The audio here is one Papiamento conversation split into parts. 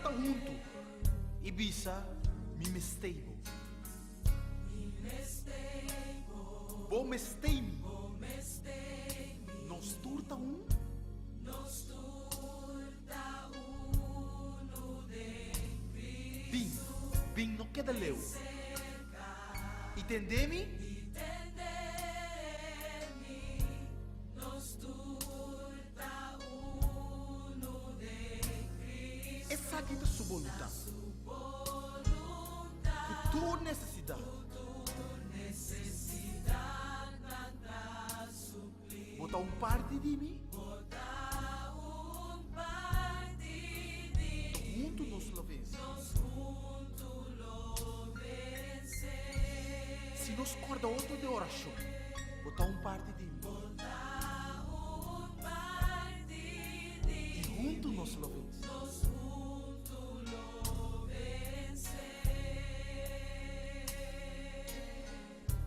ta huntu i bisa, Mi mestei bo. Bo mestei mi. Nos tur ta un. Bin, bin no keda leu. I tende mi. Esaki ta su boluntat. Ku tur nesesidat. Bo ta un parti di mi. Huntu nos lo vense. Si nos kòrda otro den orashon. Bo ta un parti di mi. I huntu nos lo vense.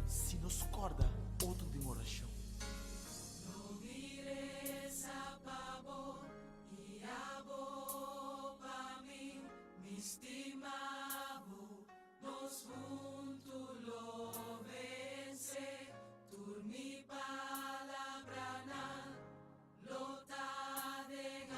Si nos kòrda otro den orashon. Lo mi resa pa bo. I abo pa mi. Mi stima bo. Nos huntu lo vense. Tur mi palabranan. Lo ta den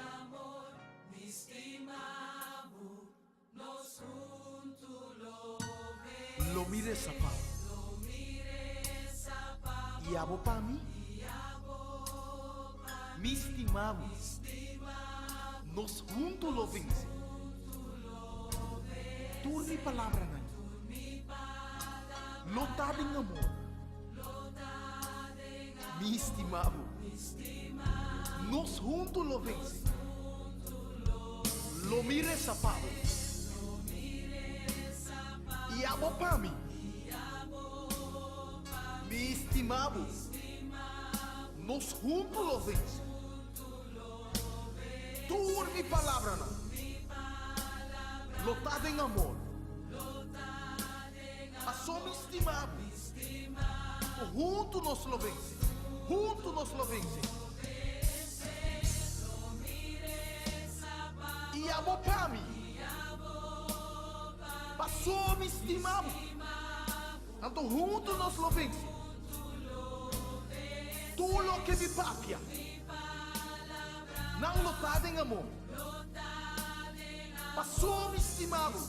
amor. Mi stima bo. Nos huntu lo vense. Lo mi resa pa bo. I abo pa mi. Mi stima bo. Nos huntu lo vense. Tur mi palabranan. Lo ta den amor. Paso mi stima bo. Ku huntu nos lo vense. Huntu nos lo vense. I abo pa mi. Paso mi stima bo. Anto huntu nos lo vense. Tur loke mi papia. Nan lo ta den amor. Paso mi stima bo.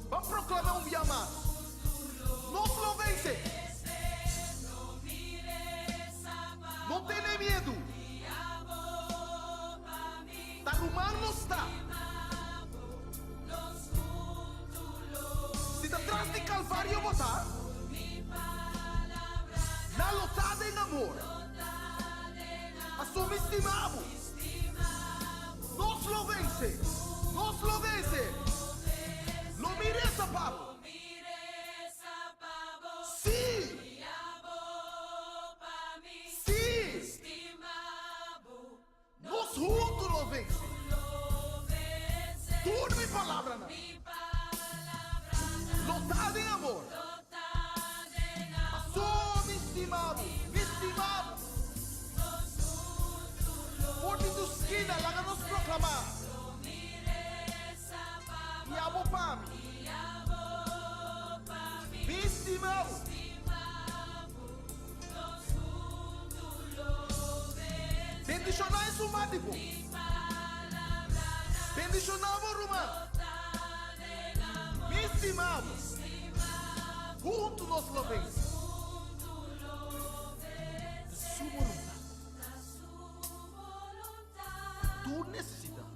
Ban proclama un bia mas. Nos lo vence. No tene miedu. Ta ruman nos ta. Si ta tras di Calvario bo ta. Nan lo ta den amor. Paso mi stima bo. Nos lo vence! Nos lo vence! Lo mi resa pa bo. Sí! Sí! Nos huntu lo vence! Tur mi palabranan lo ta den amor. Paso mi stima bo, mi stima bo. For di tu skina laga nos proklamá. I abo pa mi. Mi stima bo. Bendishoná esun mas di bo. Bendishoná bo ruman. Mi stima bo. Huntu nos lo vense. Ta su boluntat. Tur nesesidat.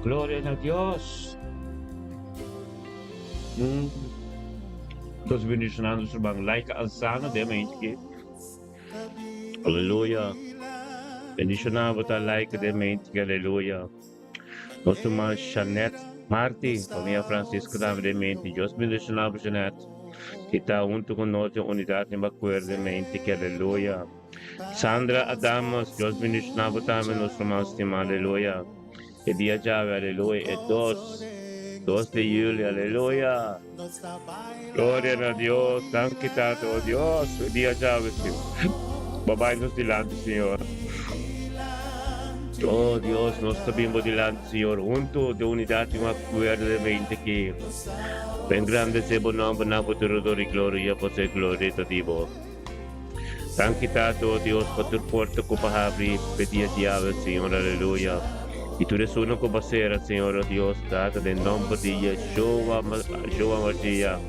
Gloria na Dios. Mm. Nos bendiciona nos ruman Laika Alzano den mente aki. Aleluya. Bendiciona bo ta Laika den mente aki. Aleluya. Nos ruman Shanet Marti, familia Francisco tambe den mente. Dios bendiciona bo Shanet. Ki ta hunto cu nos den unidad den acuerdo den mente aki. Aleluya. Sandra Adamas, Dios bendiciona bo tambe nos ruman stima. Aleluya. E dia djawe, aleluya, e dos, dos di juli, aleluya. Gloria na Dios, danki Tata, oh Dios, e dia djawe, Señor. Bo bai nos dilanti, Señor. Oh Dios, nos ta bin bo dilanti, Señor, hunto den unidad y un acuerdo den mente aki. Pa engrandece bo nomber na bo tur honor y gloria, pasobra e gloria ta di bo. Danki Tata, oh Dios, pa tur porta ku bo habri p'e dia di awe, Señor, aleluya. I tur esunnan ku bo sera, Señor, oh Dios, Tata, den nomber di Yeshua, Yeshua Mashiach.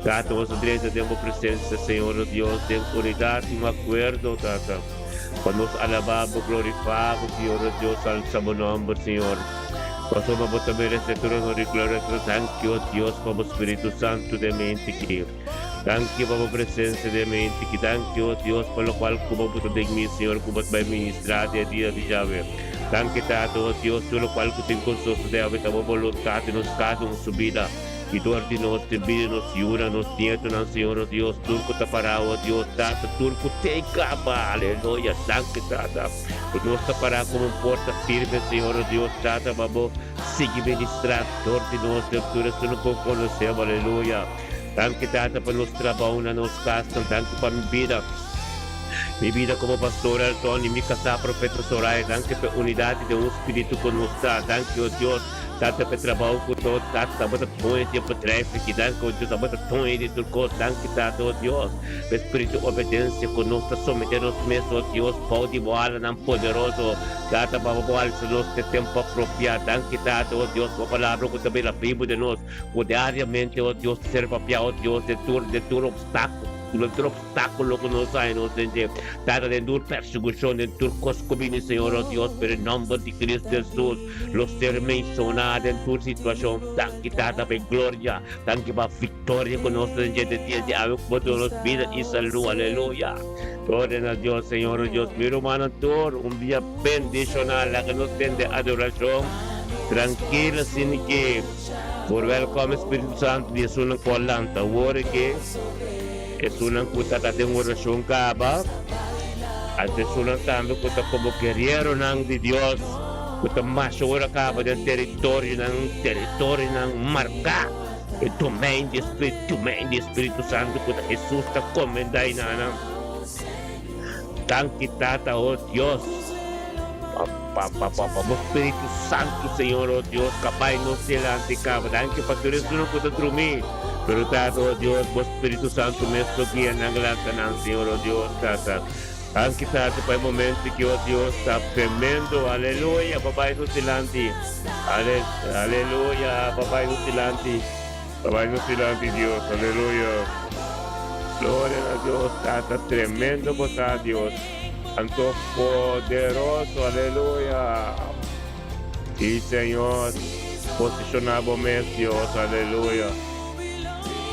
Tata, nos a drenta den bo presencia, Señor, oh Dios, den unidad i un akuerdo, Tata, pa nos alabá bo, glorifá bo, Señor, oh Dios, alsa bo nomber, Señor. Pasobra bo ta meresé tur honor i gloria. Danki, oh Dios, pa bo Spiritu Santu den mente aki. Danki pa bo presencia den mi henti ki danki oh Dios pa locual cu bo puta den mi Señor cu bo ta bay ministra den e dia di djawe. Danki Tata oh Dios tur locual cu tin con sosode awe ta bo boluntad den nos cada un su bida y dor di nos den bida di nos yunan nos nietonan Señor oh Dios tur cu ta para oh Dios Tata tur cu te caba aleluya danki Tata cu nos ta para como un porta firme Señor oh Dios Tata pa bo sigui ministra dor di nos den tur esun cu conocebo aleluya. Danki Tata pa nos trabou na nos kasnan, danki pa mi bida, mi bida komo pastor Elton i mi kasá Profeta Soraya, danki pa e unidat i den un spiritu ku nos ta, danki o Dios Tata pa e trabou ku nos Tata tabata toña di e bedrijf aki, danki o Dios tabata toña di tur kos, danki Tata o Dios pa e spiritu obedensia ku nos ta somete nos mes o Dios bou di bo alanan poderoso, Tata pa bo alsa nos na e tempu apropiá, danki Tata o Dios pa bo palabra ku ta bira bibu den nos. Ku diariamente, oh Dios, ta ser papia, oh Dios, den tur, den tur obstáculo, den tur obstáculo ku nos haña nos den dje. Tata, den tur persekushon, den tur kos ku bini, Señor, oh Dios, pero e nòmber di Cristo Hesus lo ser menshoná den tur situashon. Danki, Tata, pa e gloria. Danki pa viktoria ku nos ta den dje den dia di awe ku bo duna nos bida i salú. Aleluya! Gloria na Dios, Señor, oh Dios. Mi rumannan tur, un dia bendishoná. Laga nos tende adorashon trankil asina ke. Por welkom Espíritu Santo di esunnan ku a lanta awor aki, esunnan ku ta ta den orashon kaba, anto esunnan tambe ku ta komo guerieronan di Dios ku ta masha ora kaba den teritorionan, teritorionan marká, e domein di Espíritu, domein di Espíritu Santo ku ta Hesus ta komendá enanan. Danki Tata, oh Dios. Pa pa pa pa bo Spiritu Santu Señor oh Dios ka bai nos dilanti kaba danki pa tur esunnan ku ta drumi pero Tata oh Dios bo Spiritu Santu mes lo guia nan lanta nan Señor oh Dios Tata danki Tata pa e momento aki oh Dios ta tremendo aleluya pa bai nos dilanti ale aleluya pa bai nos dilanti pa bai nos dilanti Dios aleluya gloria na Dios Tata tremendo bo ta Dios. Santo poderoso, aleluya. Sí, Señor, posiciona bo mes, Dios, aleluya.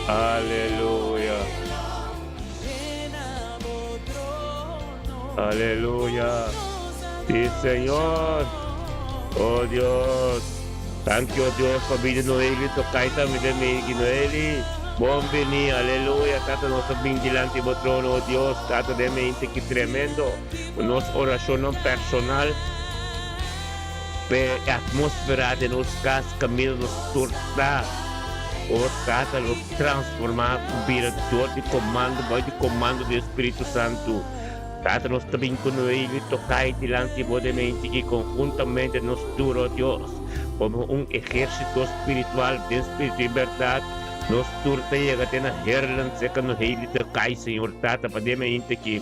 Aleluya. Aleluya. Sí, Señor. Oh, Dios. Thank you, Dios, pa bida Noeli tocai tambe den mi, Noeli. Bon bini, aleluya, Tata nos ta bin dilanti bo trono, oh Dios, Tata den mente ki tremendo ku nos orashonnan personal p'e atmosfera den nos kas kaminda nos tur ta, oh Tata nos transforma ku bira dor di komando, bou di komando di e Spiritu Santu. Tata nos ta bin ku Noeli tokai dilanti bo den mente i konhuntamente nos tur, oh Dios, komo un ehérsito spiritual den spiritu i bèrdat, Nos tur ta yega te na Heerlen seca no Heidi ta cay Señor Tata pa den mainta aki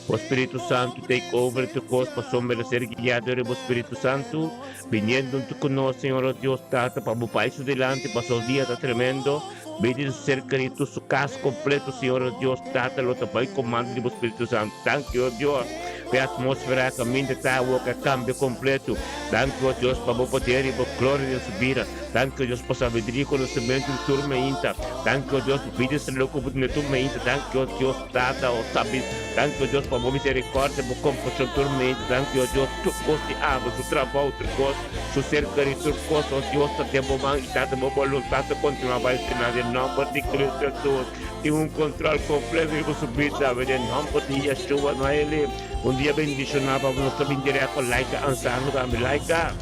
Bo Spiritu Santu take over tur cos pasobra lo ser guia dor di Bo Spiritu Santu biniendo hunto cu nos Señor oh Dios Tata pa Bo bai su dilanti pasobra dia ta tremendo bini di su ser querido su cas completo Señor oh Dios Tata lo ta bai comando di Bo Spiritu Santu danki oh Dios pa e atmosfera caminda ta awo cu a cambia completo danki oh Dios pa Bo poder y Bo gloria den su bida. Danki, o Dios, pa sabiduria i konosementu di tur meinta. Danki, o Dios, pa bida estreló ku bo duna tur meinta. Danki, o Dios, Tata, o sabi. Danki, o Dios, pa bo miserikòrdia, bo kompashon tur meinta. Danki, o Dios, tur kos di abo, su trabou, tur kos, su ser kerí, tur kos, o Dios, ta den bo man i ta den bo boluntat ta kontinuá bai final den nòmber di Kristu Hesus. Tin un kontròl kompleto riba su bida awe den nòmber di Yeshua. Noeli, un dia bendishoná pa bo. Nos ta bin dirèkt pa Laika Ansano tambe. Laika!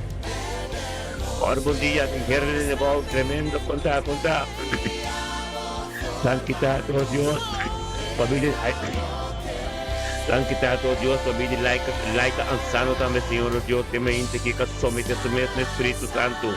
Ora bon dia tin herde den e bou tremendo konta konta Danki Tata o Dios pa bini Danki Tata o Dios pa bini laika laika ansano tambe Señor o Dios den mente ki ka somete su mes na Spiritu Santu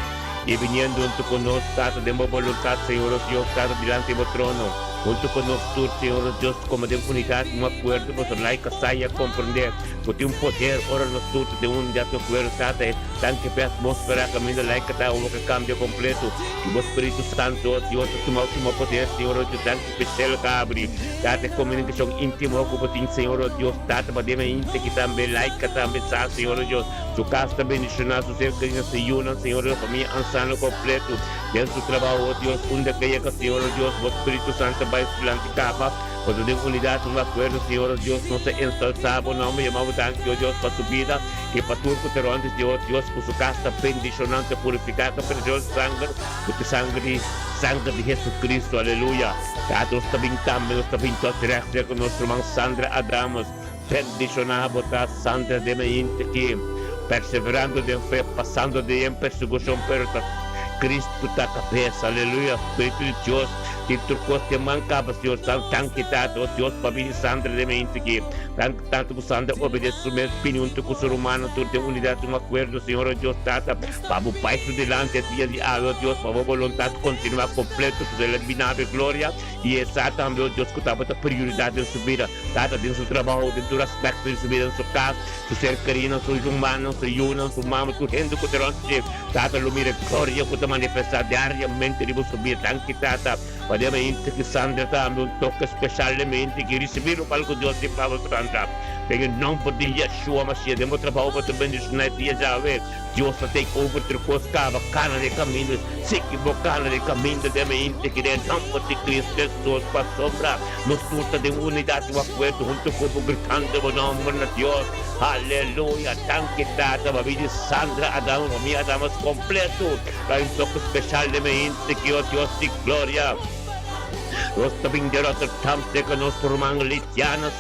i biniendo huntu ku nos Tata den bo boluntat Señor o Dios Tata dilanti bo trono huntu ku nos tur Señor o Dios komo den unidat un akuerdo pasobra laika sa i a komprende ku tin un poder ora nos tur ta den un akuerdo Tata e Danki p'e atmósfera kaminda laika ta awo ke kambia kompleto. I bo Spiritu Santu, o Dios, ta tuma tuma poder, Señor, o Dios. Danki p'e shelu ta abri. Tata, e komunikashon íntimo ku bo tin, Señor, o Dios, Tata, pa den hende ki tambe laika tambe sa, Señor, o Dios. Su kas ta bendishoná, su ser kerí, su yunan, Señor, o Dios, famia ansano kompleto den su trabou, o Dios. Unda ke yega, Señor, o Dios, bo Spiritu Santu ta bai su dilanti kaba. Pasobra den unidat, un akuerdo, Señor, o Dios, nos ta ensalsá bo nòmber, yama bo danki, o Dios, pa su bida. I pa tur ku ta rònt di Dios, Dios ku su kas ta bendishoná, ta purifiká ku presioso sanger, ku ta sanger di sanger di Hesu-Kristu. Aleluya! Tata, nos ta bin tambe, nos ta bin tot règt serka nos ruman Sandra Adamus. Bendishoná bo ta, Sandra, den mainta aki, perseverando den fe, pasando den persekushon, pero ta Kristu ta kabes. Aleluya! Spiritu di Dios tin tur kos den man kaba, Señor. Danki, Tata, o Dios, pa bini Sandra den mainta aki. Danki. Tantu ku Sandra obedese su mes bini huntu ku su rumannan tur den unidat un akuerdo, Señor o Dios Tata, pa bo bai su dilanti e dia di awe, o Dios, pa bo boluntat kontinuá kompleto ku el a bina be gloria i e sa tambe, o Dios, ku tabata prioridat den su bida, Tata, den su trabou, den tur aspekto di su bida, den su kas, su ser kerinan, su rumannan, su yunan, su mama, tur hende ku ta rònt dje, Tata, lo mira e gloria ku ta manifestá diariamente riba su bida. Danki, Tata. Padia mente ki Sandra tambe un toke special den mente ki ricibi locual cu Dios tin pa bo Sandra. Den e nomber di Yeshua Mashiach den bo trabao bo ta bendiciona e dia djawe. Dios ta take over tur cos caba cana den caminda sigui bo cana den caminda den mente ki den e nomber di Cristo Jesus pasobra nos tur ta den unidad un acuerdo hunto cu bo gritando bo nomber na Dios. Aleluya danki Tata pa bini Sandra Adamus famia Adamus completo. Ta un toke special den mi hende ki o Dios di gloria. Nos ta bin di Rotterdam serka nos ruman Lidiana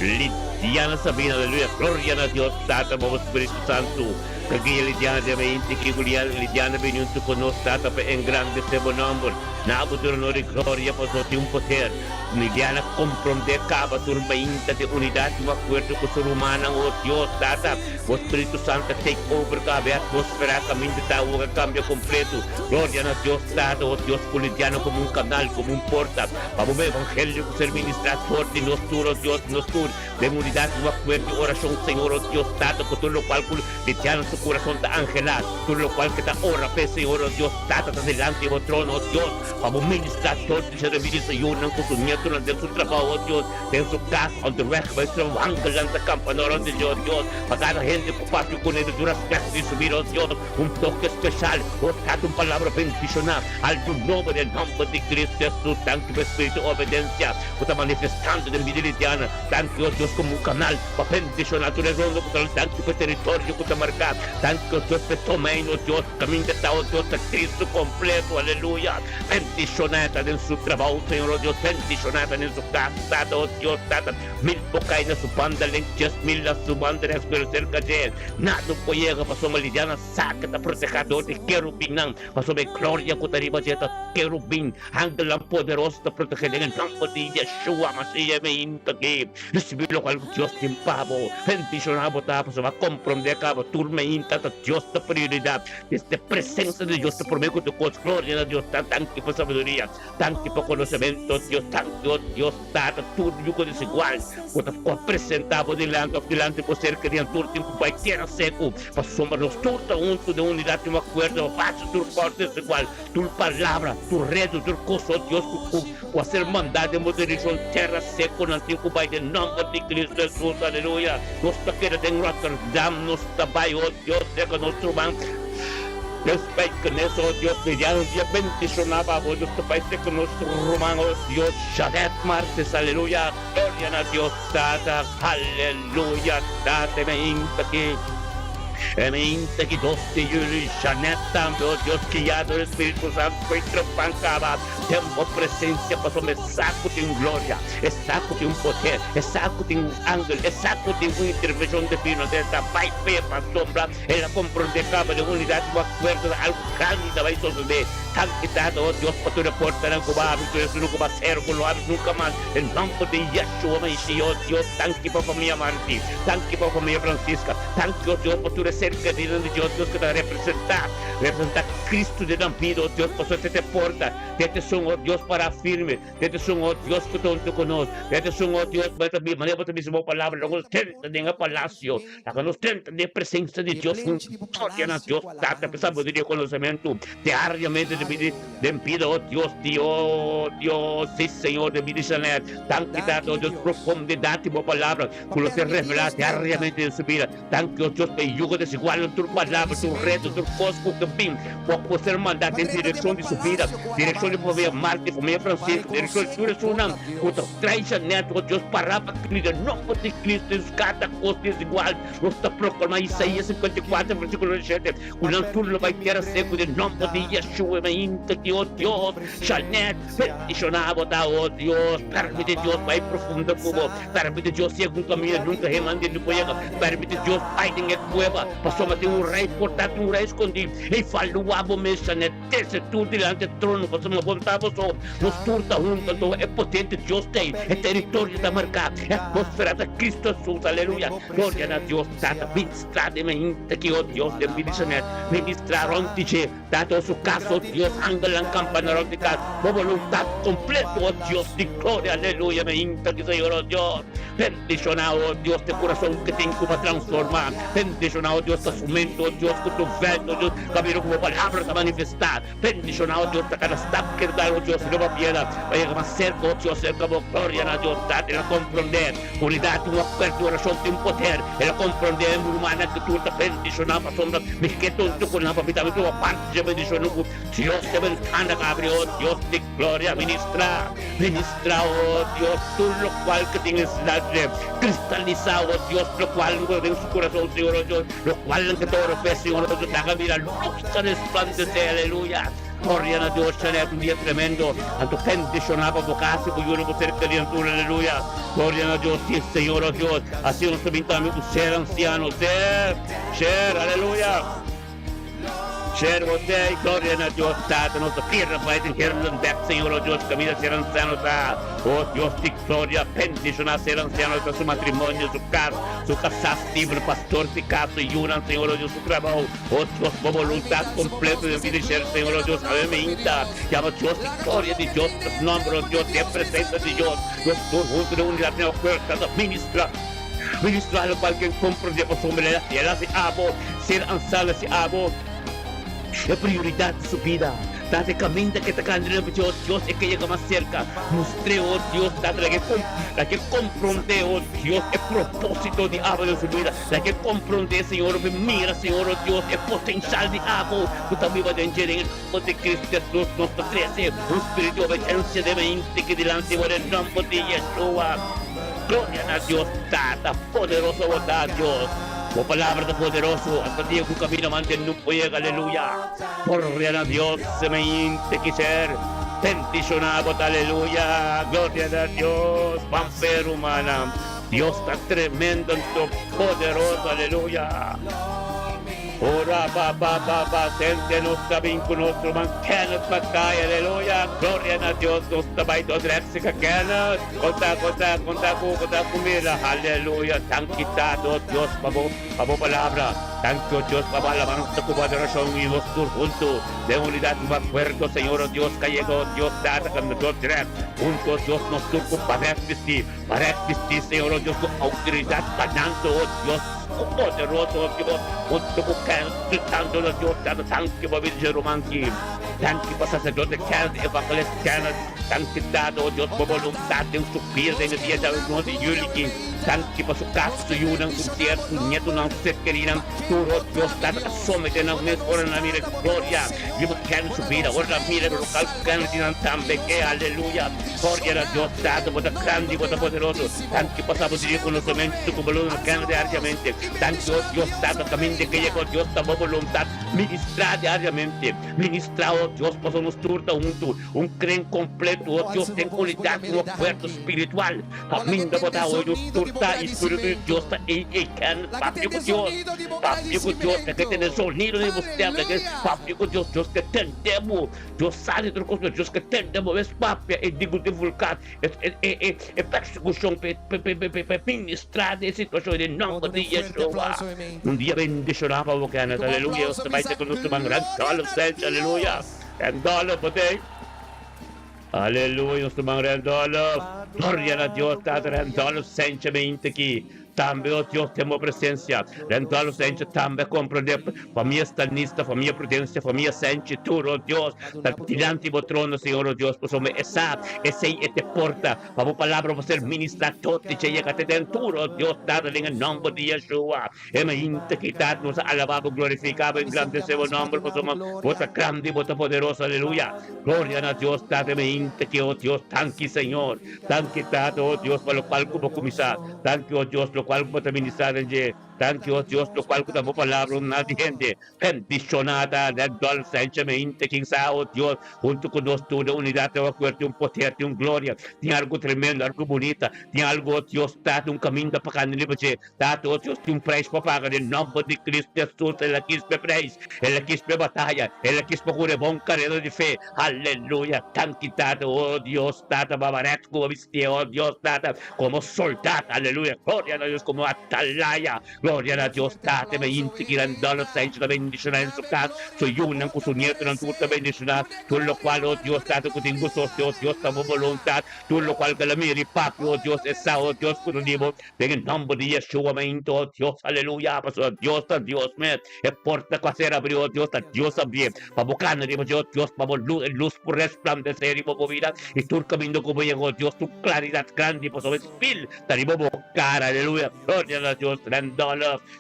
Lidiana Sabina aleluya gloria na Dios Tata bobo Spiritu Santu ta guia Lidiana den mi hende ki Lidiana bini huntu ku nos Tata pa engrandese bo nomber na bo duna honor i gloria pasobra tin un poder Lidiana komprondé kaba tur mainta den unidat di un akuerdo ku su rumannan o Dios Tata Bo Spiritu Santu ta take over kabe e atmosfera kaminda ta awor a kambia kompleto. Gloria na Dios Tata, o Dios ku lidiano komo un kanal, komo un porta, pa bo evangelio ku ser ministrá for di nos tur, o Dios, nos tur, den unidat di un akuerdo di orashon, Señor, o Dios Tata, ku tur lokual ku lidiano su kurason ta anhelá, tur lokual ke ta ora p'e, Señor, o Dios Tata, ta dilanti di bo trono, o Dios, pa bo ministrá dor di Jeremias i su yunan ku su nietonan den su trabou, o Dios. Den su kas onderweg bai su wangelan ta kampa na rònt di Dios, Dios, pa kada hende ku papia kuné di tur aspekto di su bida, oh Dios, un toke speshal, oh Tata, un palabra bendishoná, algu nobo den nòmber di Kristu Hesus. Danki pa e spiritu di obedensia ku ta manifestando den bida di Diana. Danki, oh Dios, komo un kanal pa bendishoná tur e rondo ku ta Danki pa e teritorio ku ta marká. Danki, oh Dios, pa e domein, oh Dios, kaminda ta, oh Dios, ta Kristu kompleto. Aleluya. Bendishoná ta den su trabou, Señor, oh Dios, bendishoná ta den su kas, Tata, oh Dios, Tata. Mil por kai na su banda link, 10,000 na su banda rechts, pero serka dje nada no por yega, pasobra lidiana sa ke ta protehá dor di kerubinnan, pasobra e gloria ku ta riba dje ta kerubin, angelnan poderoso ta protehé den e nòmber di Yeshua Mashiach mi hinta aki risibí lokual ku Dios tin pa bo. Bendishoná bo ta, pasobra a komprondé kaba tur mi hinta ta Dios ta prioridat. Desde presencia di Dios ta prome cu tur cos. Gloria na Dios ta. Danki pa sabiduria. Danki pa conocemento, Dios. Danki, oh Dios Tata, tur yugo desigual cu ta cu a presenta bo dilanti of dilanti bo ser kerian tur tin cu bai tera seco. Pasobra nos tur ta hunto den unidad tin un acuerdo pa basa tur cos desigual, tur palabra, tur redo, tur cos, oh Dios, cu cu cu a ser manda den bo direccion tera seco nan tin cu bai den nomber di Cristo Jesus. Aleluya. Nos ta keda den Rotterdam, nos ta bai, oh Dios, seca nos ruman. Dios bai ku nos, oh Dios, mediano dia bendishoná pa bo, Dios ta bai te ku nos ruman, oh Dios, Janet Martes, aleluya, gloria na Dios Tata, aleluya, Tata, e meinta aki, e meinta aki dos di juli, Janet tambe, oh Dios, guiá dor e Spiritu Santu, bai trompan kaba den bo presensia, pasobra e sa ku tin gloria, e sa ku tin poder, e sa ku tin un angel, e sa ku tin un intervenshon divino, den ta bai p'e pasobra. El a komprondé kaba den unidat ku akuerdo ta algu grandi ta bai sosodé. Danki Tata, o Dios, pa tur e portanan ku bo a habri, tur esun ku bo a sera ku no habri nunka mas. Den nòmber di Yeshua Mashiach, o Dios, danki pa famia Marti, danki pa famia Francisca, danki, o Dios, pa tur e ser keridonan di Dios, Dios ku ta representá, representá Cristo den nan bida, o Dios, pasobra te te porta, te te son, o Dios, pará firme. Te esun, o Dios, ku ta huntu ku nos. Te esun, o Dios, bo ta biba manera bo ta bisa bo palabra, laga nos drenta den e palasio, laga nos drenta den e presensia di Dios huntu. Gloria na Dios Tata pa e sabiduria i konosementu diariamente den bida, den bida, o Dios di, o Dios, si Señor, den bida di Janet. Danki, Tata, o Dios, profundidat di bo palabra ku lo ser revelá diariamente den su bida. Danki, o Dios, pa e yugo desigual nan tur palabra, tur reto, tur kos ku ta bin ku a por ser mandá den direkshon di su bida, direkshon di familia Marti, familia Francisco, direkshon di tur esunnan ku ta traishoná, o Dios, pará pa Cristo, den nomber di Cristo Hesus, kada kos desigual nos ta proklamá Isaías 54 versíkulo 17, ku nan tur lo bai tera seku den nomber di Yeshua, mainta ki, o Dios, Janet, bendishoná bo ta, o Dios, permiti Dios bai profundo ku bo. Permiti Dios yega un kaminda nunka hende a ntende por yega. Permiti Dios bai den e kueba, pasobra tin un rei portá, tin un rei skondí. Ei falua bo mes, Janet, trese tur dilanti e trono, pasobra bo no ta bo so. Nos tur ta huntu, anto e potente Dios ta ei. E teritorio ta marká, e atmósfera ta Kristu Hesus. Aleluya! Gloria na Dios Tata. Ministrá den e hende aki, o Dios, den bida di Janet. Ministrá rònt di dje. Tata, o su kas, o Dios, angelnan kampana rònt di kas, bo boluntat kompleto, o Dios di gloria, aleluya, mi hinta ki Señor, o Dios, bendishoná, o Dios, te kurason ku tin ku bo transformá, bendishoná, o Dios, ta su mente, o Dios, ku tu vèlt, o Dios, kaminda ku bo palabra ta manifestá, bendishoná, o Dios, ta kada stap ku e ta dal, o Dios, riba piedra, pa yega mas serka, o Dios, serka bo gloria na Dios, Tata, el a komprondé. Unidat tin un akuerdo, orashon tin poder. El a komprondé, mi rumannan, ku tur ta bendishoná pasobra mi ke tonto ku nan, papi tambe tuma parti dje bendishonnan ku Dios ta bentana ku abri. O Dios di gloria, ministrá, ministrá, o Dios, tur lokual ku tin nesidat dje. Kristalisá, o Dios, lokual ku ta den su kurason, Señor, o Dios, lokual nan ke ta ora p'e, Señor, o Dios, laga mira lus ta resplandesé. Aleluya! Gloria na Dios, Janet, un dia tremendo. Anto bendiciona pa bo casa y bo yunan bo ser kerido. Aleluya. Gloria na Dios, si Señor, oh Dios. Asi nos ta bin tambe cu ser anciano. Ser, ser, aleluya. Ser bo tey, gloria na Dios, Tata, nos ta firma pa den Heerlenbek, Señor, oh Dios, caminda ser anciano ta. Oh Dios di gloria, bendiciona ser anciano ta su matrimonio, su cas, su casá Steven, pastor di cas, su yunan, Señor, oh Dios, su trabao. Oh Dios, bo voluntad completo den bida ser, Señor, oh Dios, awe meinta yama Dios di gloria di Dios, nos nomber, oh Dios, den presencia di Dios, nos tur hunto den unidad den acuerdo ta ministra, ministra locual ken comprende pasobra el a el a haci abo ser ansala haci abo e prioridad di su bida. Tata e caminda ke ta cana den Dios, Dios e ke yega mas cerca, mustr'e, oh Dios, Tata, laga e laga e comprende, oh Dios, e proposito di abo den su bida. Laga e komprondé, Señor, of e mira, Señor, o Dios, e potenshal di abo ku ta biba den dje. Den e nòmber di Kristu Hesus nos ta trese un spiritu di obedensia den mente ki dilanti bo den nòmber di Yeshua. Gloria na Dios Tata poderoso bo ta, Dios. Bo palabra ta poderoso, hasta dia ku kaminda manten no por yega. Aleluya. Gloria na Dios, mente ki ser bendishoná bo ta. Aleluya. Gloria na Dios. Pamper, rumannan. Dios ta tremendo anto poderoso aleluya Ora ba ba ba ba sente nos ta bin cu nos ruman Kenneth Mackay aleluya gloria na Dios nos ta bay tot Rexica Kenneth conta conta conta cu conta cu mira aleluya danki Tata oh Dios pa bo pa bo palabra danki oh Dios pa bo alabansa cu bo adoracion y nos tur hunto den unidad un acuerdo Señor oh Dios ca yega oh Dios Tata cando Dios direct hunto oh Dios nos tur cu paret bisti Para existi, Señor, oh Dios, cu autoridad ganando, oh Dios, cu poderoso, oh Dios, hunto cu Ken, gritando, oh Dios, dando danki pa bida dje ruman aki. Danki pa Sacerdote Kenneth, Evangelist Kenneth. Danki Tata, o Dios, pa bo boluntat den su bida den e dia djawe nos di juli ki. Danki pa su kas, su yunan, su ser, su ñetunan, su ser kerinan. Tur, o Dios, Tata, ta somete nan mes ora nan mira e gloria di bo Kenneth su bida, ora nan mira e lokal ku Kenneth di nan tambe ke. Aleluya! Gloria na Dios, Tata, bo ta grandi, bo ta poderoso. Danki pa sa bo di rekonosementu ku bo lo duna Kenneth diariamente. Danki, o Dios, Tata, kaminda ke yega, o Dios, ta bo boluntat. Ministrá diariamente. Ministrá, o Dios, pasobra nos tur ta huntu, un kren kompletu, o Dios, den unidat ku un akuerdo spiritual. Kaminda bo ta, o nos tur ta, i Spiritu di Dios ta ei ei ken. Papia ku Dios, papia ku Dios, laga tende sonido di bo stèm, laga papia ku Dios, Dios ke tende bo. Dios sa di tur kos, pero Dios ke tende bo. Bes papia e digu di vulkan. E persekushon pa e ministrá den e situashon den nòmber di Yeshua. Un dia bendishoná pa bo Kenneth, aleluya. Dios ta bai ta ku nos ruman Randolph Selch, aleluya. Randolph, bo t'ei? Aleluya, nos ruman Randolph. Gloria na Dios, Tata Randolph Selch a beinti aki. Tambe, o Dios, den bo presensia. Randolph Selch tambe a komprondé famia Stanista, famia Prudencia, famia Selch, tur, o Dios, ta dilanti bo trono, Señor, o Dios, pasobra e sa esei e te porta pa bo palabra por ser ministrá tot di dje yega te den tur, o Dios, Tata, den e nòmber di Yeshua. E mainta ki Tata, nos a alabá bo, glorifiká bo, engrandesé bo nòmber, pasobra bo ta grandi, bo ta poderoso. Aleluya! Gloria na Dios, Tata, e mainta ki, o Dios, danki, Señor. Danki, Tata, o Dios, pa lokual ku bo kuminsá. Danki, o Dios, lokual ku bo ta ministrá den dje. Danki, o Dios, lokual ku ta bo palabra un na di hende. Bendishoná ta Randolph Sanchez Meinte, kin sa, o Dios, huntu ku nos tur den unidat den un akuerdo, tin un poder, tin un gloria, tin algu tremendo, algu bunita, tin algu, o Dios, Tata, un kaminda pa kanda riba dje. Tata, o Dios, tin un preis pa paga den nòmber di Cristo Hesus. El a kis p'e preis, El a kis p'e bataya, El a kis pa kore bon karera di fe. Aleluya! Danki, Tata, o Dios, Tata, baba rèt ku bo bistié, o Dios, Tata, komo soldat. Aleluya! Gloria na Dios, komo atalaya. Gloria na Dios Tata, mi inti ki Randolph Sanchez ta bendiciona den su cas, su yunan cu su nietonan tur ta bendiciona, tur locual, oh Dios Tata, cu tin gusto, oh Dios, ta bo boluntad, tur locual cu el a mira y papia, oh Dios, e sa, oh Dios, cu ta di bo, den e nomber di Yeshua, mi inti, oh Dios, aleluya, pasobra Dios ta Dios mes, e porta cu a ser abri, oh Dios, ta Dios abrie, pa bo cana riba dje, oh Dios, pa bo luz, e luz por resplandece riba bo vida, y tur caminda cu bo yega, oh Dios, tur claridad grandi, pasobra e spil ta riba bo cara, aleluya. Gloria na Dios, Randolph,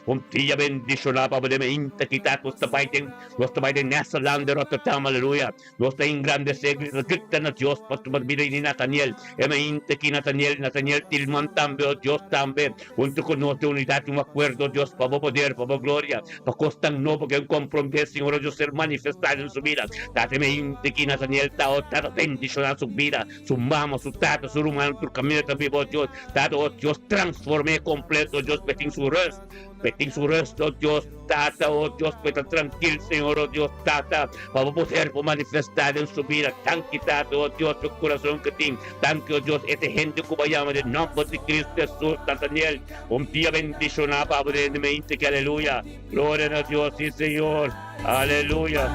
un dia bendishoná pa bo den meinta kita nos ta bai den, nos ta bai den Nederland, den Rotterdam, aleluya. Nos ta engrandesé, grita, grita na Dios pa tuma bida di Nathaniel. E meinta ki Nathaniel, Nathaniel Tilman tambe, oh Dios tambe, huntu ku nos den unidat, un akuerdo, Dios, pa bo poder, pa bo gloria, pa kosnan nobo ku e komprondé, Señor, oh Dios, ser manifestá den su bida. Tata, e meinta ki Nathaniel ta, oh Tata, bendishoná su bida, su mama, su tata, su rumannan, tur kaminda ta biba, oh Dios. Tata, oh Dios, transform'é kompleto, oh Dios, p'e tin su rust, p'e tin su rust, oh Dios, Tata, oh Dios, p'e ta trankil, Señor, oh Dios, Tata, pa bo poder por manifestá den su bida. Danki, Tata, oh Dios, p'e kurason ku tin. Danki, oh Dios, e ta hende ku bo a yama den nòmber di Cristo Hesus. Nathaniel, un dia bendishoná pa bo den mente ki, aleluya. Gloria na Dios, sí, Señor. Aleluya.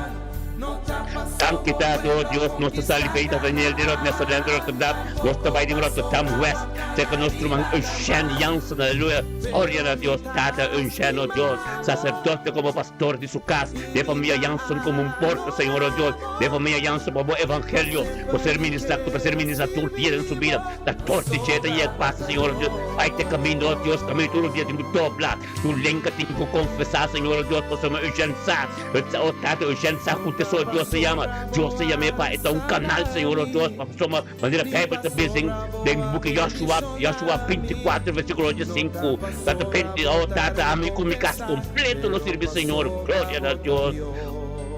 Danki Tata, oh Dios, nos ta sali bay Nathaniel di Rot Nederland Rotterdam, nos ta bay di Rotterdam West, cerca nos ruman Eugène Jansen, aleluya. Gloria na Dios, Tata Eugène, oh Dios, sacerdote como pastor di su cas, di e familia Jansen como un porta, Señor, oh Dios, di e familia Jansen pa bo evangelio por ser ministra, cu ta ser ministra tur dia den su bida, ta torti dje ta yega pasa, Señor, oh Dios, bay te caminda, oh Dios, caminda tur dia tin cu dobla. Tur lenga tin ku konfesá, Señor, o Dios, pasobra Eugène sa, o Tata, Eugène sa ku tesoro Dios ta yama. Dios ta yam'é pa e ta un kanal, Señor, o Dios, pasobra manera Beibel ta bisa den den buki Joshua, Joshua 24, versíkulo 85, Tata, benti, o Tata, ami ku mi kas kompleto lo sirbi Señor. Gloria na Dios.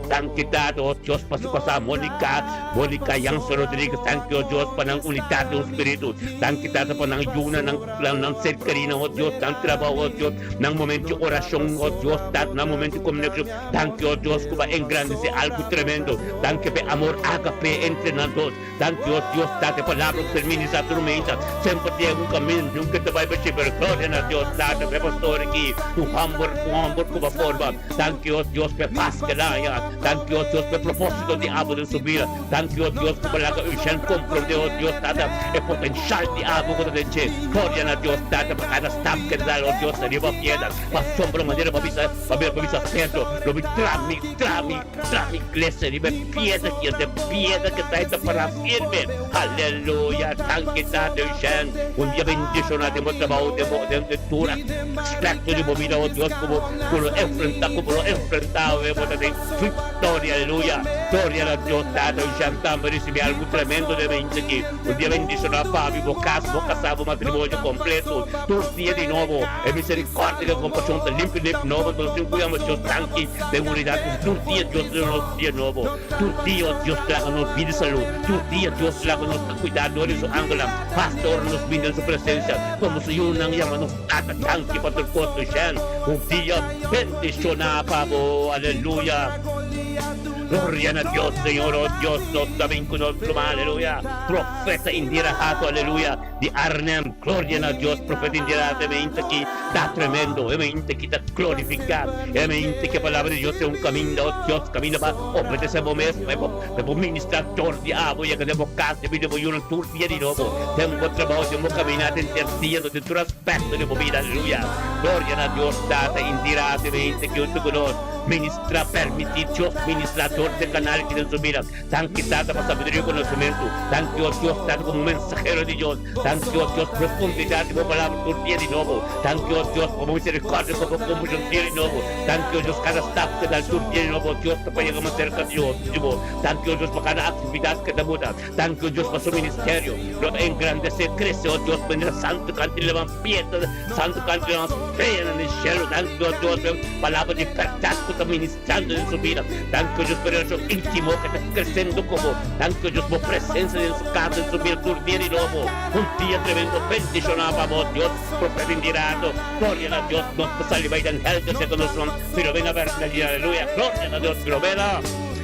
Danki Tata, o Dios, pa su kasá Monica, Monica Jansen Rodriguez. Danki, o Dios, pa nan unidat den un spiritu. Danki, Tata, pa nan yuna, nan Nan nan ser kerina, oh Dios, nan trabao, oh Dios, nan momento di oracion, oh Dios, Tata, nan momento di comunicacion. Danki, oh Dios, cu bo a engrandece algo tremendo. Danki p'e amor ágape entre nan dos. Danki, oh Dios, Tata, e palabra cu ser ministra tur meinta. Semper tin algun caminda, nunca ta bay bashi, pero gloria na Dios, Tata, p'e pastor aki, un homber, un homber cu bo a forma. Danki, oh Dios, p'e pas cu el a haña. Danki, o Dios, pa e propósito di abo den su bida. Danki, o Dios, ku bo laga Eugène komprondé, o Dios, Tata, e potenshal di abo ku ta den dje. Gloria na Dios, Tata, pa kada stap ku e ta dal, o Dios, riba piedra, pasobra manera bo a bisa, bo a bisa Pedro, Lo mi tra mi, tra mi, tra mi iglesia riba e piedra aki, anto e piedra ku ta e ta pará firme. Aleluya! Danki, Tata Eugène. Un dia bendishoná den bo trabou, den bo, den tur aspekto di bo bida, o Dios, ku bo ku lo enfrentá, ku bo lo enfrentá awe, bo ta den viktoria. Aleluya! Gloria na Dios. Tata Eugène tambe risibí algu tremendo den mente aki. Un dia bendishoná pa bo, bo kas, bo kasá, bo matrimonio kompleto. Tur dia di nobo, e miserikòrdia i e kompashon ta limpi limpi nobo. Entonces tin ku yama Dios danki den unidat, pasobra tur dia Dios ta duna nos un dia nobo. Tur dia Dios ta laga nos bida salú. Tur dia Dios ta laga nos ta kuidá dor di su angelnan. Basta ora nos bini den su presensia, komo su yunan yama nos Tata danki pa tur kos ku shen. Un dia bendishoná pa bo. Aleluya! Gloria na Dios, Señor, oh Dios, nos ta bin ku nos pluma. Aleluya! Profeta Indira Hato, aleluya, di Arnhem. Gloria na Dios, Profeta Indira Hato, e mente aki ta tremendo, e mente aki ta glorifiká, e mente ki e palabra di Dios ta un kaminda, oh Dios, kaminda pa obedesé bo mes, pa e bo ministrá dor di abo, yega den bo kas, den bida bo yunan tur dia di nobo, den bo trabou, den bo kaminá, den ter dia, den tur aspekto di bo bida. Aleluya! Gloria na Dios, Tata Indira Hato, e mente aki huntu ku nos. Ministra, permití Dios ministrá dor di e kanal ki den su bida. Danki, Tata, pa sabiduria i konosementu. Danki, o Dios, Tata, komo mensahero di Dios. Danki, o Dios, profundidat di bo palabra tur dia di nobo. Danki, o Dios, pa bo miserikòrdia ku bo kompashon dia di nobo. Danki, o Dios, kada stap ku dal tur dia di nobo, o Dios, ta pa yega mas serka di bo. Danki, o Dios, pa kada aktividat ku ta muda. Danki, o Dios, pa su ministerio. Lo ta engrandesé, krese, o Dios, manera santu kantu di levan piedra, santu kantu di levan streanan den shelu. Danki, o Dios, pa e palabra di bèrdat ku ta ministrando den su bida. Danki, o Dios, pa e relashon íntimo ku ta kresendo ku bo. Danki, o Dios, bo presensia den su kas, den su bida tur dia di nobo. Un dia tremendo bendishoná pa bo, Dios, Profeta Indirato. Gloria na Dios, nos ta sali bai den hèlder serka nos ron Filomena Bernardino. Aleluya! Gloria na Dios, Filomena!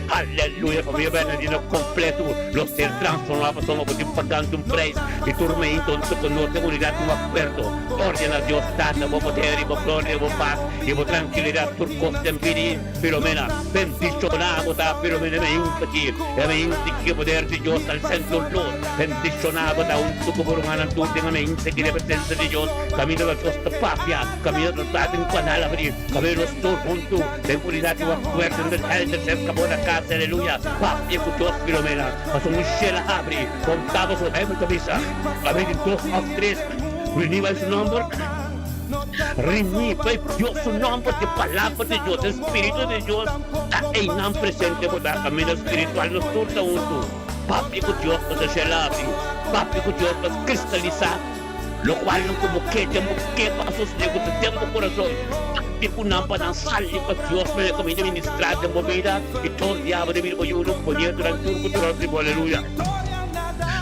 Aleluya! Familia Bernardino kompleto lo ser transformá pasobra bo tin pagando un preis di tur meinto huntu ku nos den unidat un akuerdo. Gloria na Dios Tata, bo poder i bo gloria, bo pas i bo trankilidat tur kos den bini. Filomena, bendishoná bo ta Filomena e meinto aki, e meinto ki e poder di Dios ta alsendo lus. Bendishoná bo ta huntu ku bo rumannan tur den e meinto ki den presensia di Dios, kaminda ta Dios ta papia, kaminda ta ta den kanal abrí, kaminda nos tur huntu den unidat i un akuerdo den helder serka bo na kas. Aleluya! Papia ku Dios, Filomena, pasobra un shel a habri, konta boso, Beibel ta bisa, Kaminda di dos òf tres reuní bai su nòmber. Reuní pa e Dios su nòmber, di Palabra di Dios, e Spiritu di Dios ta einan presente bo ta kaminda spiritual nos tur ta huntu. Papia ku Dios pa ta shelabi, papia ku Dios pa kristalisá lokual nan ku bo ke den bo ke pa sosodé ku ta den bo kurason. Papia ku nan pa nan sali pa Dios pa e kaminda ministrá den bo bida i tur diablo den bida bo yu lo pone durante tur ku tur di bo. Aleluya!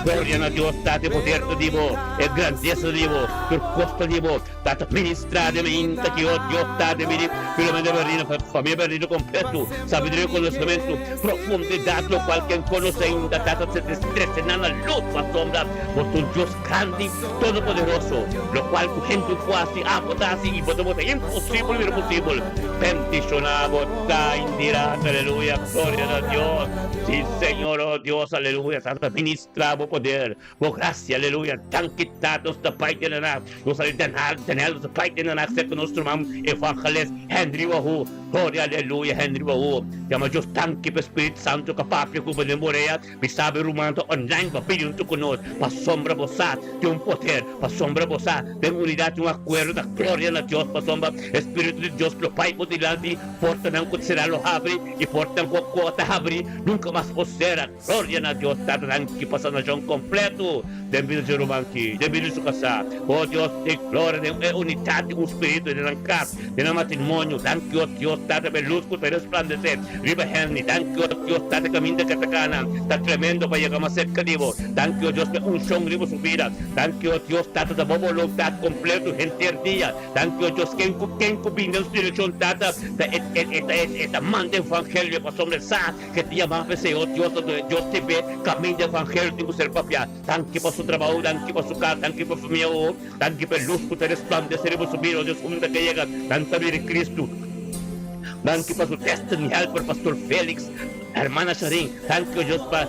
Gloria na Dios Tata e poder ta di bo, e grandesa ta di bo, tur kos ta di bo. Tata ministra den mi inta ki o Dios Tata mi di Filomena Bernardino famia Bernardino kompleto, sabiduria i konosementu, profundidat lokual ken konose ainda Tata ta trese nan na lus pasobra bo ta un Dios grandi, todopoderoso, lokual ku hende ku hasi abo ta hasi i bo ta bota imposibel bira posibel. Bendishona bo ta Indira, aleluya, gloria na Dios. Si Señor, o Dios, aleluya, Tata ministra bo poder. Bo gracia, aleluya. Danki Tata, nos ta bai den nan. Nos a den Haag, Den Helder, nos ta bai den nan serka nos ruman evangelist Henry Wahoo. Gloria, aleluya, Henry Wahoo. Yama Dios danki pa Spiritu Santo ka papia ku bo den bo orea. Mi sabi ruman ta online pa bini huntu ku nos pa sombra bo sa tin un poder, pa sombra bo sa den unidat tin un akuerdo ta gloria na Dios pasobra e Spiritu di Dios lo bai bo dilanti, portanan ku ta sera lo habri i portanan ku ta habri nunka mas por sera. Gloria na Dios Tata danki pa sanashon kompleto den bida di ruman ki, den bida di su kasá. O Dios di gloria den e unidat di un spiritu den nan kas, den nan matrimonio. Danki o Dios Tata pa e lus ku ta resplandesé riba Henry. Danki o Dios Tata kaminda ke ta kana ta tremendo pa yega mas serka di bo. Danki o Dios pa e unshon riba su bida. Danki o Dios Tata ta bo boluntat kompleto henter dia. Danki o Dios ken ku ken ku bini den su direkshon Tata ta e e ta manda evangelio pasobra e sa Ke ta yama p'esei, o Dios, anto e Dios te be kaminda evangelio tin ku ser papiá. Danki pa su trabou, danki pa su kas, danki pa famia, o danki pa e lus ku ta resplandesé riba su bida, o Dios, unda ke yega, nan ta mira Kristu. Danki pa su destiny helper Pastor Felix, Hermana Sharin, danki o Dios pa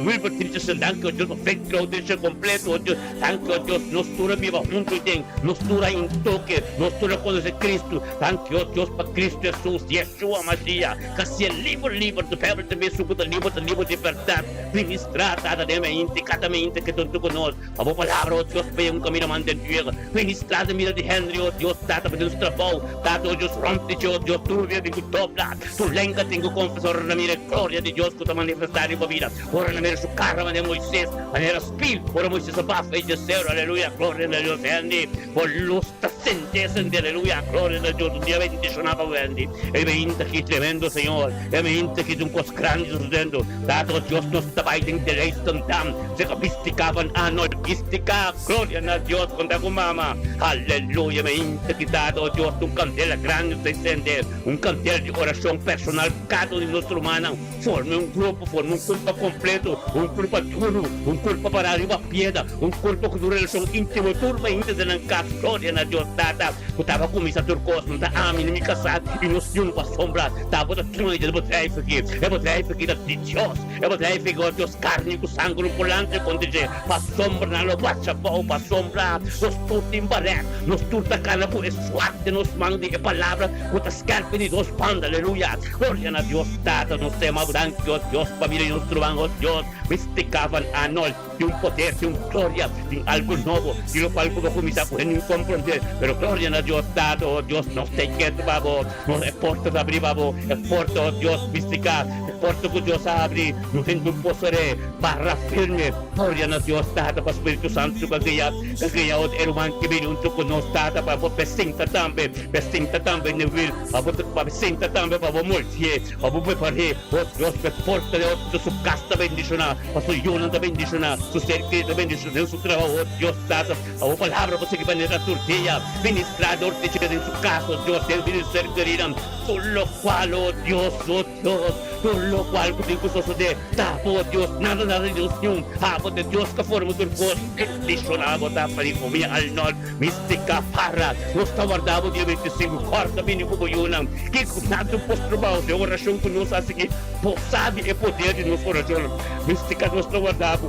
Wilbert Richardson, danki o Dios pa Victor Audricio completo o Dios, danki o Dios nos tur a biba hunto y den nos tur a intoke, nos tur a conoce Cristo, danki o Dios pa Cristo Jesus, Yeshua Mashiach, ka hacié liber liber, tu Bijbel ta bisa cu ta liber ta liber di berdad, ministra Tata den mente, cada mente ke ta hunto cu nos. Pa bo palabra, o Dios, p'e un camino mantentiego. Ministrá den bida di Henry, o Dios, Tata, pa den su trabou. Tata, o Dios, rònt di dje, o Dios, tur bida tin ku dobla, tur lenga tin ku konfesá ora nan mira e gloria di Dios ku ta manifestá riba bida. Ora nan mira su kara manera Moisés, manera spil, ora Moisés a bafa e dje seru. Aleluya, gloria na Dios, Henry, bo lus ta sende, sende, aleluya, gloria na Dios. Un dia bendishoná pa bo, Henry. E meinta ki tremendo, Señor. E meinta ki ta un kos grandi sosodendo. Tata, o Dios, nos ta bai den deleiston dam. Seka bistika van Arnold bistika gloria na Dios konta ku mama aleluya me inta kitado oh Dios un kandela grandi ta encende un kandela di orashon personal kada un di nos rumannan forma un grupo forma un kurpa kompleto un kurpa duru un kurpa pará riba piedra un kurpa ku un relashon intimo tur me inta den nan kas gloria na Dios tata ku taba kuminsá tur kos no ta ami ni mi kasá i nos yun pasobra tabata dueño di e bedrijf aki e bedrijf aki ta di Dios. E bedrijf ei ku Dios karni ku sanger un polante kontra dje, pasobra nan lo basha bou, pasobra nos tur tin barèk, nos tur ta kana ku e swart den nos man di e palabra ku ta skèrpi di nos banda. Aleluya! Gloria na Dios Tata, nos tema danki, o Dios, pa bida di nos ruman, o Dios, Mistica van Arnold, tin un poder, tin un gloria, tin algu nobo, tin lokual ku bo kuminsá ku hende no komprondé, pero gloria na Dios Tata, o Dios, nos ta ketu pa bo, nos e porta ta abrí pa bo, e porta, o Dios, Mistica. E porta ku Dios a habri, no hende por ser'é. Para firme, gloria na Dios Tata pa Spiritu Santu ku a guia, ku a guia otro e ruman ki bini huntu ku nos, Tata, pa bo presinta tambe, presinta tambe n'e wil, pa bo pa presinta tambe pa bo moltié, pa bo prepar'é, o Dios, pa e porta di otro su kas ta bendishoná, pa su yunan ta bendishoná, su ser kerido ta bendishoná den su trabou, o Dios Tata, pa bo palabra por sigui manera tur dia, ministrá dor di dje den su kas, o Dios, den bida di su ser keridonan, tur lokual, o Dios, o. Dios, tur lokual ku tin ku sosodé, ta bo, Dios, nada nada di nos niun. Abo ta Dios ku a forma tur kos. Bendishoná bo ta pa di famia Arnold, Mistica Parra. Nos ta warda bo dia 25. Kòrda bini ku bo yunan. Kiko nada por strobao den orashon ku nos a sigui. Bo sabi e poder di nos orashon. Mistica, nos ta warda bo.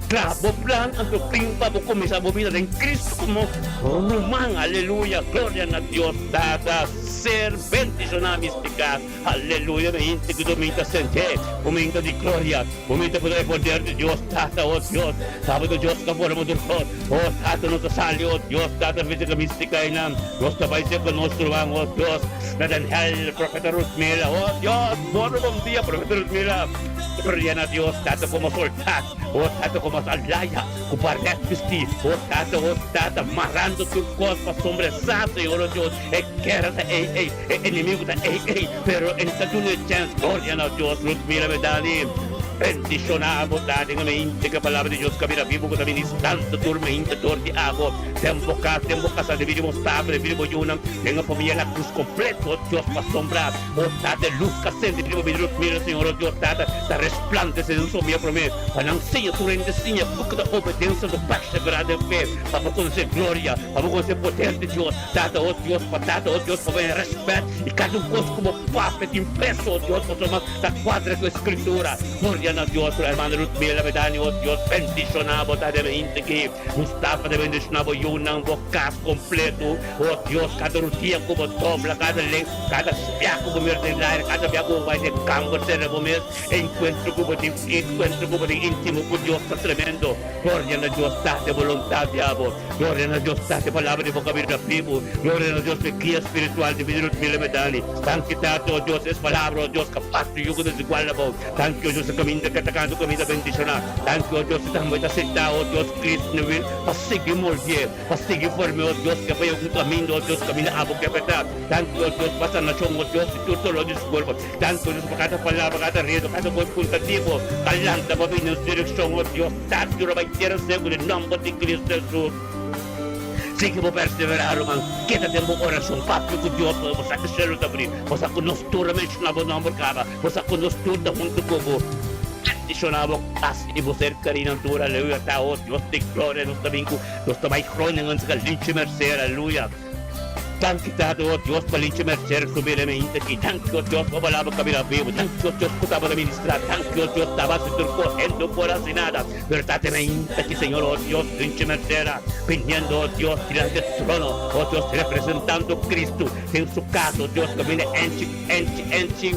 Traha bo plan anto prin pa bo kuminsá bo bida den Cristo komo ruman. Aleluya! Gloria na Dios Tata. Ser bendishoná, Mistica. Aleluya mi hende ku domingo ta sent'é momento di gloria momento ku ta e poder di Dios Tata oh Dios Tata ta Dios ka forma tur kos oh Tata nos ta sali oh Dios Tata fisi ka mistica einan nos ta bai serka nos ruman oh Dios na den hel profeta Ruthmila oh Dios morro bon dia profeta Ruthmila gloria na Dios Tata komo soldat oh Tata komo alaya ku baret bisti oh Tata oh Tata marando tur kos pasobra e sa Señor oh Dios e guera ta ei ei. E enemigo ta ei ei, pero e ta duna e chèns. Gloria na Dios, Ruth mira mi Dani. Bendishoná bo ta den e mente ku e palabra di Dios ka bira bibu ku ta ministrando tur mente dor di abo. Den bo kas, den bo kasá, den bida di bo staf, den bida di bo yunan, den e famia la krus kompleto, Dios pasobra bo ta den lus ka sende riba bida. Ruth mira Señor, oh Dios Tata, ta resplandesé den su famia promé pa nan siña tur hende siña ku ta obedensia lo perseverá den fe pa bo konosé gloria, pa bo konosé poder di Dios. Tata, oh Dios, pa Tata, oh Dios, pa bo haña rèspèt i kada un kos ku bo papia tin peso, oh Dios, pasobra ta kuadra ku e Skritura. Gloria na Dios, ku hermana Ruthmila Bedani, oh Dios, bendishoná bo ta den hende ki Mustafa ta bendishoná bo yunan, bo kas kompleto, oh Dios, kada rudia ku bo dobla, kada len, kada bia ku bo mira den laira, kada bia ku bo bai den kamber sera bo mes, e enkuentro ku bo tin, enkuentro ku bo tin íntimo ku Dios ta tremendo. Gloria na Dios, Tata, e boluntat di abo. Gloria na Dios Tata, e palabra di boca bira bibu. Gloria na Dios pa e guia spiritual di bida Ruth Miller Medani. Danki Tata, o Dios, es palabra, o Dios, kapas di yugo desigual na bo. Danki, o Dios, e kaminda ke ta kanta un kaminda bendishoná. Danki, o Dios, e tambe ta sentá, o Dios, Cristo na wil pa sigui moldié, pa sigui form'é, o Dios, ke pa yega un kaminda, o Dios, kaminda abo ke bèrdat. Danki, o Dios, pa sanashon, o Dios, di tur dolor di su kurpo. Danki, o Dios, pa kada palabra, kada redo, kada kos ku ta di bo ta lanta pa bini nos direkshon, o Dios. Tantu lo bai tera segun e nomber di Cristo Jesus. Sigui bo perseverá, ruman. Keda den bo oracion. Papia cu Dios pasobra bo sa cu cielo ta abrí. Bo sa cu nos tur a menciona bo nomber caba. Bo sa cu nos tur ta hunto cu bo. Bendiciona bo cas y bo ser kerinan tur. Aleluya. Ta o Dios di gloria nos ta bin cu nos ta bai Groningen, Galinchi Merced. Aleluya. Danki Tata, o Dios, pa linchi mercer su bira mi inta aki. Danki, o Dios, pa palabra ku a bira bibu. Danki, o Dios, ku tabata ministrá. Danki, o Dios, tabata hasi tur kos. Hende no por hasi nada, pero Tata mi inta aki, Señor, o Dios, linchi mercer a biniendo, o Dios, dilanti e trono, o Dios, representando Cristo den su kas, o Dios, kaminda enchi, enchi, enchi,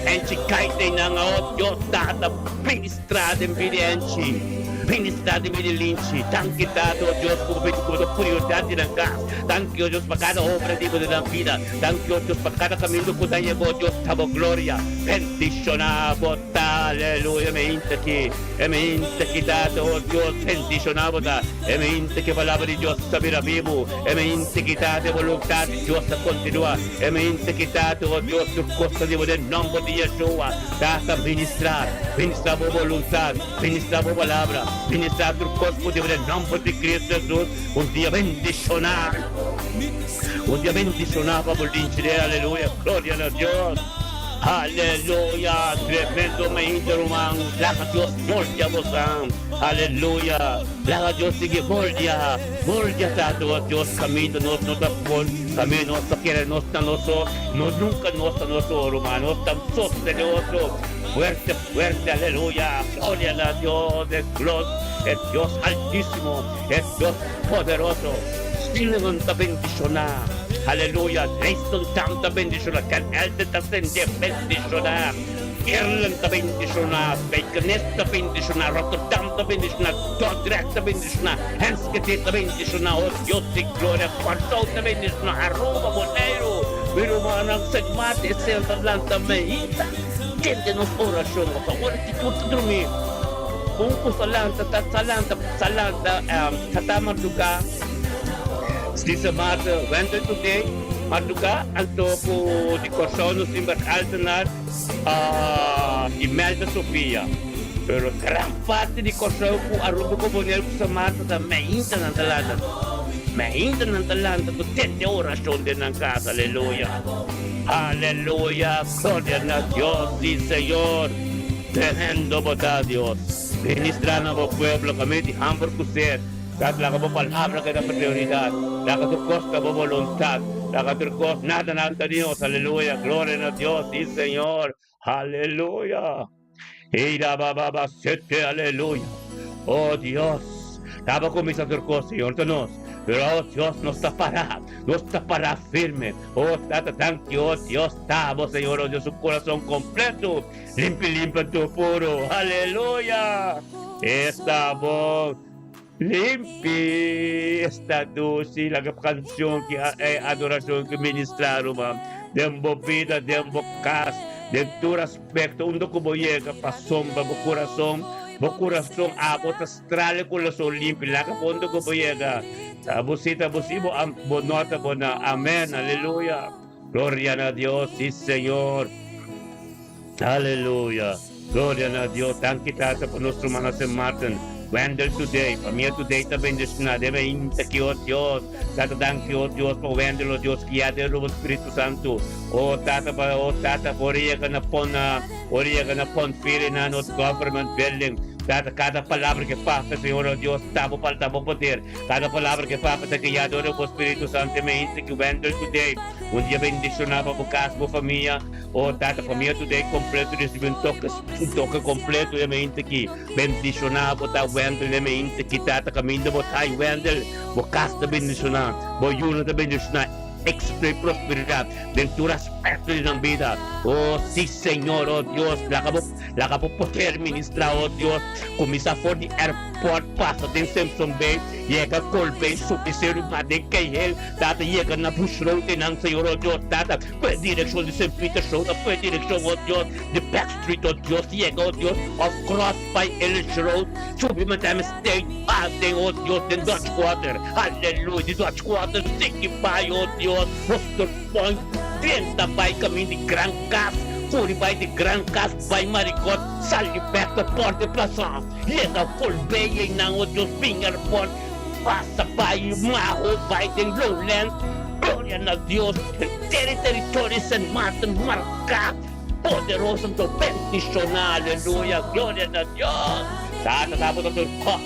enchi kaita einan, o Dios, Tata, ministrá den bida enchi. Ministrá den bida linchi. Danki, Tata, o Dios, ku bo bini ku bo ta prioridat di nan kas. Danki, o Dios, pa kada obra di bo den nan bida. Danki, o Dios, pa kada kaminda ku ta yega, o Dios, ta bo gloria. Bendishoná bo ta, aleluya, e meinta aki, e meinta aki, Tata, o Dios, bendishoná bo ta. E meinta ki e palabra di Dios ta bira bibu. E meinta ki, Tata, e boluntat di Dios ta kontinuá. E meinta ki, Tata, o Dios, tur kos ta di bo den nòmber di Yeshua. Tata, ministrá, ministrá bo boluntat. Ministrá bo palabra, ministrá tur kos ku debe den nòmber di Cristo Jesus. Un dia bendishoná, un dia bendishoná pa bo linchi den aleluya, gloria na Dios. Aleluya, tremendo mainta ruman, laga Dios moldia bosan, aleluya, laga Dios sigui moldia, moldia tata o Dios kaminda nos no ta por, kaminda nos ta kere nos ta nos so, nos nunka nos ta nos so ruman, nos ta sostene otro, fuerte. Fuerte aleluya, gloria na Dios, e Dios, e Dios altísimo, e Dios poderoso. Silvan ta bendishoná, aleluya, Leiston Town ta bendishoná, Den Helder ta sende bendishoná, Heerlen ta bendishoná, Spijkenisse ta bendishoná, Rotterdam ta bendishoná, Dordrecht ta bendishoná, Enschede ta bendishoná, oh Dios di gloria, Kòrsou ta bendishoná, Aruba, Boneiru, mi rumannan, Sint Maarten, esei ta lanta meinta. Tende nos orashon, pa ora ki tur ta drumí, un ku sa lanta ta sa lanta sa lanta sa ta marduká, Lisa Marta Wendel Today marduká anto ku di Kòrsou nos tin Bert Altenaar i Melda Sofia. Pero gran parti di Kòrsou ku Aruba ku Boneiru ku San Marta ta meinta nan ta lanta meinta nan ta lanta ku tende orashon den nan kas, aleluya. Aleluya, gloria na Dios, si Señor, tremendo bo ta Dios, ministra na bo pueblo kaminda di hamber ku sed, Tata laga bo palabra keda prioridad, laga tur kos ta bo boluntad, laga tur kos nada nada ta Dios, aleluya, gloria na Dios, si Señor, aleluya. Eira ba ba ba sete aleluya. Oh Dios, taba kuminsá tur kos, Señor ta nos. Pero oh Dios, nos ta pará, nos ta pará firme. Oh Tata, danki, oh Dios, ta bo, Señor, oh Dios, su kurason kompleto, limpi, limpi anto puro. Aleluya! Esta bon. Limpi esta dushi laga kanshon ki e adorashon ki ministrá ruman den bo bida, den bo kas, den tur aspekto unda ku bo yega pasobra bo kurason, bo kurason abo ta strale kurason limpi laga bo unda ku bo yega ta bo si ta bo si bo bo nota bo na amen aleluya gloria na Dios si Señor Aleluya! Gloria na Dios! Danki Tata pa nos rumannan Sint Maarten. Wendell today, famia today ta bendiciona den mainta ki oh Dios. Tata danki oh Dios pa Wendell oh Dios guia den rubo Spiritu Santo. Oh Tata pa oh Tata por yega na pon na por yega na pon firi na nos government building. Tata cada palabra ke papia Señor oh Dios ta bo ta bo poder. Cada palabra ke papia ta guia door bo Spiritu Santo den mainta ki Wendell today. Un dia bendiciona pa bo cas bo famia. Oh Tata, famia today completo ricibi un toke, un toke completo e mente ki bendiciona bo ta Wendel e mente ki Tata caminda bo ta Wendel, bo cas ta bendiciona, bo yunan ta bendiciona, exito y prosperidad den tur aspecto di nan bida. Oh si Señor, oh Dios, laga bo, laga bo poder ministra, oh Dios, cuminsa for di airport pasa den Simpson Bay, yega Colbay, subi Seru ba den Keiel, Tata yega na Bush Road einan Señor, oh Dios, Tata. Ku e direkshon di Sint Peter's Road of ku e direkshon, oh Dios, di Back Street, oh Dios, yega, oh Dios, of cross by Ellis Road, subi Madame State, pas den, oh Dios, den Dutch Quarter, aleluya, di Dutch Quarter sigui bai, oh Dios, Worcester Point, drenta bai kamin di Gran Kas, kuri bai di Gran Kas bai Marigot, sali bek pa Port de Plaisance, yega Colbey einan, oh Dios, bin airport, pasa bai Maho, bai den Lowlands, Gloria na Dios, henter e territorio di Sint Maarten marká poderoso anto bendishoná, aleluya, gloria na Dios. Tata tabata tur kos.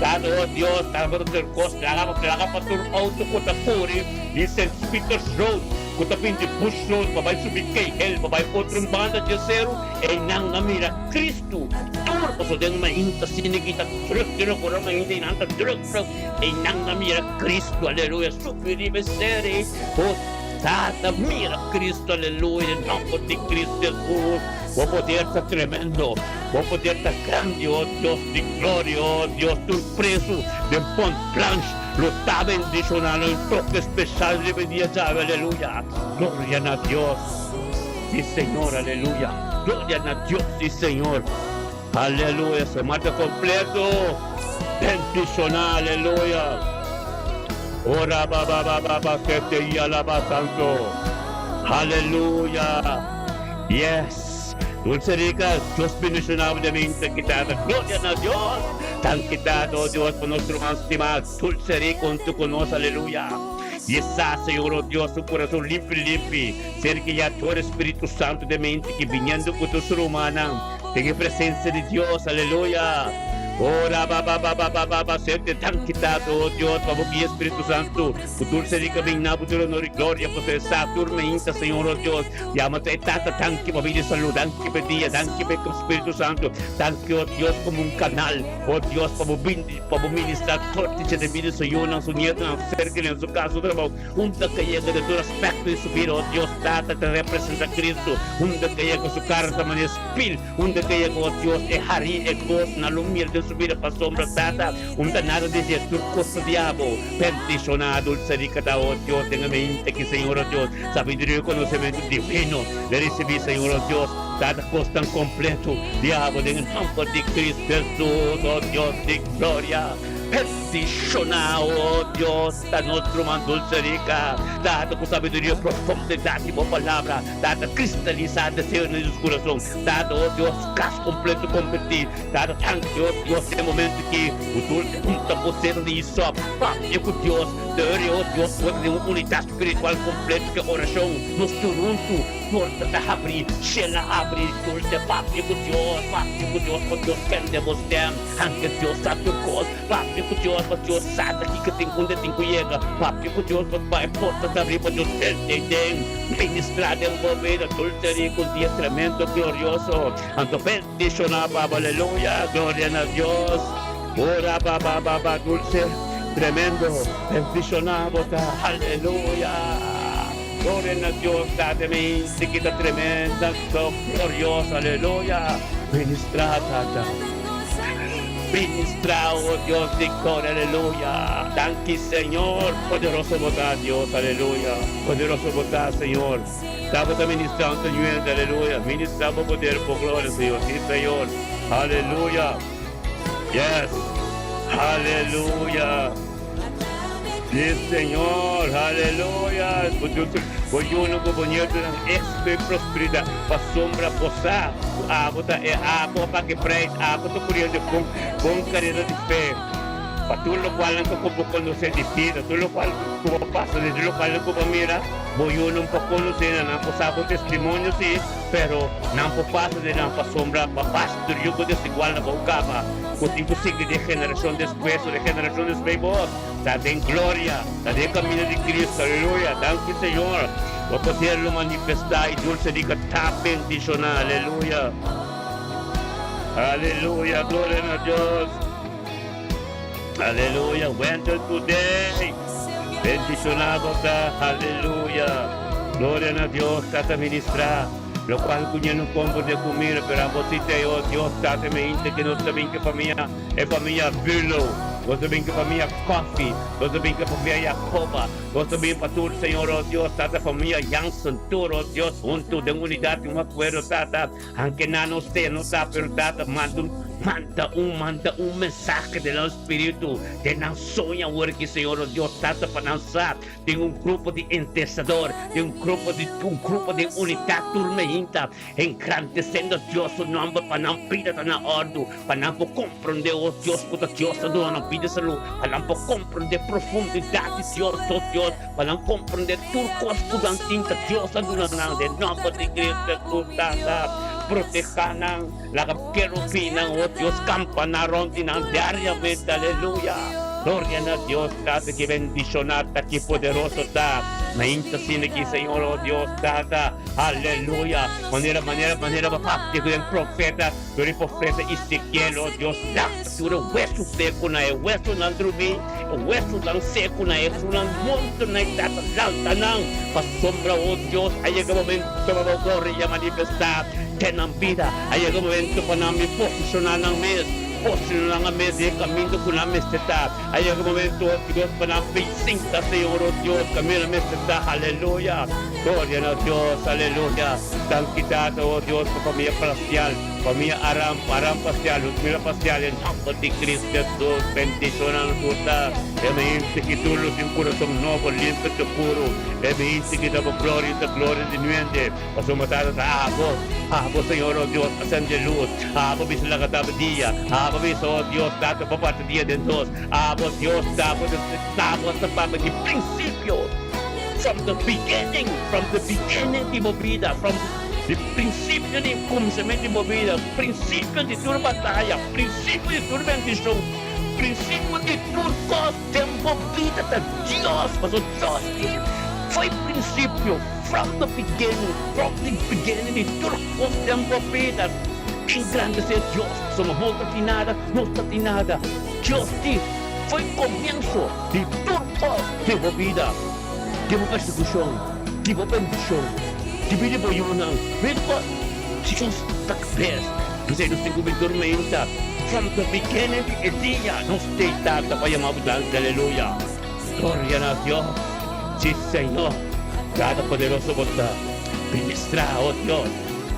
Tata, o Dios, tabata tur kos laga pa laga pa tur outo ku ta kore di Sint Pieters Road ku ta bin di Bush Road pa bai subi Kei Hill pa bai otro banda dje seru, einan a mira Kristu tur pasobra den mainta asina ki ta druk den lo kura mainta einan ta druk druk einan a mira Kristu aleluya subi riba e seru ei o Tata mira Kristu aleluya den nomber di Kristu Hesus bo poder ta tremendo. Bo poder ta grandi, o Dios di gloria, o Dios tur presu den Pont Blanche lo ta bendiciona lo un toke special riba e dia djawe, aleluya, gloria na Dios, si Señor, aleluya, gloria na Dios, si Señor, aleluya, semana completo bendiciona, aleluya, ora ba ba ba ba ba sete y alaba santo, aleluya, yes. Dulce Rica, Dios bendiciona bo den mente kitata. Gloria na Dios! Danki Tata, oh Dios, pa nos ruman stima Dulce Rica hunto cu nos. Aleluya! Y esa, Señor, oh Dios, su curason limpi limpi, ser guia door e Spiritu Santo den mente ki biniendo cu tur su rumannan den e presencia di Dios. Aleluya! Oh, rababababababa, Sente, danki Tata, oh Dios, pa bo guia Spiritu Santo cu Dulce Rica bin na bo tur honor y gloria, pasobra esa tur meinta, Señor, oh Dios, Yama ta e Tata, danki pa bida i salú, danki pa e dia, danki pa e Spiritu Santu, danki, o Dios, komo un kanal, o Dios, pa bo bindi, pa bo ministrá korte dje den bida su yunan, su nietonan, su ser kerinan, su kas, su trabou, unda ke yega den tur aspekto di su bida, o Dios, Tata ta representá Kristu, unda ke yega su kara ta manera spil, unda ke yega, o Dios, e harí, e gos, nan lo mira den su bida pasobra, Tata, unda nada di dje, tur kos ta di abo. Bendishoná dulce rica ta, o Dios, den e mente ki, Señor, o Dios, sabiduria i konosementu divino le risibí, Señor, o Dios, tata kosnan kompleto di abo den e nòmber di Cristo Hesus, o Dios di gloria. Bendishoná, o Dios, ta nos ruman dulce rica, tata ku sabiduria profundidat di bo palabra, tata kristalisá deseonan di nos kurason, tata, o Dios, kas kompleto kombertí, tata, danki, o Dios, den e momento ki ku tur junta bo ser di Isop, papia ku Dios, Dor e o Dios por den un unidat spiritual kompleto ku e orashon, nos tur huntu, porta ta habri, shel a habri, tur te papia ku Dios, papia ku Dios pa Dios tende bo stem, anke Dios sa tur kos, papia ku Dios pa Dios sa ta kiko tin unda tin ku yega, papia ku Dios pa pa e porta ta habri pa Dios tende i den ministra den bo bida, tur te riku un dia tremendo glorioso, anto bendishona Baba aleluya, gloria na Dios. Ora ba ba ba ba dulce tremendo bendiciona bo ta aleluya gloria na Dios tata mi inti ki ta tremenda so glorioso aleluya ministra tata ministra oh Dios di gloria aleluya danki Señor poderoso bo ta Dios aleluya poderoso bo ta Señor ta bo ta ministra un ta ñuente aleluya ministra bo poder bo gloria Señor si Señor aleluya. Yes! Haleluya! Sí, Señor! Haleluya! Bo Dios, bo yunan ku bo nietonan éxito i prosperidat. Pasobra bo sa ku abo ta e abo a paga e prijs, abo ta kuriendo e bon, bon karera di fe. Pa tur lokual nan ku bo konosé di bida, tur lokual ku bo pasa den, tur lokual ku bo mira, bo yunan por konosé nan, nan por sa bo testimonio, sí, pero nan por pasa den nan pasobra bo a pasa. Tur yu ku desigual na bou kaba, ku tin ku sigui di generashon despues o di generashon despues bo ta den gloria, ta den kaminda di Cristo. Aleluya! Danki Señor, bo poder lo manifestá i dulce rica ta bendishoná. Aleluya! Aleluya! Gloria na Dios! Aleluya! Wendell today! Bendishoná bo ta. Aleluya! Gloria na Dios! Tata ministrá. Locual cu ña no comprende cu mira, pero abo si te, oh Dios, Tata mi hinte que nos ta bin cu famia, e famia Bülow, nos ta bin cu famia Coffey, nos ta bin cu famia Jacoba, nos ta bin pa tur, Señor, oh Dios, Tata, famia Jansen, tur, oh Dios, hunto den unidad y un acuerdo, Tata, aunke nan no te, no ta, pero Tata, manda un, manda un, manda un mensahe den nan spiritu, den nan soña awor aki, Señor, oh Dios, Tata, pa nan sa Den un grupo di intercedor, den un grupo di un grupo den unidat tur meinta, engrandesendo Dios su nomber pa nan bida ta na ordu, pa nan por comprende o Dios cu ta Dios ta duna nan bida salud, pa nan por comprende profundidat di Dios, nos Dios, pa nan comprende tur cos cu nan tin ta Dios a duna nan, den nomber di Cristo Jesus, Tata. Protehá nan, laga kerubinnan, o Dios, kampaná rònt di nan diariamente. Aleluya! Gloria na Dios, Tata, ki bendishoná ta, ki poderoso ta. Mainta asina ki, Señor, o Dios, Tata. Aleluya! Manera, manera, manera bo papia ku den profeta, dor di profeta Ezekiel, o Dios, lanta tur e wesu seku na e wesunan drumí, e wesunan seku na e wesunan morto na e Tata, lanta nan, pasobra, o Dios, a yega momento pa bo gloria manifestá den nan bida, a yega momento pa nan mi posishoná nan mes, posishoná nan mes den e kaminda ku nan mester ta, a yega momento, o Dios, pa nan bin sinta, Señor, o Dios, kaminda nan mester ta, aleluya. Gloria na Dios, aleluya. Danki Tata, o Dios, pa famia Placial, famia Aram, Aram Placial, Luzmila Placial, en nomber di Cristo Jesus, bendiciona nan tur ta. E mente ki tur lo tin curason nobo, limpio te puro. E mente ki ta bo gloria ta gloria di nuende. Pasobra Tata ta abo, abo Señor, o Dios, a sende luz. Abo bisa laga ta bo dia. Abo bisa, o Dios, Tata, bo parti dia den nos. Abo, Dios, ta bo, ta bo ta papia di principio. From the beginning, from the beginning di bo bida, from di principio di kuminsamentu di bo bida, principio di tur bataya, principio di tur bendishon, principio di tur kos den bo bida ta Dios, pasobra Dios di foi principio, from the beginning, from the beginning di tur kos den bo bida. Engrandesé Dios, pasobra bo ta tin nada, nos ta tin nada. Dios di foi komienso di tur kos den bo bida, den bo persekushon, di bo bendishon, di bida di bo yunan, bida di bo Dios ta kabes. P'esei nos tin ku bin tormenta from the beginning di e dia nos tei Tata pa yama bo danki aleluya gloria na Dios si Señor Tata poderoso bo ta ministra oh Dios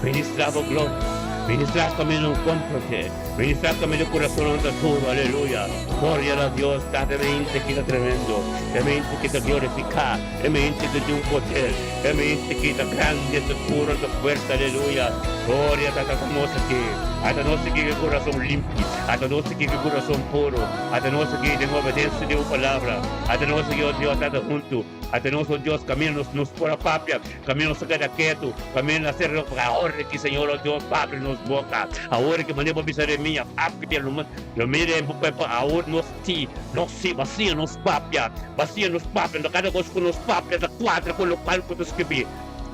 ministra bo gloria ministra kaminda no komprende. Ministrá kaminda kurason ta duru, aleluya. Gloria na Dios, Tata, e mente ki ta tremendo, e mente ki ta glorifiká, e mente ki tin un poder, e mente ki ta grandi, ta puro, ta fuerte, aleluya. Gloria, Tata, ata nos aki, ata nos aki ku kurason limpi, ata nos aki ku kurason puro, ata nos aki den obedensia di bo palabra, ata nos aki, o Dios, Tata, huntu. Ata nos, oh Dios, camina nos, nos por a papia, camina nos a keda ketu, camina nos a ser Awor ki Señor, oh Dios, papia nos boca. Awor ki manera bo bisa Jeremia, papia, lo, lo mire bo pueblo, awor nos si, nos si, basia nos papia, basia nos papia, no kada cos cu nos papia ta cuadra cu locual cu ta scribi.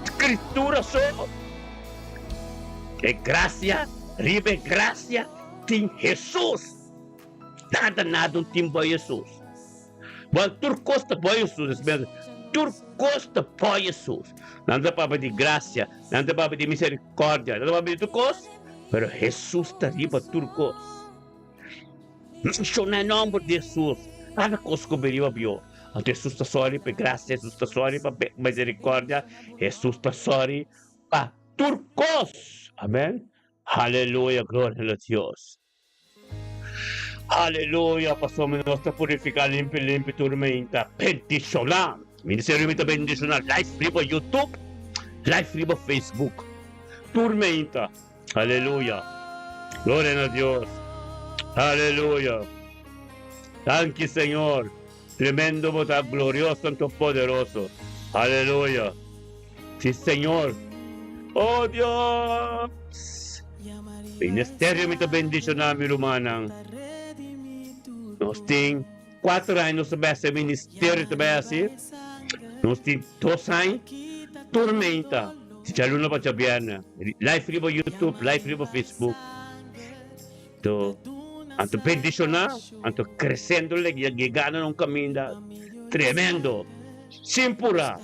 Scritura so, e gracia, riba e gracia tin Jesus. Nada, nada no tin bo Jesus. Bo tur kos ta por Hesus, tur kos ta por Hesus. Nan ta papia di grasia, nan ta papia di misericordia, nan ta papia di tur kos, pero Hesus ta riba tur kos. Menshona e nomber di Hesus, kada kos ku bini riba bo. Anto Hesus ta sori pa e grasia, Hesus ta sori pa misericordia, Hesus ta sori pa tur kos. Amen. Haleluya, gloria na Dios. Aleluya, pasobra nos ta purifiká limpi limpi tur meinta. Bendishoná! Ministerio mi ta bendishoná live riba YouTube, live riba Facebook. Tur meinta. Aleluya. Gloria na Dios. Aleluya. Danki Señor. Tremendo bo ta, glorioso anto poderoso. Aleluya. Si Señor. Oh Dios! Ministerio mi ta bendiciona mi rumannan. Nos tin cuatro aña nos ta bay haci ministerio ta bay haci. Nos tin dos aña tur meinta di djaluna pa djabierne. Live riba YouTube, live riba Facebook. To anto bendiciona, anto creciendo yegando na un caminda tremendo. Sin pura,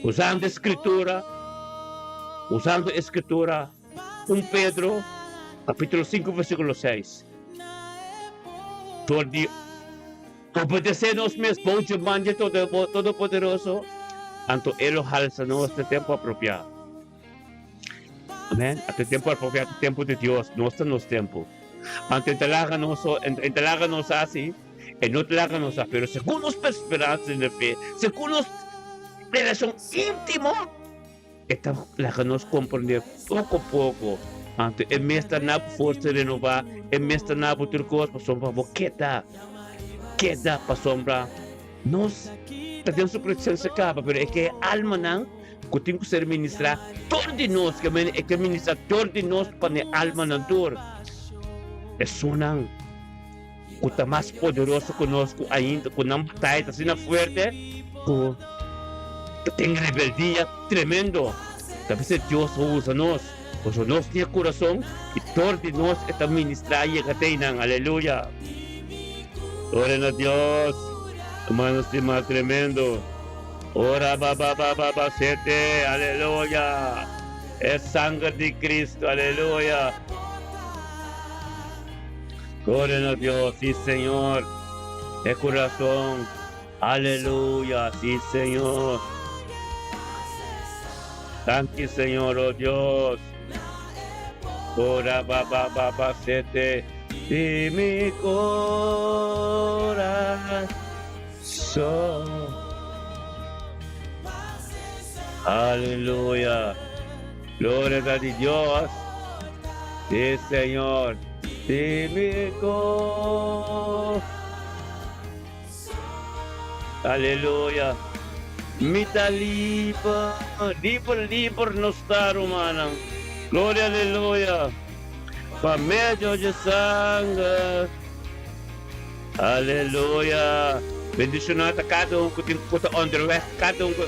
usando e Scritura, usando e Scritura, un Pedro capítulo 5 versículo 6. Dor di obedece nos mes bou dje man dje Todopoderoso, anto E lo halsa nos na tempo apropiado. Amen. Anto e tempo apropiado ta tempo di Dios, nos ta nos tempo. Anto e ta laga nos, e ta laga nos hasi. E no ta laga nos sa, pero segun nos perseverancia den e fe, segun nos relacion intimo, e ta laga nos comprende poco poco. Anto e mes ta na bo forsa renova, e mes ta na bo tur cos, pasobra bo keda, keda pasobra nos ta den su presencia caba, pero e ke e almanan. ku tin ku ser ministrá tur di nos, ke mene e ke ministrá tur di nos pa ne almanan tur. Esunnan ku ta mas poderoso ku nos, ku ainda ku nan bataya ta asina fuerte ku ta tin rebeldia tremendo. Ta p'esei Dios a usa nos, pasobra nos tin e kurason i tur di nos e ta ministrá yega te einan. Aleluya! Gloria na Dios! Hermano stimá tremendo. Ora ba ba ba ba ba sete, aleluya! E sanger di Cristo, aleluya! Gloria na Dios, sí Señor. E corazón, aleluya, sí Señor. Danki Señor, oh Dios. Ora ba ba ba ba sete, di mi corazón. Aleluya. Gloria ta di Dios. Sí, Señor. Di mi co. Aleluya. Mi ta liber, liber, liber nos ta, rumannan. Gloria, aleluya. Pa medio dje sanger. Aleluya! Bendiciona ta cada un cu tin cu ta onderweg, cada un cu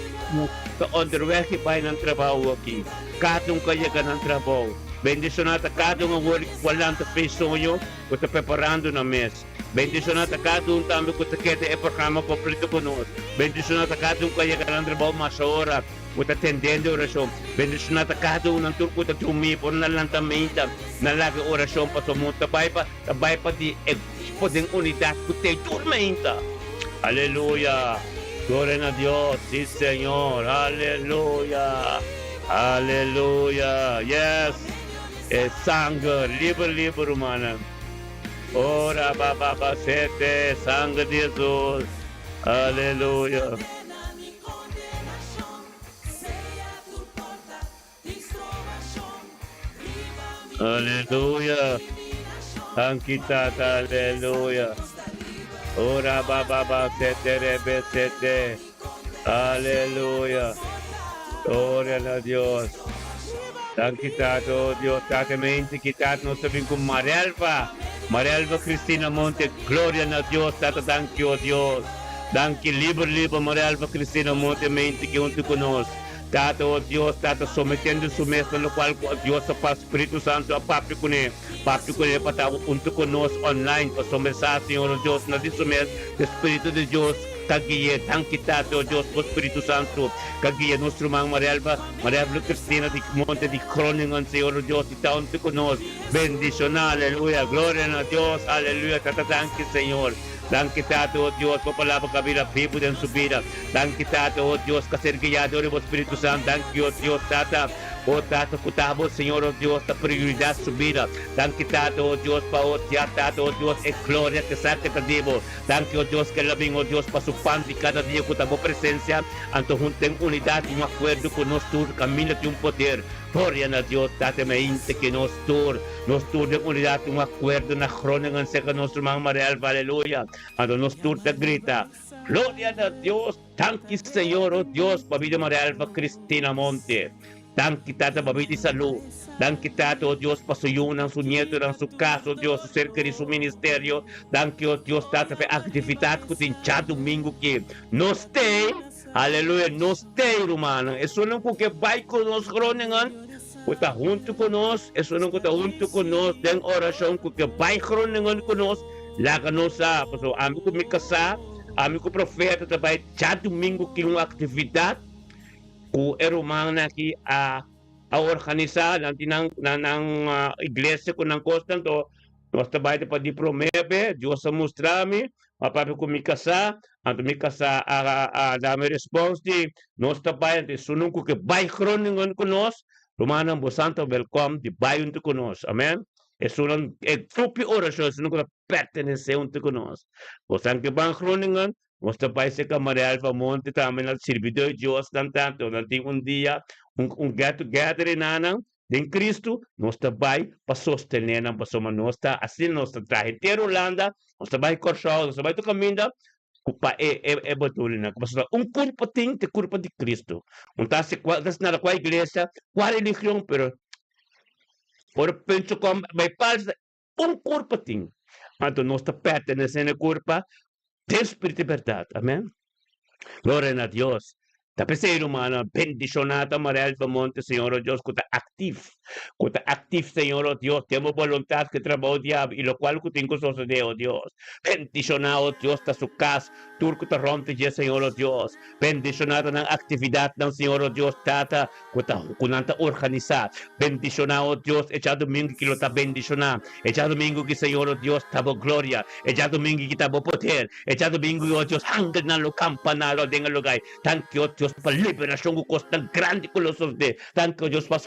ta onderweg y bay nan trabao aki, cada un cu a yega nan trabao. Bendiciona ta cada un awor cu a lanta fe soño cu ta preparando nan mes. Bendiciona ta cada un tambe cu ta keda e programa completo cu nos. Bendiciona ta cada un cu a yega nan trabao mas ora cu ta tendendo e oracion. Bendiciona ta cada un nan tur cu ta drumi por nan lanta meinta nan laga e oracion pasobra mon ta bay pa Ta bai pa di e grupo den unidat ku t'ei tur meinta. Aleluya! Gloria na Dios! Si Señor! Aleluya! Aleluya! Yes! E sanger! Liber liber rumannan! Ora ba ba ba sete! Sanger di Jesus! Aleluya! Aleluya. Danki Tata, aleluya. Ora ba ba ba sete rebe sete. Aleluya. Gloria na Dios. Danki Tata, oh Dios, Tata mente ki Tata nos ta bin ku Marelva. Marelva Cristina Monte, gloria na Dios, Tata danki oh Dios. Danki liber liber Marelva Cristina Monte mente ki huntu ku nos. Tata, o Dios, Tata, sometendo su mes na locual cu Dios a pa Spiritu Santo a papia cune, papia cune pa ta hunto cu nos online, pasobra sa, Señor, o Dios, na di su mes, e Spiritu di Dios ta gui'e. Danki, Tata, o Dios, bo Spiritu Santo ka guia nos ruman Marielva, Marielva Cristina di Monte di Groningen, Señor, o Dios, di ta hunto cu nos. Bendiciona, aleluya, gloria na Dios, aleluya, Tata, danki, Señor. Danki, Tata, o Dios, bo palabra ka bira bibu den su bida. Danki, Tata, o Dios, ka ser guiá dor di bo Spiritu Santu. Danki, o Dios, Tata, o Tata, ku ta bo, Señor, o Dios, ta prioridat su bida. Danki, Tata, o Dios, pa o dia, Tata, o Dios, e gloria ke sa ke ta di bo. Danki, o Dios, ke lo bin, o Dios, pa su pan di kada dia ku ta bo presensia, anto huntu den unidat i un akuerdo ku nos tur kaminda tin un poder. Gloria na Dios, Tata, mainta ke nos tur, nos tur den unidat i un akuerdo na Groningen serka nos ruman Marielva, aleluya. Anto nos tur ta grita, Gloria na Dios, danki Señor, oh Dios, pa bida Marielva Cristina Monte. Danki Tata pa bida i salú. Danki Tata, oh Dios, pa su yunan, su nietonan, su kas, oh Dios, su ser kerí, su ministerio. Danki, oh Dios, Tata, pa e aktividat ku tin djadumingu ki nos tei. Aleluya, nos tei, rumannan. Esunnan ku ke bai ku nos Groningen, ku ta huntu ku nos, esunnan ku ta huntu ku nos den orashon, ku ke bai Groningen ku nos, Laga nos sa, pasobra ami ku mi kasá, ami ku profeta ta bai djadumingu ki un aktividat ku e rumannan aki a a organisá, nan tin nan nan nan iglesia ku nan kosnan, anto nos ta bai pa di promé be, Dios a mustra mi, a papia ku mi kasá, anto mi kasá a a da mi respons di nos ta bai, anto esunnan ku ke bai Groningen ku nos, rumannan bosan ta wèlkòm di bai huntu ku nos, amèn. Esunnan e grupo orashon, esunnan ku ta pertenesé huntu ku nos. Bosan ke ban Groningen, nos ta bai serka Maria Alva Monte tambe nan sirbidó di Dios nan tantu. Nan tin un dia un un get together enanan den Kristu, nos ta bai pa sostené nan pasobra nos ta asina nos ta traha henter Hulanda, nos ta bai Kòrsou, nos ta bai tur kaminda. Ku pa e e e bedoelingnan ku pasobra un kurpo tin ta e kurpo di Cristo. Un ta hasi kua ta hasi nada kua iglesia, kua religion, pero ora pensa kom bai palsa un kurpo tin. Anto nos ta pertenesé na e kurpa den spiritu i bèrdat. Amen. Gloria na Dios. Ta p'esei, rumannan, bendishoná ta Marel Vermonte, Señor o Dios, ku ta aktif, ku ta aktif, Señor o Dios, den bo boluntat ku e trabou diabel i lokual ku tin ku sosodé, o Dios. Bendishoná, o Dios, ta su kas, tur ku ta rònt di dje, Señor o Dios. Bendishoná ta nan aktividatnan, Señor o Dios, Tata, ku ta ku nan ta organisá. Bendishoná, o Dios, e djadumingu ki lo ta bendishoná. E djadumingu ki, Señor o Dios, ta bo gloria. E djadumingu ki ta bo poder. E djadumingu, o Dios, angelnan lo kampaná lo den e lugá ei. Danki, o Dios, pa liberashon ku kosnan grandi ku lo sosodé. Danki, o Dios, pa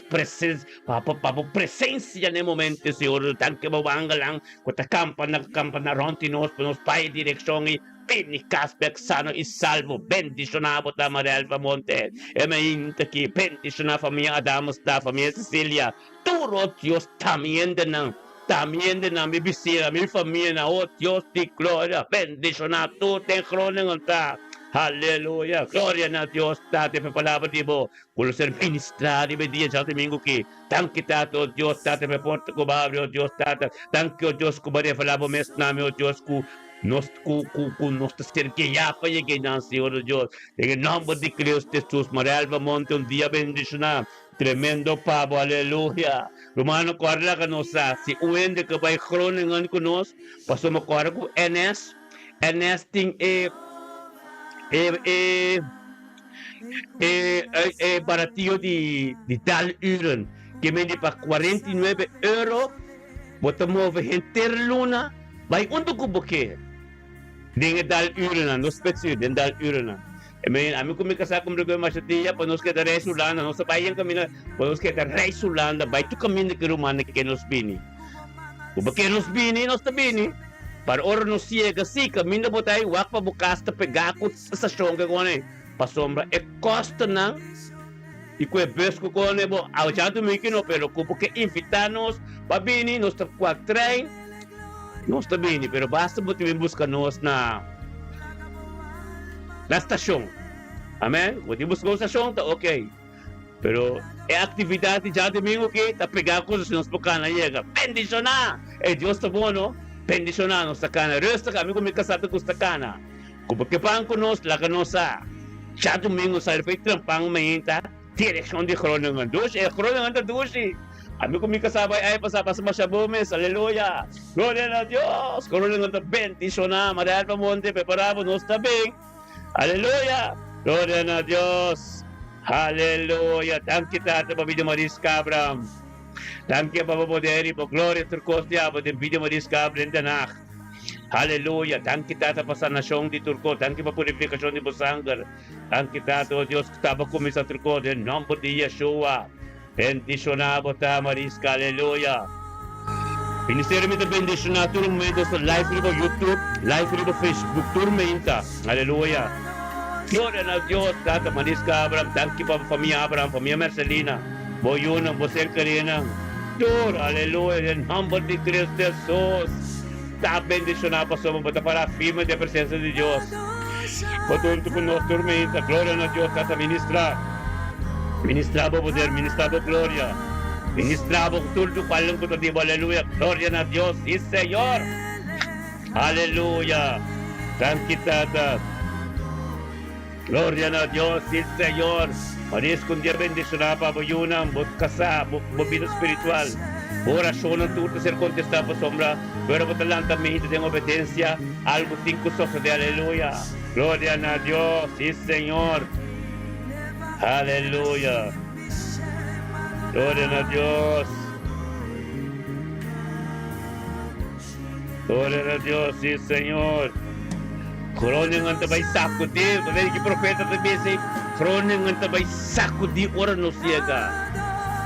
pa pa bo presensia na e momento, Señor. Danki pa bo angelnan ku ta kampaná kampaná rònt di nos pa nos bai e direkshon ei. Bini kas bèk sano i salvo. Bendishoná bo ta, Maria Elva Monte. E mainta aki, bendishoná famia Adamus ta, famia Cecilia. Tur, o Dios, ta mi hendenan. Ta mi hendenan, mi bisiñanan, mi famianan, o Dios di gloria, bendishoná tur den Groningen ta. Aleluya! Gloria na Dios Tata pa e palabra di bo ku lo ser ministrá riba e dia djadumingu aki. Danki Tata, o Dios Tata, pa e porta ku bo a abri, o Dios Tata. Danki, o Dios, ku bo a revelá bo mes na mi, o Dios, ku nos ku ku ku nos ta ser guiá pa yega einan, Señor, o Dios. Den e nòmber di Cristo Jesus, Maria Elva Monte, un dia bendishoná. Tremendo pa bo, aleluya. Rumannan kòrda laga nos sa si un hende ke bai Groningen ku nos, pasobra mi kòrda ku NS, NS tin e e e e e baratio di di daluren ke mende pa 49 euro bo ta move henter luna bai unda ku bo ke den e dalurennan, no spetsuur, den dalurennan. Amen. Ami ku mi kasá kumpli ku e masha dia pa nos keda reis Hulanda. Nos ta bai yen kaminda pa nos keda reis Hulanda. Bai tur kaminda ku e rumannan ke nos bini. Ku bo ke nos bini, nos ta bini. Para ora nos yega, si, kaminda bo ta ei, wak pa bo kas ta pegá ku stashon ke kone. Pasobra e kostonan i ku e bus ku kone bo awachá dumi ki no, pero ku bo ke invitá nos pa bini, nos ta kua trein. Nos ta bini, pero basta bo ta bin buska nos na na stashon. Amen. Bo tin buska un stashon ta ok. Pero e aktividat di djadumingu aki ta pega ku si nos por kana yega. Bendishoná! E Dios ta bon, no? Bendishoná! Nos ta kana rustig. Ami ku mi kasá ta gusta kana. Ku bo ke pan ku nos, laga nos sa. Djadumingu sali pa e trampan mainta. Direkshon di Groningen. Dushi, e Groningen ta dushi. Ami ku mi kasá bai ai pasá pasa masha bon mes. Aleluya! Gloria na Dios! Groningen ta bendishoná. Maria Elba Monte, prepará bo, nos ta bin. Aleluya! Gloria na Dios! Aleluya! Danki Tata pa bida Mariska Abraham. Danki pa bo poder i bo gloria tur kos di abo den bida Mariska Abraham den Den Haag. Aleluya! Danki Tata pa sanashon di tur kos. Danki pa purifikashon di bo sanger. Danki Tata, o Dios, ku ta pa kuminsá tur kos den nòmber di Yeshua. Bendishoná bo ta, Mariska. Aleluya. Ministerio mi ta bendishoná tur momento esta live riba YouTube, live riba Facebook, tur meinta. Aleluya. Gloria na Dios, Tata Mariska Abraham, danki pa bo famia Abraham, famia Mercelina, bo yunan, bo ser kerinan, tur. Aleluya, den nòmber di Cristo Jesus. Ta bendishoná pasobra bo ta pará firme den presensia di Dios. Bo ta huntu ku nos tur meinta. Gloria na Dios. Tata, ministrá. Ministrá bo poder. Ministrá bo gloria. Ministrá bo tur lokual ku ta di bo. Aleluya. Gloria na Dios. Sí, Señor. Aleluya. Danki, Tata. Gloria na Dios. Sí, Señor. Maris ku un dia bendishoná pa bo yunan, bo kasá, bo bida spiritual. Bo orashonnan tur ta ser kontestá pasobra ora bo ta lanta mente den obedensia, algu tin ku sosodé. Aleluya! Gloria na Dios! Sí, Señor! Aleluya! Gloria na Dios! Gloria na Dios, sí Señor. Groningen ta bai sacudi. Ta mira ki profeta ta bisa ei. Groningen ta bai sacudi ora nos yega.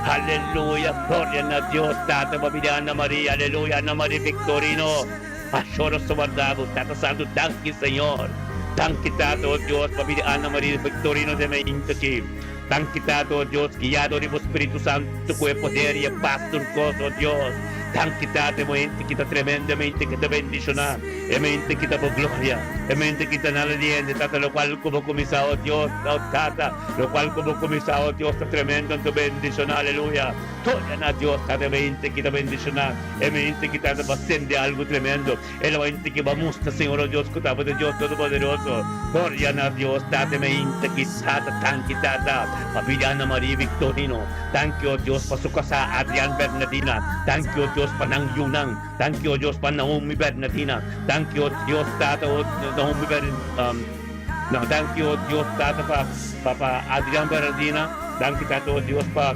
Aleluya, gloria na Dios. Tata pa bini Ana Maria, aleluya, Ana Maria Victorino. Pastor nos ta warda bo. Tata Santo, danki Señor. Danki Tata, oh Dios, pa bini Ana Maria Victorino den mainta aki. Danki Tata, oh Dios, guiado di bo Spiritu Santo cu e poder y e paz tur cos, oh Dios. Danki Tata, e momente ki ta tremendo, e momente ki ta bendishoná, e momente ki ta bo gloria, e momente ki ta nada di hende, Tata, lokual ku bo kuminsá, o Dios, o Tata, lokual ku bo kuminsá, o Dios, ta tremendo anto bendishoná, aleluya. Gloria na Dios, Tata, e momente ki ta bendishoná, e momente ki Tata bo a sende algu tremendo, e momente ki bo a mustra, Señor, o Dios, ku ta bo ta Dios Todopoderoso. Gloria na Dios, Tata, e momente ki Tata, danki Tata, pa bida Ana Maria Victorino. Danki, o Dios, pa su kasá Adrian Bernadina. Danki, o Dios, pa nan yunan. Danki, o Dios, pa Naomi Bernadina. Danki, o Dios, Tata, o Naomi Ber, no, danki, o Dios, Tata, pa, pa, pa Adrian Bernadina. Danki, Tata, o Dios, pa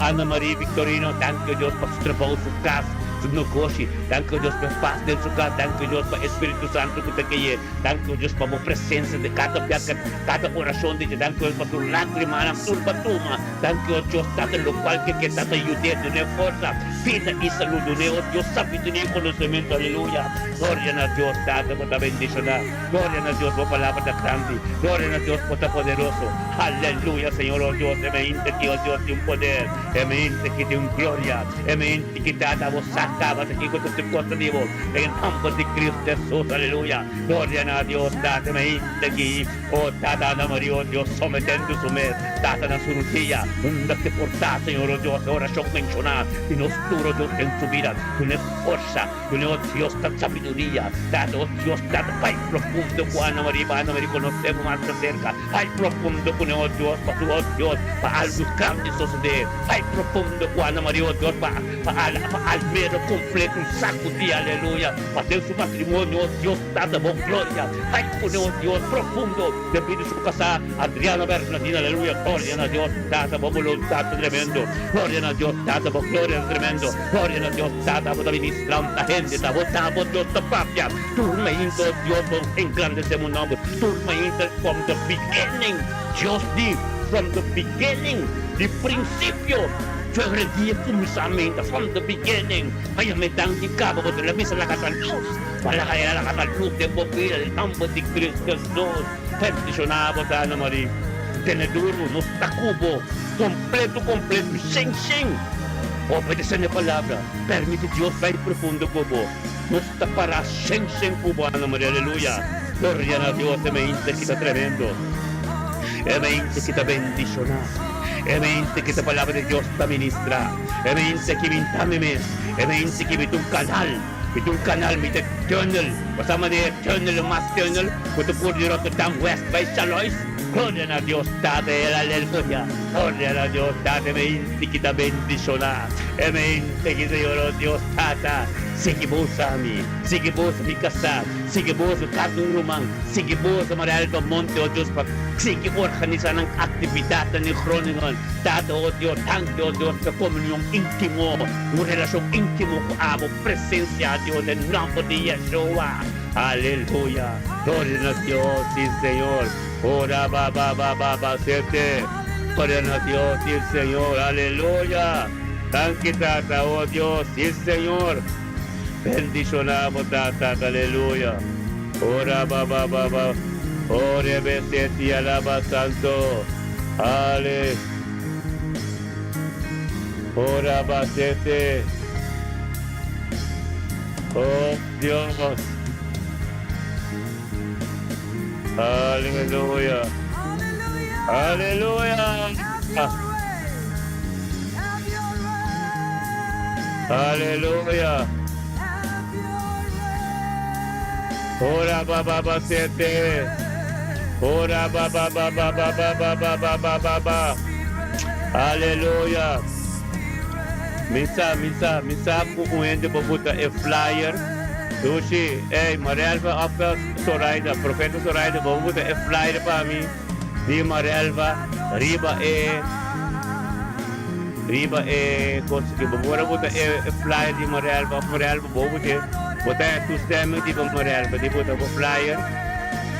Ana Marie Victorino. Danki, o Dios, pa su trabou, su kas, su negoshi. Danki, o Dios, pa e pas den su kas. Danki, o Dios, pa e Spiritu Santu ku ta keye. Danki o Dios pa bo presencia den cada biaha, cada oracion di dje. Danki o Dios pa tur lagrimanan tur pa tuma. Danki o Dios Tata locual ke ke Tata yud'é, dun'é forsa, bida y salud. Dun'é o Dios sabiduria y conocemento. Aleluya. Gloria na Dios Tata bo ta bendiciona. Gloria na Dios bo palabra ta grandi. Gloria na Dios bo ta poderoso. Aleluya Señor o Dios e mente ki o Dios tin poder. E mente ki tin gloria. E mente ki Tata bo sa caba ta kico ta tur cos ta di bo. Den e nomber di Cristo Jesus, aleluya. Gloria na Dios, Tata mainta aki. O Tata Ana Maria, o Dios, sometendo su mes, Tata, na su rudia, unda ke por ta, Señor, o Dios, e oracion menciona di nos tur, o Dios, den su bida. Dun'e forsa, dun'e, o Dios, ta sabiduria, Tata, o Dios, Tata, bai profundo cu Ana Maria, pa Ana Maria conoce bo mas acerca. Bai profundo cu ne, o Dios, pasobra, o Dios, pa algo grandi sosode. Bai profundo cu Ana Maria, o Dios, pa. Pa ala pa almero completo un sacudi aleluya pa den su matrimonio oh Dios tata bo gloria hay pone oh Dios profundo den bida su casa Adriana Bernadina aleluya gloria na Dios tata bo voluntad ta tremendo gloria na Dios tata bo gloria ta tremendo gloria na Dios tata bo ta ministra un ta hende ta bo ta bo Dios ta papia tur mainta oh Dios bo engrandece bo nomber tur mainta from the beginning Dios di from the beginning di principio. Febrer dia kuminsamentu, from the beginning, pa yama e danki kaba bo ta bisa laga ta lus, pa laga e laga ta lus den bo bida den nomber di Cristo Jesus. Bendiciona bo ta Ana Marie, tene duro, nos ta ku bo kompleto kompleto, shen shen. Obedece na e palabra, permiti Dios bai profundo ku bo, nos ta para shen shen ku bo Ana Marie, aleluya. Gloria na Dios, e mente ki ta tremendo, e mente ki ta bendiciona. E mente ki ta palabra di Dios ta ministra. E mente ki mi ta mi mes. E mente ki mi ta un kanal. Mi ta un kanal, mi ta tunnel. Bo sa manera tunnel o mas tunnel ku ta por di Rotterdam West bai Charlois? Gloria na Dios Tata el aleluya. Gloria na Dios Tata e mente ki ta bendiciona. E mente ki Señor o Dios Tata sigui bo usa mi. Sigui bo usa mi kasá. Sigui bo usa kada un ruman. Sigui bo usa Marialba Monte o Dios pa Sigui organisa nan actividadnan den Groningen. Tata, o Dios, danki, o Dios, pa comunion intimo, un relacion intimo cu abo, presencia, Dios, den nomber di Yeshua. Aleluya. Gloria na Dios, si Señor. Ora ba ba ba ba ba sete. Gloria na Dios, si Señor. Aleluya. Danki, Tata, o Dios, si Señor. Bendiciona bo, Tata. Aleluya. Ora ba ba ba ba Ore be se ti alaba santo Ale Ora ba se te Oh Dios Aleluya Aleluya Aleluya Ora ba ba ba sete. Ora ba ba ba ba ba ba ba ba ba ba ba ba. Aleluya. Mi sa, mi sa, mi sa ku un hende bo buta e flyer. Dushi, ey, Marelva of Zoraida, Profeta Zoraida, bo buta e flyer pa mi di Marelva riba e riba e cosa ki bo por a buta e flyer di Marelva of Marelva bo bute bo ta e toestemming di bo Marelva di buta bo flyer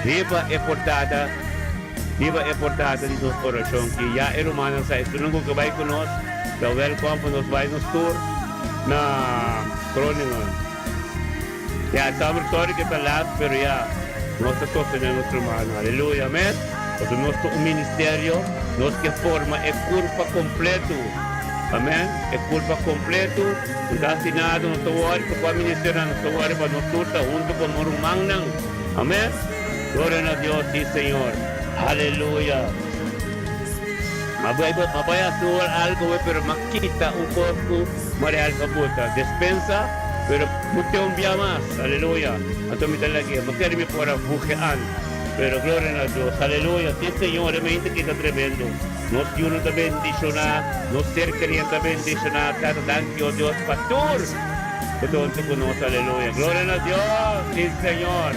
riba e portada riba e portada di nos oracion ki ya e rumannan sa esunnan ku ke bai ku nos ta welkom pa nos bai nos tour na Groningen ya estamos sorry ke ta laat pero ya nos ta sostene nos rumannan aleluya amen. Pasobra nos ta un ministerio, nos ke forma e kurpa kompletu. Amen. E kurpa kompletu, no ta hasi nada, nos ta wòri pa kua ministernan, nos ta wòri pa nos tur ta huntu komo rumannan. Amen. Gloria na Dios, si Señor. Aleluya. Ma bai ma bai hasi ora algo we pero ma kita un kos ku Maria Elsa buta. Despensa, pero no te un bia mas. Aleluya. Anto mi ta lag'é. Ma kere mi por a vuge an. Pero gloria na Dios. Aleluya. Si Señor, e mente kita tremendo. Nos yunan ta bendishoná, nos ser kerian ta bendishoná. Tata, danki, oh Dios, pa tur ku ta huntu ku nos. Aleluya. Gloria na Dios. Si Señor.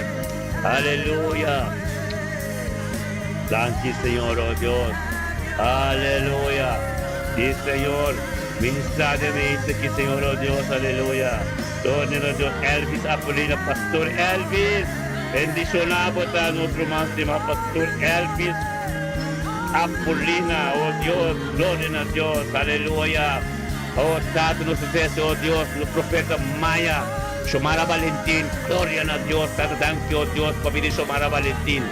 Aleluya. Danki, Señor, oh Dios. Aleluya. Si Señor. Ministrá den mente aki, Señor, oh Dios. Aleluya. Gloria na Dios. Elvis Apolina, Pastor Elvis. Bendishoná bo ta nos ruman stimá, Pastor Elvis Apolina. Oh Dios, gloria na Dios. Aleluya. Oh Tata, nos ta trese, oh Dios, nos profeta Maya, Shomara Valentin. Gloria na Dios. Tata, danki, oh Dios, pa bida di Shomara Valentin.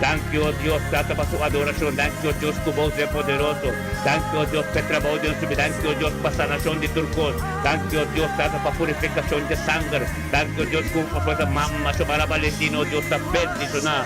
Danki, oh Dios, Tata, pa su adorashon. Danki, oh Dios, ku bo ser poderoso. Danki, oh Dios, pa e trabou den su bida. Danki, oh Dios, pa sanashon di tur kos. Danki, oh Dios, Tata, pa purifikashon di sanger. Danki, oh Dios, ku profeta Mama Shomara Valentin, oh Dios, ta bendishoná.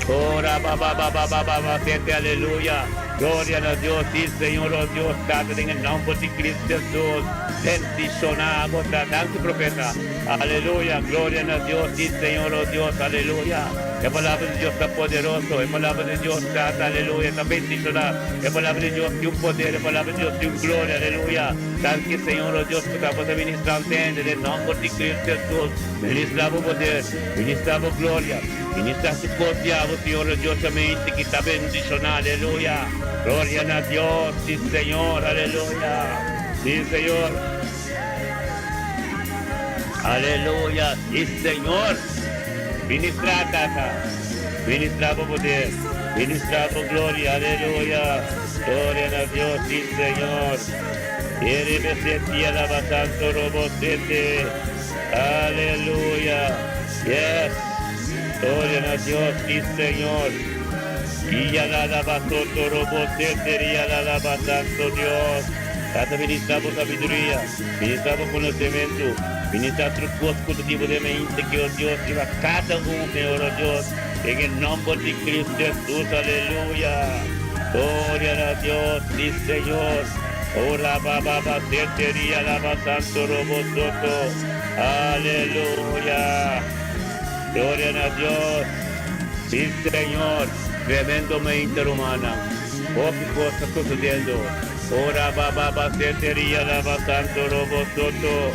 Oh, ra ba ba ba ba ba ba ba sete, aleluya. Gloria na Dios, sí, Señor, oh Dios, Tata, den e nomber di Cristo Jesus, bendishoná bo ta. Danki, profeta. Aleluya. Gloria na Dios, sí, Señor, oh Dios, aleluya. E palabra di Dios ta poderoso. E palabra di Dios, Tata, aleluya, ta bendishoná. E palabra di Dios tin un poder. E palabra di Dios tin un gloria, aleluya. Danki, Señor, oh Dios, ku ta bo ta ministrando hende den nomber di Cristo Jesus. Ministra bo poder. Ministra bo gloria. Ministra su kos di abo, Señor, oh Dios, amente ki ta bendishoná, aleluya. Gloria na Dios, sí, Señor, aleluya. Sí, Señor. Aleluya, sí, Señor. Ministra, Tata. Ministra bo poder. Ministra bo gloria, aleluya. Gloria na Dios, sí, Señor. Santo robo sete. Aleluya. Yes. Gloria na Dios, sí, Señor. Y alaba soto robo sete y alaba santo Dios. Tata, ministra bo sabiduria, ministra bo konosementu, ministra tur kos ku ta tipo den mente ki, oh Dios, riba kada un, Señor, oh Dios, den e nomber di Cristo Jesus, aleluya. Gloria na Dios, sí, Señor. Ora ba ba ba sete ria alaba santo robo soto. Aleluya. Gloria na Dios. Sí, Señor. Tremendo mente rumana. Hopi kos ta sucediendo. Ora ba ba ba sete ria alaba santo robo soto.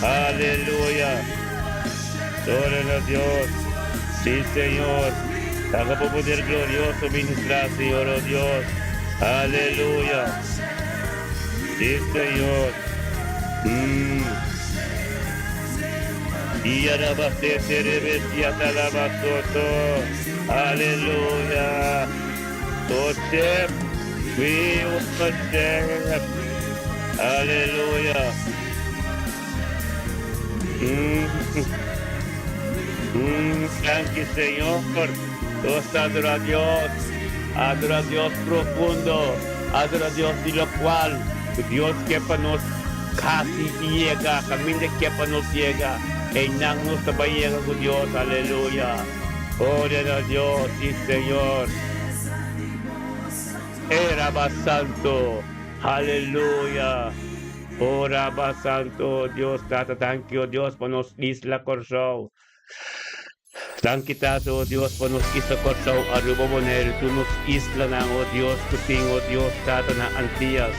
Aleluya. Gloria na Dios. Sí, Señor. Haga bo poder glorioso ministra, Señor, oh Dios. Aleluya. Sí, Señor. Y alaba sete rebesia talaba soto. Aleluya. Worship. We worship. Aleluya. Danki, Señor. Nos ta adora Dios. Adora Dios profundo. Adora Dios di locual cu Dios ke pa nos casi yega. Caminda ke pa nos yega. Eynan nos ta bay yega cu Dios. Aleluya. Gloria na Dios. Si, Señor. Era ba santo. Aleluya. Oh Rabba Santo, Dios Tata, danki, oh Dios, pa nos isla Kòrsou. Danki Tata, oh Dios, pa nos isla Kòrsou, Aruba, Boneiru, tur nos islanan, oh Dios, ku tin, oh Dios Tata, na Antias.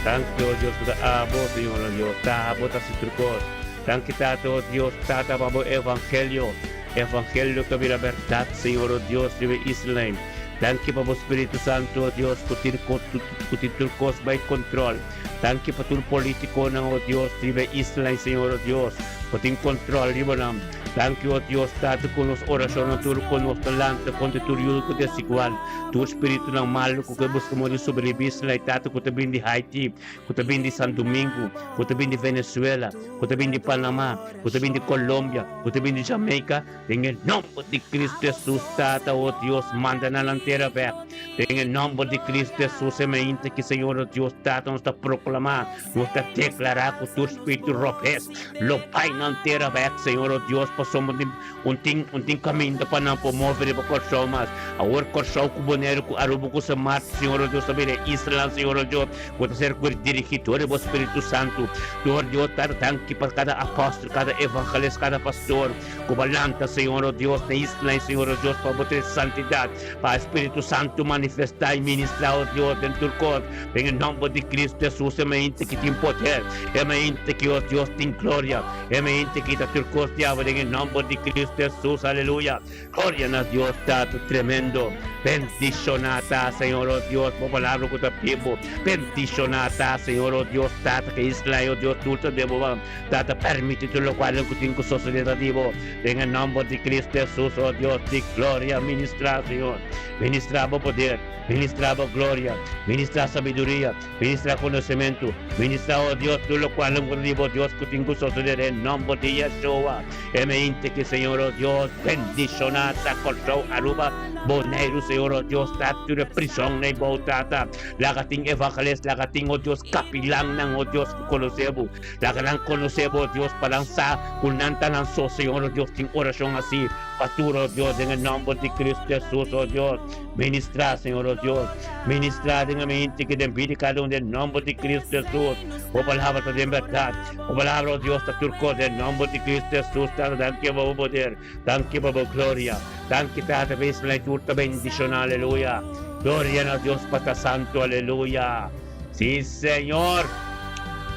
Danki, oh Dios, ku ta abo, Señor, oh Dios, ta abo ta hasi tur kos. Danki Tata, oh Dios Tata, pa bo evangelio. Evangelio ta bira bèrdat, Señor, oh Dios, riba e islanan. Danki pa bo Spiritu Santu, oh Dios, ku tin ku tin tur kos bai kontròl. Danki pa tur politiconan, oh Dios, riba e isla, Señor, oh Dios, bo tin control riba nan. Danki, o Dios Tata, ku nos orashonnan tur ku nos ta lanta kontra tur yugo desigual, tur spiritunan malu ku ke buska moda di sobrebibí esnan Tata ku ta bin di Haiti, ku ta bin di San Domingo, ku ta bin di Venezuela, ku ta bin di Panama, ku ta bin di Colombia, ku ta bin di Jamaica, den e nòmber di Cristo Hesus, Tata, o Dios, manda nan nan tera bèk. Den e nòmber di Cristo Hesus, e mainta ki, Señor, o Dios Tata, nos ta proklamá. Nos ta deklará ku tur spiritu robes lo bai nan tera bèk, Señor, o Dios, pasobra un tin, un tin, un tin kaminda pa nan por move riba Kòrsou mas. Awor Kòrsou ku Boneiru ku Aruba ku Sint Maarten, Señor, o Dios, ta bira e islanan, Señor, o Dios, ku ta ser dirigí dor di bo Spiritu Santu. Dor Dios, Tata, danki pa kada apòstel, kada evangelist, kada pastor ku bo a lanta, Señor, o Dios, na islanan, Señor, o Dios, pa bo trese santidat, pa e Spiritu Santu manifestá i ministrá, o Dios, den tur kos. Den e nòmber di Kristu Hesus, e mente ki tin poder, e mente ki os Dios tin gloria, e mente ki ta tur kos diabel den e nòmber di Kristu Hesus, aleluya. Gloria na Dios Tata tremendo. Bendishoná ta Señor o Dios bo palabra ku ta bibu. Bendishoná ta Señor o Dios Tata ke Israel o Dios tur ta den bo man. Tata permiti tur lokual ku tin ku sosodé ta di bo. Den e nòmber di Kristu Hesus o Dios di gloria ministrá Señor. Ministrá bo poder. Ministrá bo gloria, ministrá sabiduria, ministrá konosementu, ministrá, o Dios, tur lokual nan por di bo, Dios, ku tin ku sosodé den nòmber di Yeshua. E mente ki, Señor, o Dios, bendishoná ta Kòrsou, Aruba, Boneiru, Señor, o Dios, ta tur e prisonnan ei bou, Tata. Laga tin evangelist, laga tin, o Dios, kapilannan, o Dios, ku konosé bo. Laga nan konosé bo, o Dios, pa nan sa ku nan ta nan so, Señor, o Dios, tin orashon hasí pa tur, o Dios, den e nòmber di Kristu Hesus, o Dios. Ministrá, Señor o Dios. Ministrá den ambiente ki den bida kada un den nomber di Cristo Jesus. Bo palabra ta den berdad. Bo palabra, o Dios, ta tur kos den nomber di Cristo Jesus. Tata, danki pa bo poder. Danki pa bo gloria. Danki, Tata, pa Israel tur ta bendiciona. Aleluya. Gloria na Dios Pata Santo. Aleluya. Si, Señor.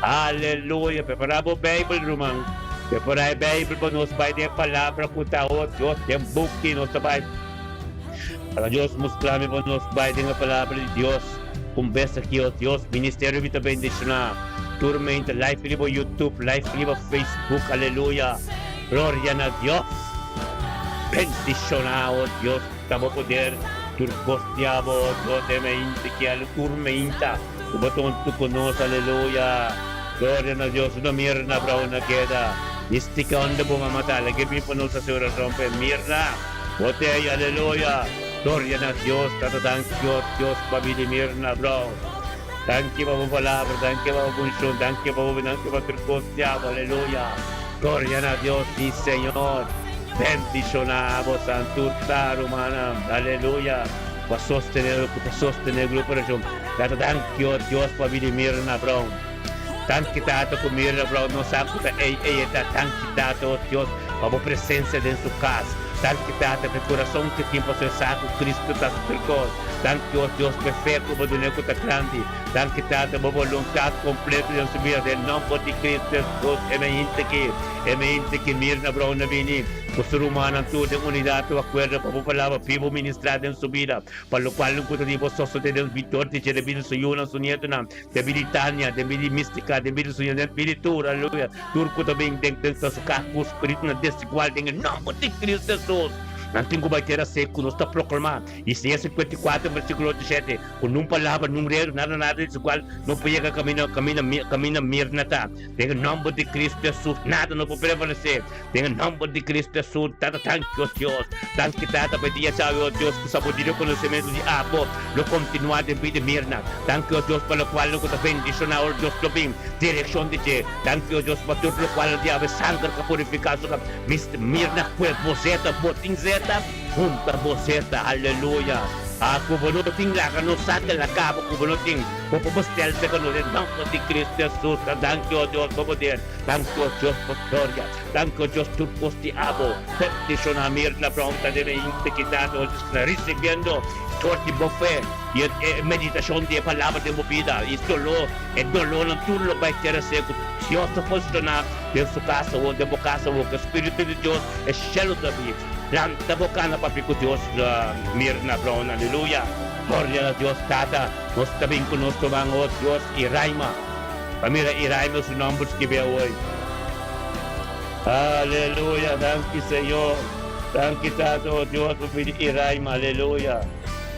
Aleluya. Prepara bo Bijbel, ruman. Prepara e Bijbel pa nos bai den e palabra ku ta, o Dios, den buki nos ta bai. Para Dios mustra mi pa nos bai den e palabra di Dios un bes aki o Dios ministerio mi ta bendiciona tur mente live riba YouTube live riba Facebook aleluya gloria na Dios bendiciona o Dios ta bo poder tur cos di abo o Dios e mente ki al tur meinta cu bo ta hunto cu nos aleluya gloria na Dios no mirna brou na keda mistica unda bo mama ta lage bin pa nos haci oracion pa e mirna. Botey aleluya gloria na Dios tata danki oh Dios pa bini mirna bro danki pa bo palabra danki pa bo unshon danki pa bo danki pa tur kos diablo aleluya gloria na Dios mi Señor bendishona bo santu ta rumannan aleluya pa sostene ku ta sostene grupo orashon tata danki oh Dios pa bini mirna bro danki tata ku mirna bro no sa ku ta ey ey e ta danki tata oh Dios Pa bo presencia den su cas. Danki Tata p'e curason ke tin pasobra e sa cu Cristo ta su tur cos. Danki o Dios p'e fe cu bo dun'e cu ta grandi. Danki Tata bo boluntad completo den su bida den nomber di Cristo Jesus. E meinta ki e meinta ki Mirna Brown a bini cu su rumannan tur den unidad tu acuerdo pa bo palabra bibo ministra den su bida pa locual nan cu ta di bo sosode den bidor di dje den bida su yunan su nietonan den bida di Tania den bida di Mistica den bida di su den bida di tur aleluya. Tur ku ta bin den den su kas ku spiritunan desigual den e nòmber di Kristu Hesus, nan tin ku bai tera seku. Nos ta proklamá Isaías 54 versíkulo 8 i 7, ku nun palabra, nun redu, nada nada desigual no por yega kaminda kaminda kaminda mirna ta. Den e nòmber di Kristu Hesus nada no por prevalesé. Den e nòmber di Kristu Hesus, Tata danki o Dios, danki Tata pa e dia djawe o Dios ku sabodir e konosementu di abo lo kontinuá den bida mirna. Danki o Dios pa lokual ku ta bendishoná ora Dios lo bin direkshon di dje. Danki o Dios pa tur lokual di awe sanger ka purifiká su ka mist mirna kue bo zeta bo tin zeta hunta bo zeta aleluya a ku bo no tin laga no saka la kaba ku bo no tin bo por bestel seka no den nòmber di Kristu Hesus ta danki o Dios pa poder danki o Dios pa gloria danki o Dios tur kos di abo bendishona mirna pronta den e integridad o Dios risibiendo dor di bo fe i e meditashon di e palabra den bo bida i doló E dolónan tur lo bai tera seku. Dios ta posishoná den su kas awor, den bo kas awor, ku e Spiritu di Dios, e shelu ta bini. Lanta bo kana papia ku Dios, Mirna Brown, aleluya. Gloria na Dios Tata. Nos ta bin ku nos ruman awor, Dios, Iraima. Pa mira Iraima su nòmber skibí awor. Aleluya, danki Señor. Danki Tata, oh Dios, pa bini Iraima, aleluya.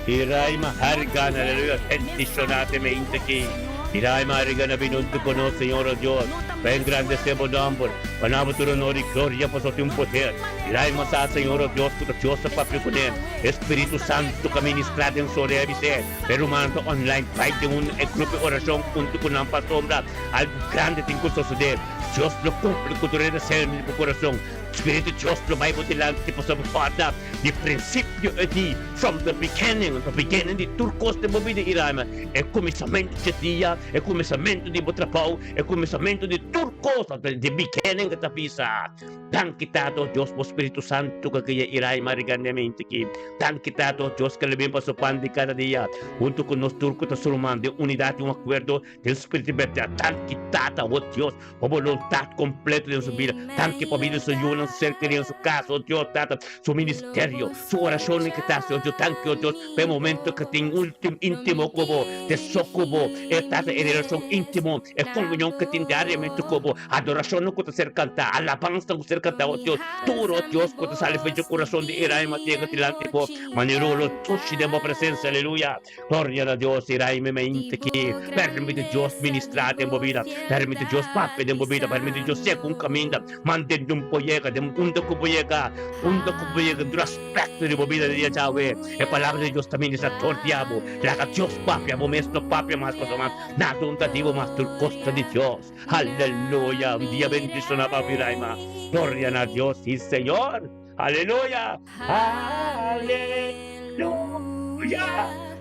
Iraima Harrigan, aleluya, bendiciona te mente aki. Iraima Harrigan a bini hunto cu nos, Señor, oh Dios, pa engrandece bo nomber, pa na bo tur honor y gloria pasobra tin un poder. Iraima sa, Señor, oh Dios, cu ta Dios ta papia cu ne. E Spiritu Santo cu a ministra den su orea bis'é, E rumannan ta online, bai den un e grupo di oracion hunto cu nan pasobra algo grandi tin cu sosode. Dios lo cumpli cu tur e deseo di bo curason. Spiritu di Dios lo bai bo dilanti pasobra bo corda di principio e di from the beginning, the beginning di tur cos den bo bida i rama e cuminsamentu dje dia, e cuminsamentu di bo trabou, e cuminsamentu di tur cos, the beginning ta bisa. Danki Tata Dios bo Spiritu Santu ku a guia Irai Mari grandemente aki. Danki Tata Dios ku a bin pa su pan di kada dia huntu ku nos tur ku ta su ruman den unidat i un akuerdo den spiritu di bèrdat. Danki Tata o Dios pa boluntat kompleto den su bida. Danki pa bida di su yunan, su ser kerí en su kas o Dios Tata, su ministerio, su orashonnan ku ta hasi o Dios. Danki o Dios pa e momento ku tin ultimo intimo ku bo, te so ku bo, e Tata e relashon intimo. E komunion ku tin diariamente ku bo, adorashonnan ku ta ser kantá, alabansanan ku ta ser kantá, o Dios, tur, o Dios, ku ta sali for dje kurason di Iraima yega dilanti bo, manera lo dushi den bo presensia, aleluya. Gloria na Dios, Iraima mente ki permiti Dios ministrá den bo bida, permiti Dios papia den bo bida, permiti Dios sega un kaminda, mantende un por yega den unda ku bo yega, unda ku bo yega den tur aspekto di bo bida di dia djawe. E palabra di Dios ta ministrá tur dia bo. Laga Dios papia, bo mes no papia mas pasobra. Nada un ta dibo mas tur cos ta di Dios. Aleluya! Un dia bendiciona papi Raima. Gloria na Dios si Señor. Aleluya! Aleluya!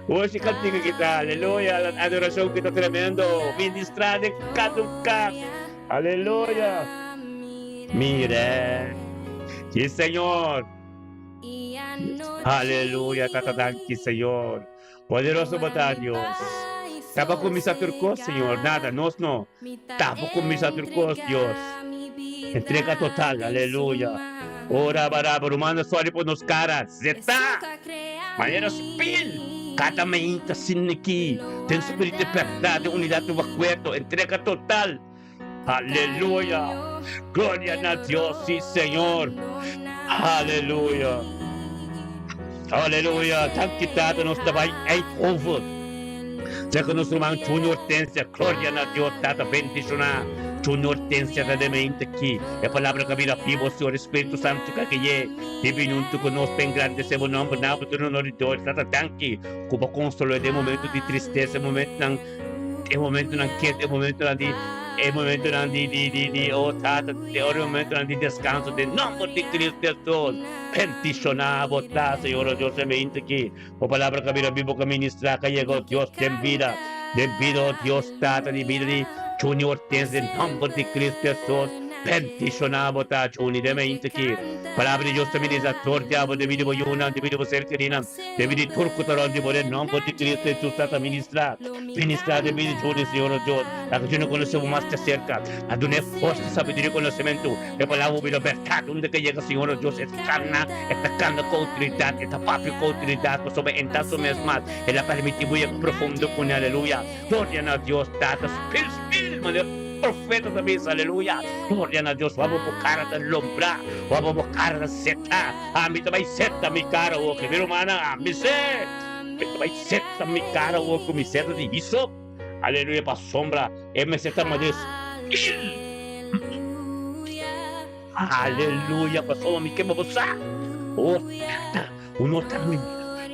Oshi cantica ki ta aleluya, la adoracion ki ta tremendo. Ministra den cada un cas. Aleluya! Mire. Si Señor. Aleluya, tata danki Señor. Poderoso bo ta, Dios. Ta bo kuminsá tur kos, Señor. Nada, nos no. Ta bo kuminsá tur kos, Dios. Entrega total, aleluya. Oh, raba, raba, rumannan, sòri pa nos kara zetá manera spil. Kada mainta sin aki, den spiritu di bèrdat, den unidat di akuerdo. Entrega total. Aleluya. Gloria na Dios, sí, Señor. Aleluya. Aleluya. Danki Tata, nos ta bai Eindhoven. Serka nos ruman Junior Hortensia. Gloria na Dios, Tata, bendiciona Junior Hortensia ta den mente aki. E palabra ka bira bibo, Señor. Espíritu Santo ka gui'é. I bini huntu ku nos pa engrandesé bo nomber. Na bo duna honor i gloria. Tata, danki ku bo konsol'é den momento di tristesa, momentonan E momentonan kiet, e momentonan di, e momentonan di, di, di, di, oh Tata, e ora e momentonan di descanso, den nomber di Cristo Jesus, bendiciona bo ta, Señor, oh Dios, e mente aki, bo palabra ka bira bibo, ka ministra, ka yega, oh Dios, den bida, den bida, oh Dios, Tata, di bida di Junior Hortense, den nomber di Cristo Jesus, bendiciona bo ta, Juni, den mente aki, palabra di Dios ta ministra, tur diablo, den bida di bo yunan, den bida di bo ser kerinan. Debí di tur ku ta rònt di bo den nòmber di Cristo Hesus ta ta ministrá. Ministrá debí di tur di Señor nos Dios, pa ku no konosé bo mas te serka, a dun'é forsa, sabiduria i konosementu. E palabra bo bira bèrdat unda ke yega Señor nos Dios, e ta kana, e ta kanta ku outoridat, e ta papia ku outoridat, pasobra e ta su mes mas. El a permití bo yega profundo kuné. Aleluya! Gloria na Dios Tata, spil spil manera profeta ta bisa. Aleluya! Gloria na Dios, wak bo bo kara ta lombrá, wak bo bo kara ta setá. Ami ta bai seta mi kara oki, mi rumannan, ami se. Mi ta bai seta mi kara oki ku mi seta di hisop. Aleluya, pasobra e mester ta manera spil. Aleluya, pasobra mi ke pa bo sa. Oh, Tata, bo no ta mi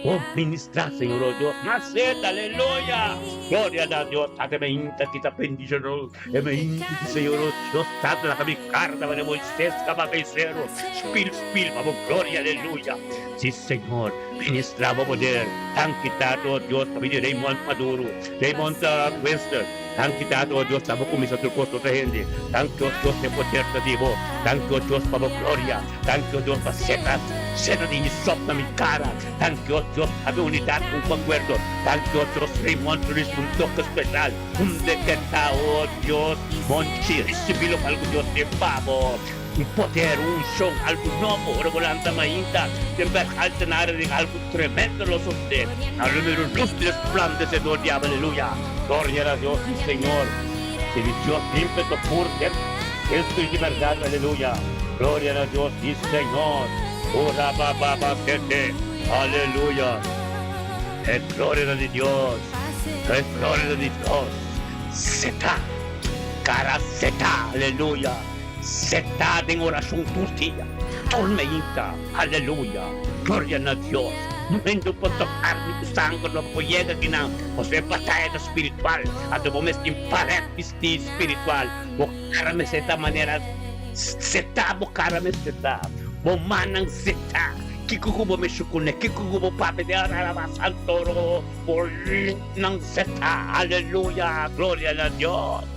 Oh, ministra, Señor, oh Dios. Maceta, aleluya. Gloria na Dios. Tata, me inta kita bendiciono. E me inta ki, Señor, oh Dios. Tata, laga mi carta manera Moisés kaba becerro. Spil, spil, pa bo gloria, aleluya. Si, Señor, ministra bo poder. Danki, Tata, oh Dios, pa bini Raymond Maduro, Raymond Winston. Danki, Tata, oh Dios, ta bo cuminsa tur cos otro hende. Danki, oh Dios, e poder ta di bo. Danki, oh Dios, pa bo gloria. Danki, oh Dios, pa seta seta di hisop na mi cara. Danki, oh Dios, pa mi unidad un cu acuerdo. Danki, oh Dios, Raymond Ruiz un toque special. Hunde ke ta, oh Dios, Monchi, ricibi locual cu Dios tin pa bo. Un poder, un uncion, algo nobo. Ora bo lanta mainta den berg altenaren den algo tremendo lo sosode. Na lo miro luz resplandecedor di abo. Aleluya. Gloria na Dios, mi Señor. Si mi Dios limpio ta pur den Espiritu di berdad. Aleluya. Gloria na Dios y Señor. Ora ba ba ba sete. Aleluya. E gloria di Dios. E gloria di Dios. Seta. Cara seta. Aleluya. Seta den oracion tur dia. Tur meinta. Aleluya. Gloria na Dios. Momento pa ta carni cu sanger no por yega akinan. Pasobra e bataya ta spiritual. Anto bo mes tin paret bisti spiritual. Bo cara mester ta manera Seta bo cara mester ta, bo mannan seta, kiko ku bo mishi kuné, kiko ku bo papia di araraba santoro, bo lipnan seta, aleluya, gloria na Dios.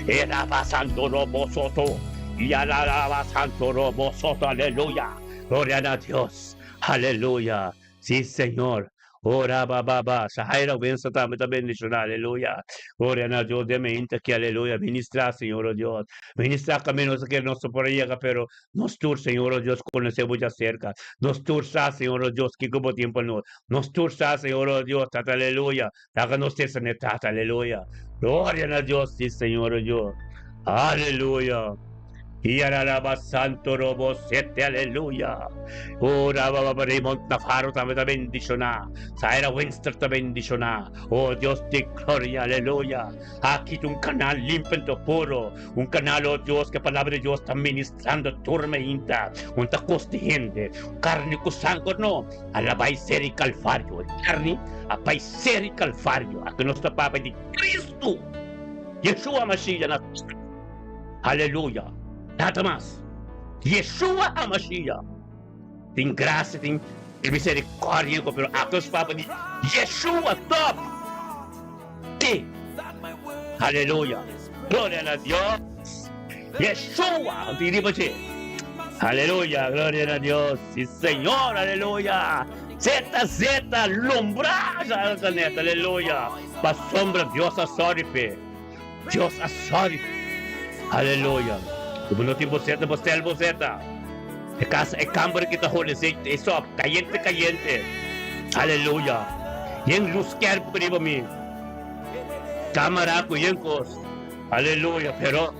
Eraba santoro bo soto, yararaba santoro bo soto, aleluya, gloria na Dios, aleluya. Sí, Señor. Ora ba ba ba. Shahaira Winston tambe ta bendiciona. Aleluya. Gloria na Dios. Den mente aki. Aleluya. Ministra, Señor, oh Dios. Ministra camino nos ke nos no por a yega, pero nos tur, Señor, oh Dios, conoce bo djacerca. Nos tur sa, Señor, oh Dios, kico bo tin pa nos. Nos tur sa, Señor, oh Dios, Tata, aleluya. Laga nos tesa n'e Tata. Aleluya. Gloria na Dios. Sí, Señor, oh Dios. Aleluya. Yararaba santo robo sete aleluya. Ora baba Raymond Navarro tambe ta bendiciona. Zaira Winster ta bendiciona. Oh Dios di gloria, aleluya. Aki ta un canal limpio ento puro. Un canal, oh Dios, que palabra di Dios ta ministrando tur meinta. Un ta cos di hende. Carni cu sanger no. A la bai seri Calvario. E carni a bai seri Calvario. Aki nos ta papia di Cristo. Yeshua Mashiach na. Aleluya! Nada mas. Yeshua HaMashiach tin gracia, tin misericordia ku pero atos papa di Yeshua top te. Aleluya! Gloria na Dios. Yeshua tin riba dje. Aleluya! Gloria na Dios. Si Señor, aleluya. Zeta, zeta, lumbra, aleluya. Pasobra Dios a sorry p'e. Dios a sòri. Aleluya. Ku bo no tin boseta, bo stel boseta. E kas, e kamber ki ta hole zeite, e sòp, kayente kayente. Aleluya. Yen lus skèrp riba mi. Kamara ku yen kos. Aleluya. Pero,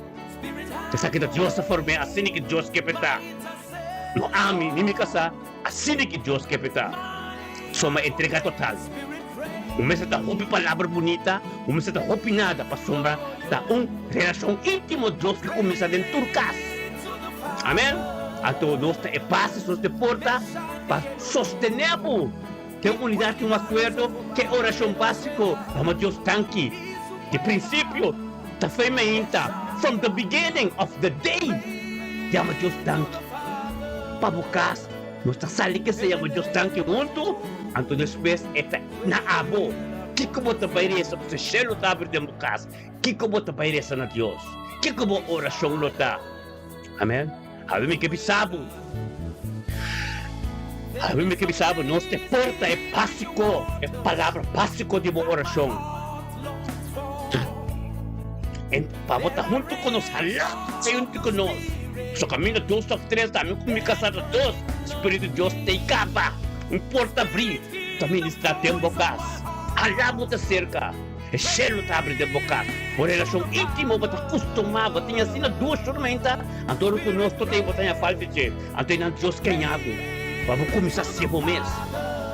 esaki ta Dios a form'é, asina ki Dios ke p'e ta. No ami, ni mi kasá, asina ki Dios ke p'e ta. Soma entrega total. Un mester ta hopi palabra bunita, un mester ta hopi nada, pasobra ta un relashon íntimo Dios ke kuminsá den tur kas. Amen. Anto nos ta e basis, nos ta e porta pa sostené bo den unidat i un akuerdo ku e orashon básiko, Yama Dios danki. Di prinsipio ta fe mainta, from the beginning of the day, yama Dios danki pa bo kas. Nos ta sali ke sea bo Dios danki huntu, anto despues e ta na abo. Kiko bo ta bai resa pasobra shelu ta abri den bo kas? Kiko bo ta bai resa na Dios? Kiko bo orashon lo ta? Amen. Abi mi ke bisa bo, abi mi ke bisa bo, nos te porta e básiko, e palabra básiko di bo orashon. En pa bo ta huntu ku nos, hala ta huntu ku nos. So kaminda dos òf tres ta, mi ku mi kasá ta dos, Spiritu di Dios ta i kaba. Un porta abrí ta ministrá den bo kas. Hala bo ta serka, e shelu ta abri den bo kas. Bo relashon íntimo bo ta kustumá, bo tin asina dushi rumenta, anto ora ku nos tur ta i bo ta haña falta dje. Anto einan Dios ke haña bo pa bo kuminsá hasi bo mes.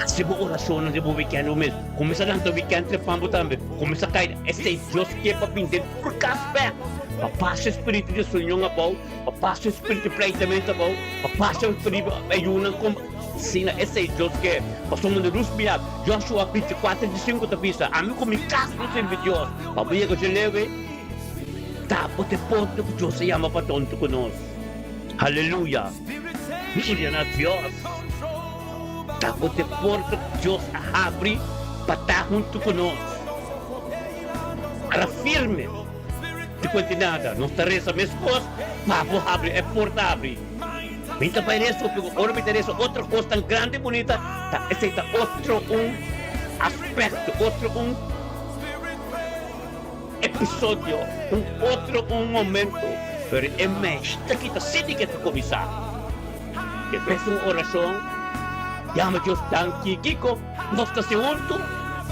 Hasi bo orashonnan den bo wikènt bo mes. Kuminsá lanta wikènt trepá bo tambe. Kuminsá kai. Esei Dios ke pa bin den tur kas bèk. Pa pasa e spiritu di reunion abou, pa pasa e spiritu di pleitamentu abou, pa pasa e spiritu di ayunan kom. Asina esei Dios ke. Pasobra na lus mira, Joshua 24, 25 ta bisa, Ami ku mi kas lo sirbi Dios. Pa bo yega dje leu ei, ta bo ta e punto ku Dios a yama pa tonto ku nos. Aleluya! Gloria na Dios! Ta bo ta e porta ku Dios a habri pa ta huntu ku nos. Para firme di kualke nada, nos ta resa meskos pa bo habri e porta habri. Mi ta bai resa hopi, ora mi ta resa otro kos tan grandi i bunita, ta esei ta otro un aspekto, otro un episodio, un otro un momento, pero e mester kita sinti ke ta kuminsá. E bes un orashon, yama Dios danki. Kiko nos ta hasi huntu?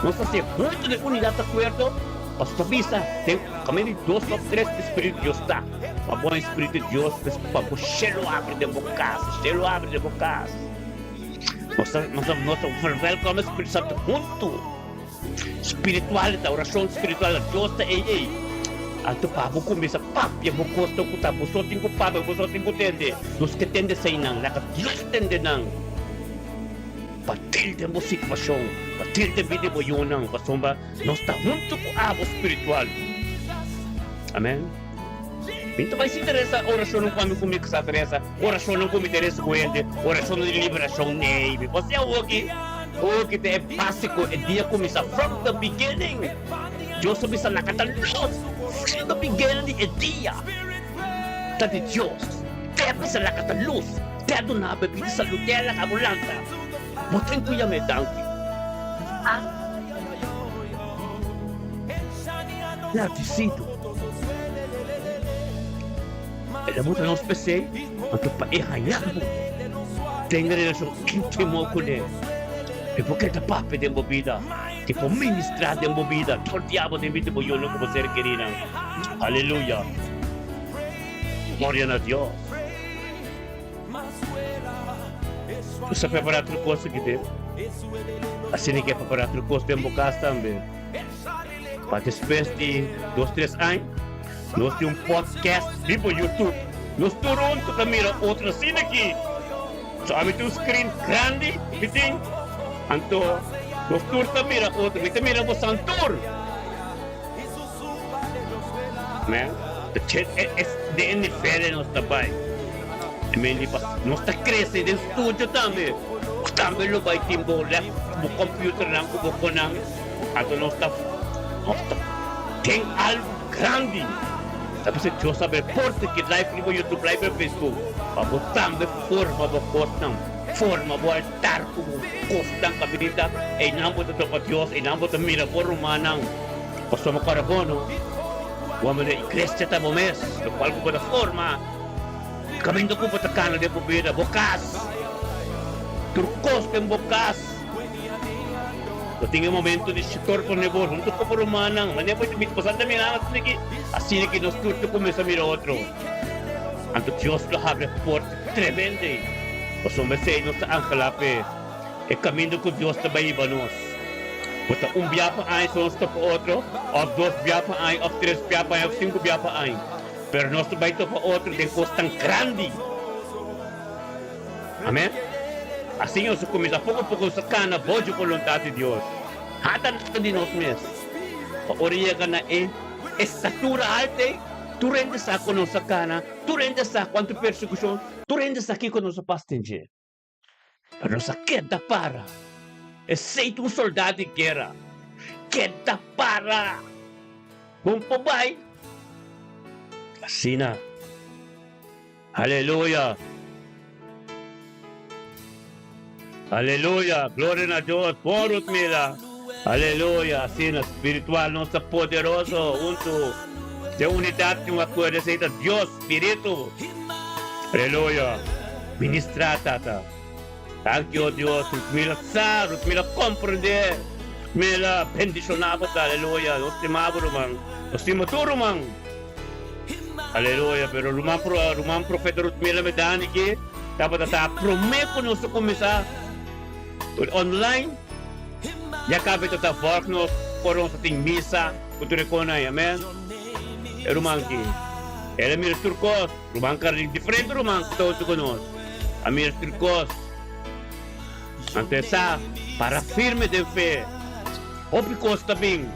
Nos ta hasi huntu den unidat akuerdo. Pasobra ta bisa den kaminda di dos òf tres e Spiritu di Dios ta. Pa bo e Spiritu di Dios pa bo shelu abri den bo kas, shelu abri den bo kas. Nos ta nos ta nos ta verwelkom e Spiritu Santu huntu. Spiritual ta orashon spiritual Dios ta ei ei. Anto pa bo kuminsá papia bo kosnan ku ta bo so tin ku papia, bo so tin ku tende. Nos ke tende eseinan, laga Dios tende nan. Pa dil den bo situashon, pa dil den bida di bo yunan, pasobra nos ta huntu ku abo spiritual. Amen. Mi ta bai sinta resa orashonnan ku ami ku mi sa ta resa, orashonnan ku mi ta resa ku hende, orashonnan di liberashon. Nee, mi por si awoki, awoki ta e básiko, e dia kuminsá from the beginning. Dios a bisa laga ta lus from the beginning di e dia ta di Dios. Te a bisa laga ta lus. Te a duna bo e bida salud, te a laga bo lanta. Bo tin ku yam'é danki. A Gradisido. El a buta nos p'esei, anto pa e haña bo den relashon íntimo kuné. E por keda papia den bo bida, e por ministrá den bo bida, tur diabel den bida di bo yunan ku bo ser kerinan. Aleluya! Gloria na Dios! Bo sa prepará tur kos aki den? Asina ke prepará tur kos den bo kas tambe. Pa despues di dos tres aña, nos tin un podcast riba YouTube. Nos tur huntu ta mira otro asina aki. So ami tin un screen grandi mi tin, anto nos tur ta mira otro. Mi ta mira bosan tur. Amen. Den e nivel nos ta bai. Amen. Di pas nos ta crece den studio tambe. Tambe lo bai tin bo lap, bo computernan cu bo conan. Anto nos ta nos ta den algo grandi. Ta bisa Dios a bai porta ki live riba YouTube, live riba Facebook. Pa bo tambe forma bo cosnan, forma bo altar cu bo cosnan caminda. Einan bo ta topa Dios, einan bo ta mira bo rumannan. Pasobra bo kòrda bon no, bo a manda iglesia ta bo mes, lokual ku bo ta forma, kaminda ku bo ta kana den bo bida, bo kas, tur kos den bo kas. Bo tin e momento di shikor pone bo huntu ku bo rumannan, manera bo ta pasando ta mira asina ki, asina ki nos tur ta kuminsá mira otro. Anto Dios lo habri e porta tremendo ei, pasobra esei nos ta anhelá p'e. E kaminda ku Dios ta bai hiba nos. Bo ta un bia pa aña so nos topa otro, òf dos bia pa aña, òf tres bia pa aña, òf sinku bia pa aña. Pero nos ta bai topa otro den kos tan grandi. Amen. Asin nos a kuminsá poko poko nos ta kana bou dje boluntat di Dios. Hata nada di nos mes. Pa ora yega na e estatura altu ei, tur hende sa ku nos a kana, tur hende sa kuantu persekushon, tur hende sa kiko nos a pasa den dje. Pero nos a keda para. Esei ta un soldá di guera. Keda para! Bon por bai. Asina. Aleluya! Aleluya! Gloria na Dios! Bon Rutmila! Aleluya! Asina, spiritual nos ta poderoso huntu. Den unidat tin un akuerdo, esei ta Dios, Spiritu. Aleluya! Ministrá, Tata. Danki, o Dios. Rutmila sa, Rutmila komprendé. Rutmila bendishoná bo ta. Aleluya! Nos stima bo, ruman. Nos stima tur ruman. Aleluya! Pero ruman, ruman profeta Rutmila Medani ki tabata ta promé ku nos a kuminsá online. Ya kabe ta ta vòlg nos ora nos ta tin misa ku tur e konan. Amèn. E ruman ki, el a mira tur kos. Ruman Carlin, diferente ruman ku ta huntu ku nos, a mira tur kos. Anto e sa para firme den fe. Hopi kos ta bin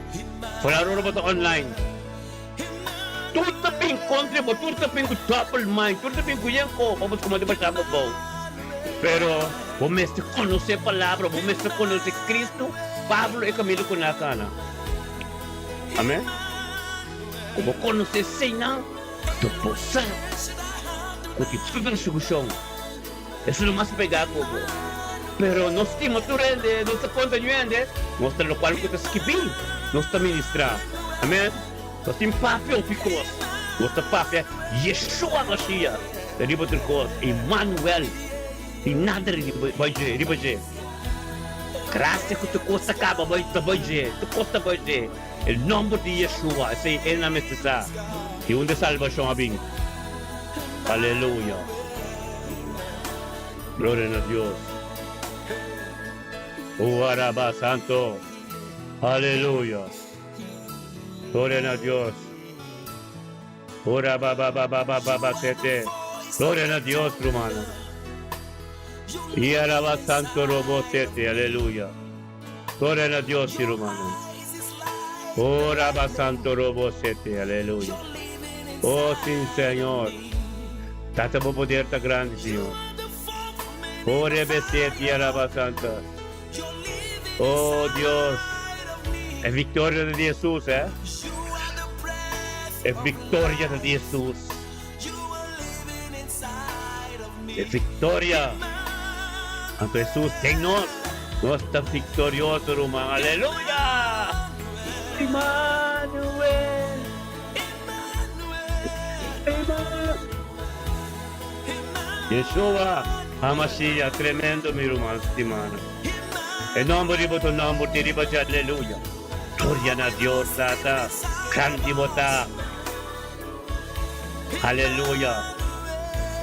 foral ora bo ta online. Tur ta bin kontra bo, tur ta bin ku double mind, tur ta bin ku yen ko pa bo skuma di basha bo bou. Pero bo mester konosé palabra, bo mester konosé Cristo, Pablo e kaminda ku nan a kana. Amen. Ku bo konosé eseinan. Lo por sa ku tin persekushon, esun lo mas pegá ku bo. Pero nos stima tur hende, nos ta konta ñu hende, nos ta lokual ku ta skibí, nos ta ministrá. Amèn. Nos tin papia hopi kos, nos ta papia Yeshua Mashiach riba tur kos, Emmanuel, tin nada riba dje. Grasia ku tur kos ta kaba ta bai dje, tur kos ta bai dje. E nomber di Yeshua, esei e nan mester sa, di unda e salbashon a bin. Aleluya! Gloria na Dios! O araba santo! Aleluya! Gloria na Dios! Ora ba ba ba ba ba ba ba sete. Gloria na Dios, rumannan. I araba santo robo sete. Aleluya! Gloria na Dios, mi rumannan. Ora ba santo robo sete. Aleluya! Oh, sí, Señor. Tata, bo poder ta grandi, Señor. Oh, rebe sete, araba santa. Oh, Dios. E victoria ta di Jesus, eh? E victoria ta di Jesus. E victoria. Anto Jesus den nos. Nos ta victorioso, ruman. Aleluya! Emmanuel. Emmanuel. Yeshua HaMashiach, tremendo mi ruman stimano. E nomber di bo ta un nomber di riba dje, aleluya. Gloria na Dios Tata, grandi bo ta. Aleluya.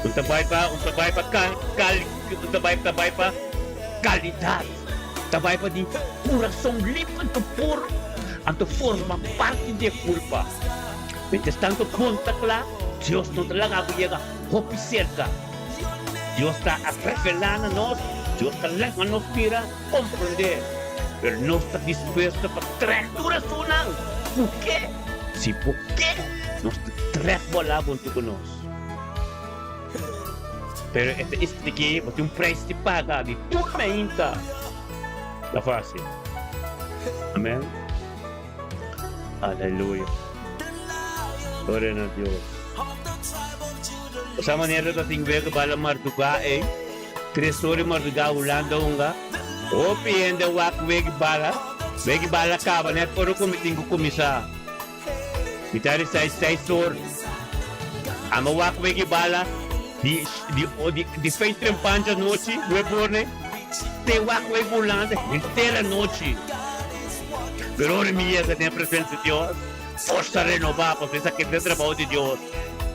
Un ta bai pa, un ta bai pa kal, kal, un ta bai, ta bai pa kalidat. Ta bai pa di kurason limpi anto puro, anto forma parti di e kulpa. Mientras tanto bon ta kla, Dios no ta laga bo yega hopi serka. Dios ta a revelá na nos, Dios ta laga nos mira, komprondé. Pero nos ta dispuesto pa trèk tur esunnan ku ke. Si bo ke, nos ta trèk bo alá huntu ku nos. Pero e ta espliki bo tin un preis di paga di tur meinta. Ta fásil. Amèn. Aleluya. Gloria na Dios. Esa manera ta tin wega bala mardugá ei. Tres ora di mardugá Hulanda hunga. Hopi hende a wak wega bala. Wega bala kaba net ora ku mi tin ku kuminsá. Mi ta resa seis or. Amo wak wega bala di di di di feis trempan djanochi nuebe or nei. Te wak wega Hulanda henter anochi. Pero ora mi yega den presencia di Dios, forsa renobá pasobra esaki ta e trabou di Dios.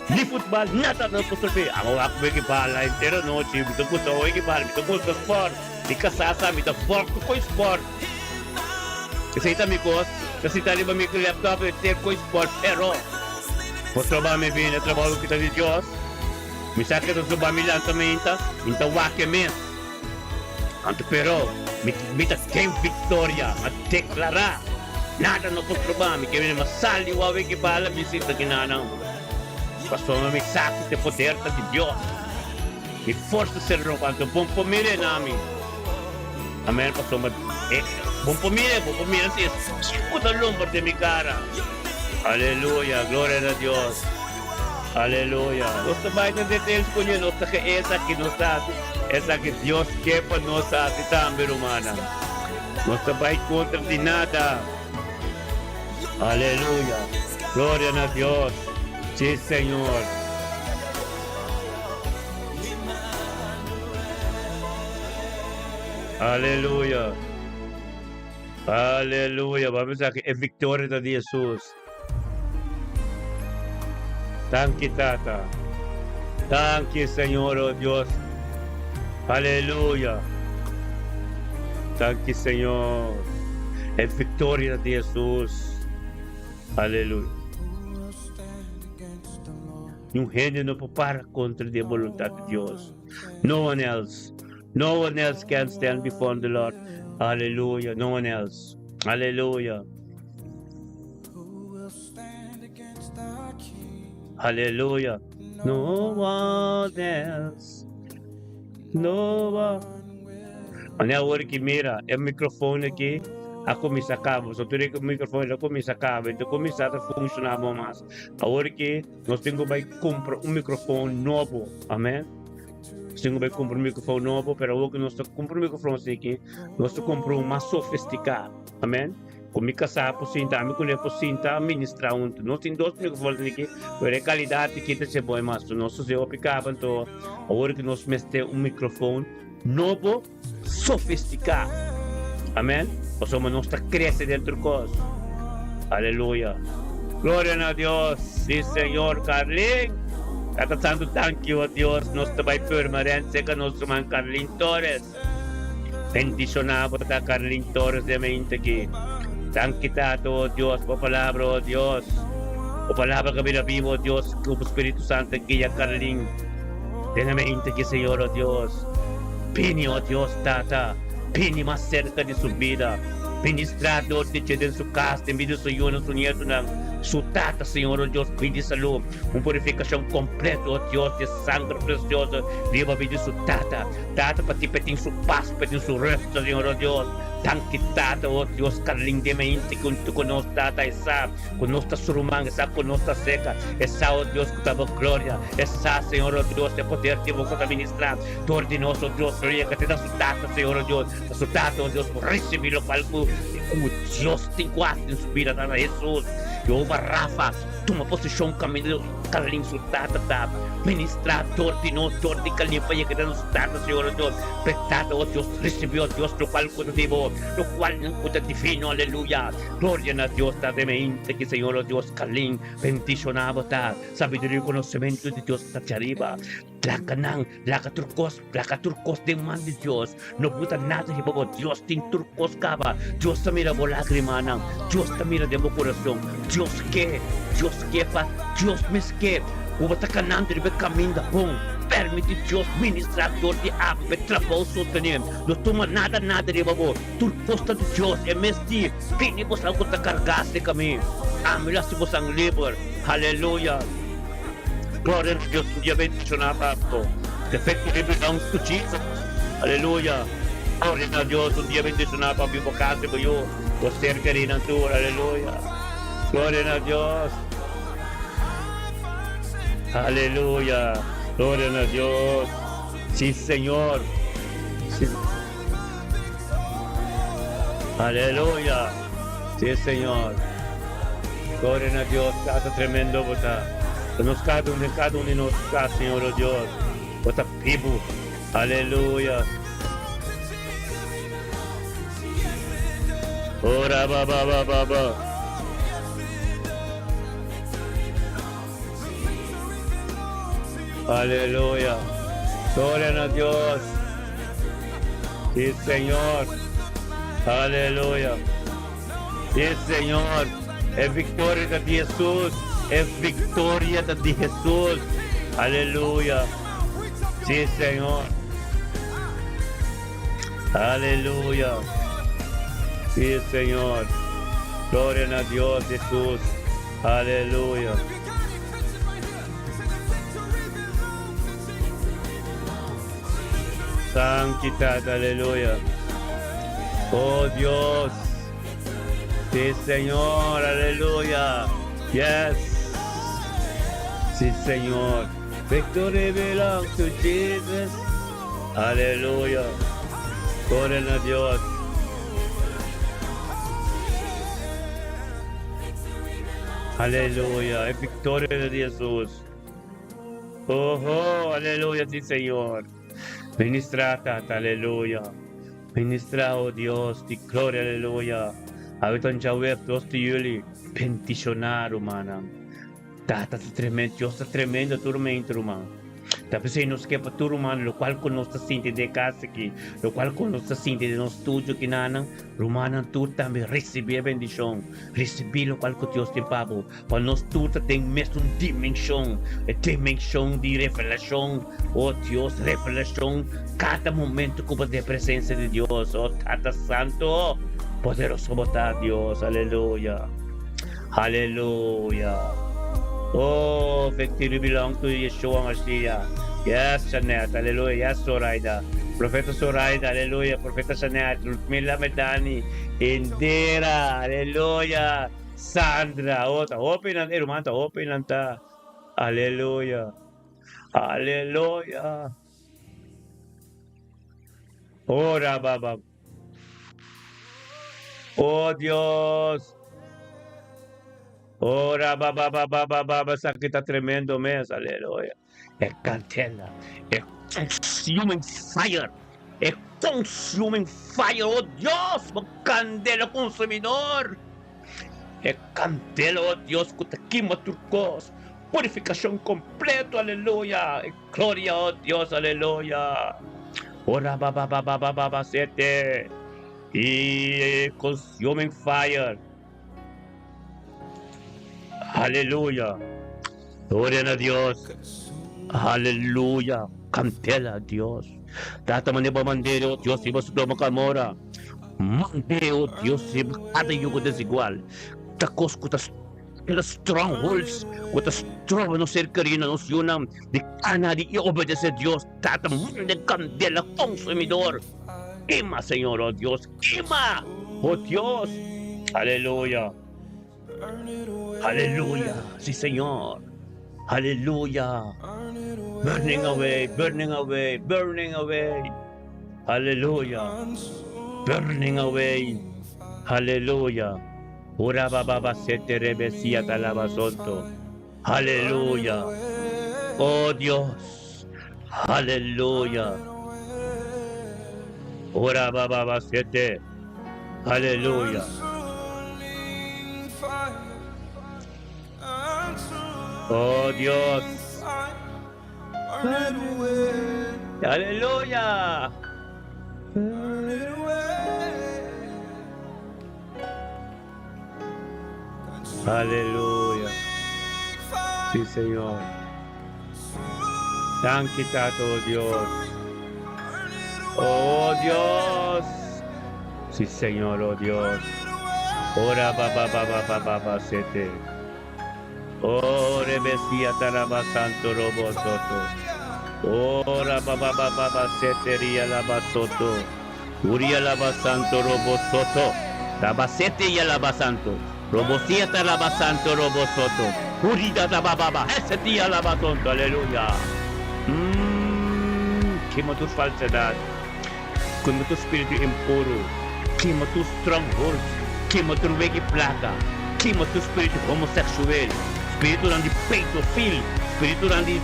Ni futbal, nada no por sirbi. Amo wak wega bala henter anochi, mi ta gusta wega bala, mi ta gusta sport. Mi kasá sa mi ta bòk ku sport. Esei ta mi kos, ta sintá riba mi laptop i ter ku sport, pero por troba mi bini e trabou ku ta di Dios. Mi sa ke ta troba mi lanta mainta, mi ta wak e mes. Anto pero mi mi ta den victoria, a declara, nada no por stroba mi, ke mi a sali wawe ki bala mi sinta ki nana, pasobra mi sa ku te poder ta di Dios, mi forsa ser roba, anto bon por mira e na mi, amen, pasobra e bon por mira, bon por mira si e ku ta lombra den mi kara, aleluya, gloria na Dios. Aleluya. Nos ta bai den details ku ñe, nos ta ke esaki nos ta hasi, esaki Dios ke pa nos hasi tambe, rumannan. Nos ta bai kontra di nada. Aleluya. Gloria na Dios. Si, Señor. Aleluya. Aleluya. Bo a bisa ku e viktoria ta di Hesus. Danki Tata. Danki Señor oh Dios. Aleluya. Danki Señor. E victoria di Jesus. Aleluya. Niun hende no por para contra di e voluntad di Dios. No one else. No one else can stand before the Lord. Aleluya. No one else. Aleluya. Aleluya. No one else. No one. Mane awor ki mira e microfoon aki a cuminsa caba. So tur e microfoon a cuminsa caba. Ento cuminsa ta funciona bo mas. Awor ki nos tin cu bay cumpra un microfoon nobo. Amen. Nos tin ku bai kumpra un mikrofon nobo, pero awor ku nos ta kumpra un mikrofon asiki, nos ta kumpra un mas sofistiká. Amèn. Ku mi kasá por sinta, ami kuné por sinta ministrá huntu. Nos tin dos mikrofon asiki, pero e kalidat aki ta ser bon mas. Nos ta hasi hopi kaba, anto awor ku nos mester un mikrofon nobo, sofistiká. Amèn. Pasobra nos ta krese den tur kos. Aleluya. Gloria na Dios. Sí, Señor. Carlin. Tata Santo, thank you, oh Dios. Nos ta bai Purmerend cerca nos ruman Carlin Torres. Bendiciona bo ta Carlin Torres de mente aki. Danki Tata, oh Dios, bo palabra, oh Dios. Bo palabra que bira vivo, oh Dios, ku bo Spiritu Santo guia Carlin. Den mente aki, Señor, oh Dios. Bini, oh Dios, Tata. Bini mas cerca di su bida. Ministrá dor di dje den su kas, den bida di su yunan, su nietunan, su tata, Señor, oh Dios, pidi salú, un purifikashon kompleto, oh Dios, di e sanger presioso riba bida di su tata. Tata, pa ti p'e tin su pas, p'e tin su rèst, Señor, oh Dios. Danki, Tata, oh Dios, Carlin den mente huntu ku nos, Tata, e sa ku nos ta su ruman, e sa ku nos ta seka, e sa, oh Dios, ku ta bo gloria, e sa, Señor, oh Dios, e poder di bo ku ta ministrá dor di nos, oh Dios, riega te na su tata, Señor, oh Dios. Pa su Tata, oh Dios, por ricibi locual cu cu Dios tin cu haci den su bida, Tata Jesus. Jehovah Rafa, tuma posicion caminda Carlin su tata ta ministra dor di nos, dor di Carlin pa yega den su tata, Señor, oh Dios. P'e Tata, oh Dios, ricibi, oh Dios, locual cu ta di bo, locual cu ta divino, aleluya. Gloria na Dios, Tata, e mente aki, Señor, oh Dios, Carlin, bendiciona bo ta. Sabiduria y conocimento di Dios ta djariba. Laga nan, laga tur kos, laga tur kos den man di Dios. No buta nada riba bo. Dios tin tur kos kaba. Dios ta mira bo lagrimanan. Dios ta mira den bo kurason. Dios ke, Dios ke pa, Dios mes ke ku bo ta kanando riba e kaminda bon. Permiti Dios ministra dor di abo pa e trabou sostené. No tuma nada, nada riba bo. Tur kos ta di Dios. E mes di, Bini bosan ku ta kargá serka mi. Ami lo hasi bosan liber. Haleluya! Gloria na Dios un dia bendiciona papo. The victory belongs to Jesus. Aleluya. Gloria na Dios un dia bendiciona papi bo casa bo yu bo ser kerinan tur. Aleluya. Gloria na Dios. Aleluya. Gloria na Dios. Si Señor. Si. Aleluya. Si Señor. Gloria na Dios. Tata tremendo bo ta. Pa nos cada un den cada un di nos cas, Señor, oh Dios. Bo ta bibu. Aleluya. Ora ba ba ba ba ba. Aleluya. Gloria na Dios. Sí, Señor. Aleluya. Sí, Señor. E victoria ta di Jesús. E victoria ta di Jesús. Aleluya. Sí, Señor. Aleluya. Sí, Señor. Gloria na Dios, Jesús. Aleluya. Santidad, aleluya. Oh Dios. Sí, Señor, aleluya. Yes. Sí, Señor. Victory belongs to Jesus. Aleluya. Gloria na Dios. Aleluya. E victoria di Jesus. Oho, aleluya, sí, Señor. Ministra, Tata, aleluya. Ministra, oh Dios, di gloria, aleluya. Awe ta djawe, 2 di juli. Bendiciona, rumannan. Tata ta tremendo, Dios ta tremendo tur mente, ruman. Ta p'esei nos ke pa tur ruman, lokual ku nos ta sinti den e kas aki, lokual ku nos ta sinti den nos studio kinanan, rumannan tur tambe risibí e bendishon, risibí lokual ku Dios tin pa bo, pa nos tur ta den mesun dimenshon, e dimenshon di revelashon, oh Dios, revelashon kada momento ku bo ta den e presensia di Dios, oh Tata Santo, poderoso bo ta, Dios, aleluya. Hallelujah. Oh, victory belong to Yeshua Mashiach. Yes, Janet. Hallelujah. Yes, Zoraida. Profeta Zoraida. Hallelujah. Profeta Janet. Ludmila Medani. Indira. Hallelujah. Sandra. Oh, ta hopi nan. Eh, ruman, ta hopi nan ta. Hallelujah. Hallelujah. Oh, rababa. Oh Dios. Oh, raba ba ba ba ba ba ba esaki ta tremendo mes, aleluya. E candela, e consuming fire, e consuming fire, oh Dios, bo candela consumidor. E kandela, oh Dios, ku ta kima tur kos. Purifikashon kompleto, aleluya. E gloria, oh Dios, aleluya. Ora ba ba ba ba ba ba ba sete. I consuming fire. Aleluya. Gloria na Dios. Aleluya. Kandela, Dios. Tata mane bo mandere, oh Dios, riba Sodoma Gomorra. Mande, oh Dios, riba kada yugo desigual. Ta kos ku ta keda strongholds ku ta stroba nos ser kerí na nos yunan di kana di i obedesé Dios. Tata, mande kandela konsumidor. Kima, Señor, oh Dios, kima, oh Dios. Aleluya. Aleluya. Sí, Señor. Aleluya. Burning away, burning away, burning away. Aleluya. Burning away. Aleluya. Ora ba ba sete rebe sia talaba sonto. Aleluya. Oh Dios. Aleluya. Ora ba ba sete. Aleluya. Oh Dios. Aleluya. Aleluya. Sí, Señor. Danki, Tata, oh Dios. Oh Dios. Sí, Señor, oh Dios. Ora ba ba ba ba ba ba ba sete. Oh rebesia taraba santo robo soto. Ora ba ba ba ba ba sete ria la ba soto. Uria la ba santo robo soto. Raba sete ya la ba santo. Robo siete la ba santo robo soto. Urida da ba ba ba. Ese dia la ba santo. Aleluya. Mm, kima tur falsedad. Kima tur spiritu impuro. Kima tur strongholds. Kima tur wegi plaka. Kima tur spiritu homoseksueel. Spiritunan di pedofil. Spiritunan di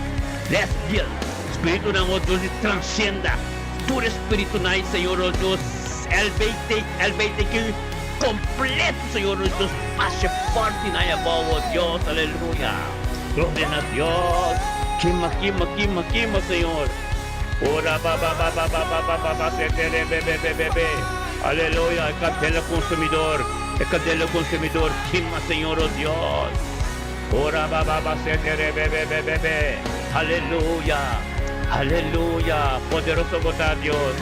lesbian. Spiritunan, oh Dios, di transgender. Tur e spiritunan ei, Señor, oh Dios, LBT, LBTQ, kompleto, Señor, oh Dios, basha forte nan ei abou, oh Dios, aleluya. Gloria na Dios. Kima, kima, kima, kima, Señor. Ora ba ba ba ba ba ba ba ba ba se te re be be be be be. Aleluya, e kandela konsumidor, e kandela konsumidor, kima, Señor, oh Dios. Ora ba ba ba se te re be be be be be. Aleluya, aleluya, poderoso bo ta, Dios.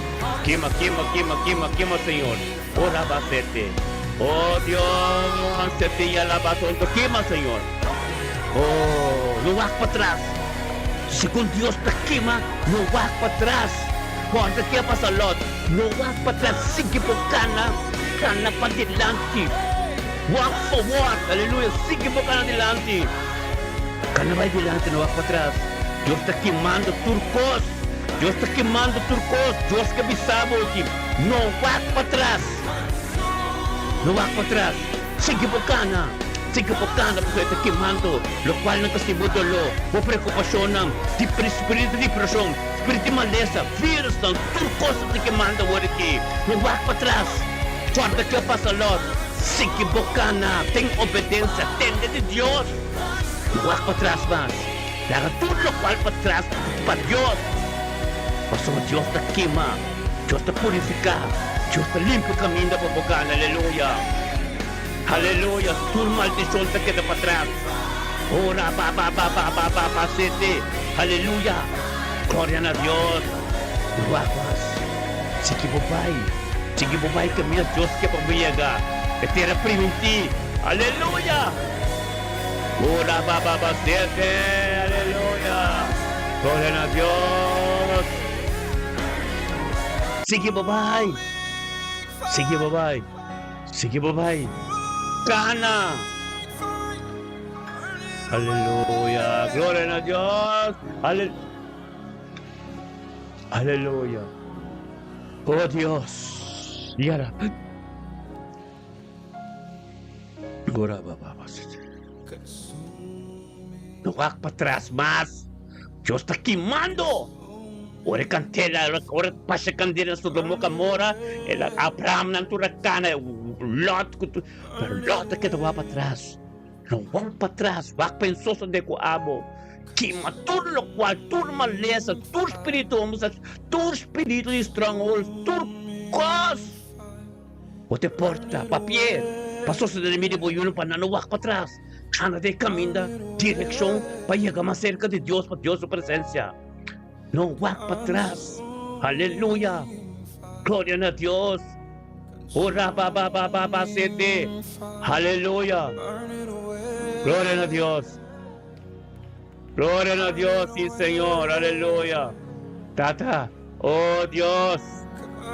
Kima, kima, kima, kima, kima, Señor. Ora ba se te. Oh Dios, se te y alaba sonto. Kima, Señor. Oh, no wak patras. Segun Dios ta kima, no wak patras. Kòrda ke a pasa Lòt. No wak patras, sigui bo kana, kana padilanti. Wak forward, aleluya, sigui bo kana dilanti. Kana bai dilanti, no wak patras. Dios ta kimando tur kos. Dios ta kimando tur kos. Dios ke bisa bo aki, no wak patras. No wak patras. Sigui bo kana, sigui bo kana, pasobra e ta kimando lokual nan ta hasi bo doló, bo preokupashonnan, spiritu di depreshon, spiritu di malesa, virusnan, tur kos ta kimando awor aki. No wak patras, kòrda ke a pasa lòt. Sigui bo kana den obedensia, tende di Dios. No wak patras mas, laga tur lokual patras pa Dios, pasobra Dios ta kima. Dios ta purifiká, Dios ta limpia kaminda pa bo gana, aleluya, aleluya, tur maldishon ta keda patras, ora ba ba ba ba ba ba ba sete, aleluya, gloria na Dios, wak mas, sigui bo bai, sigui bo bai kaminda Dios ke pa bo yega, e tera primintí, aleluya, ora ba ba ba sete, aleluya, gloria na Dios. Sigui bo bai, sigui bo bai, sigui bo bai, kana. Aleluya, gloria na Dios. Ale Aleluya. Oh Dios. Yara. Gora baba. No wak patras mas. Dios ta kimando. Ora e kantela, ora pasha kandela na Sodoma ku Gomora, el a Abraham nan tur a kana, Lot ku tur, pero Lot a keda wak patras. No wak patras, wak pa e sosode ku abo. Kima tur lokual, tur malesa, tur spiritu homoseks, tur spiritu di strongholds, tur kos. Bo te porta papié pa sosode den bida di bo yunan pa nan no wak patras. Kana den kaminda, direkshon pa yega mas serka di Dios, pa Dios su presensia. No wak patras. Aleluya! Gloria na Dios! Ora ba ba ba ba ba sete. Aleluya! Gloria na Dios! Gloria na Dios, sí Señor, aleluya. Tata, oh Dios.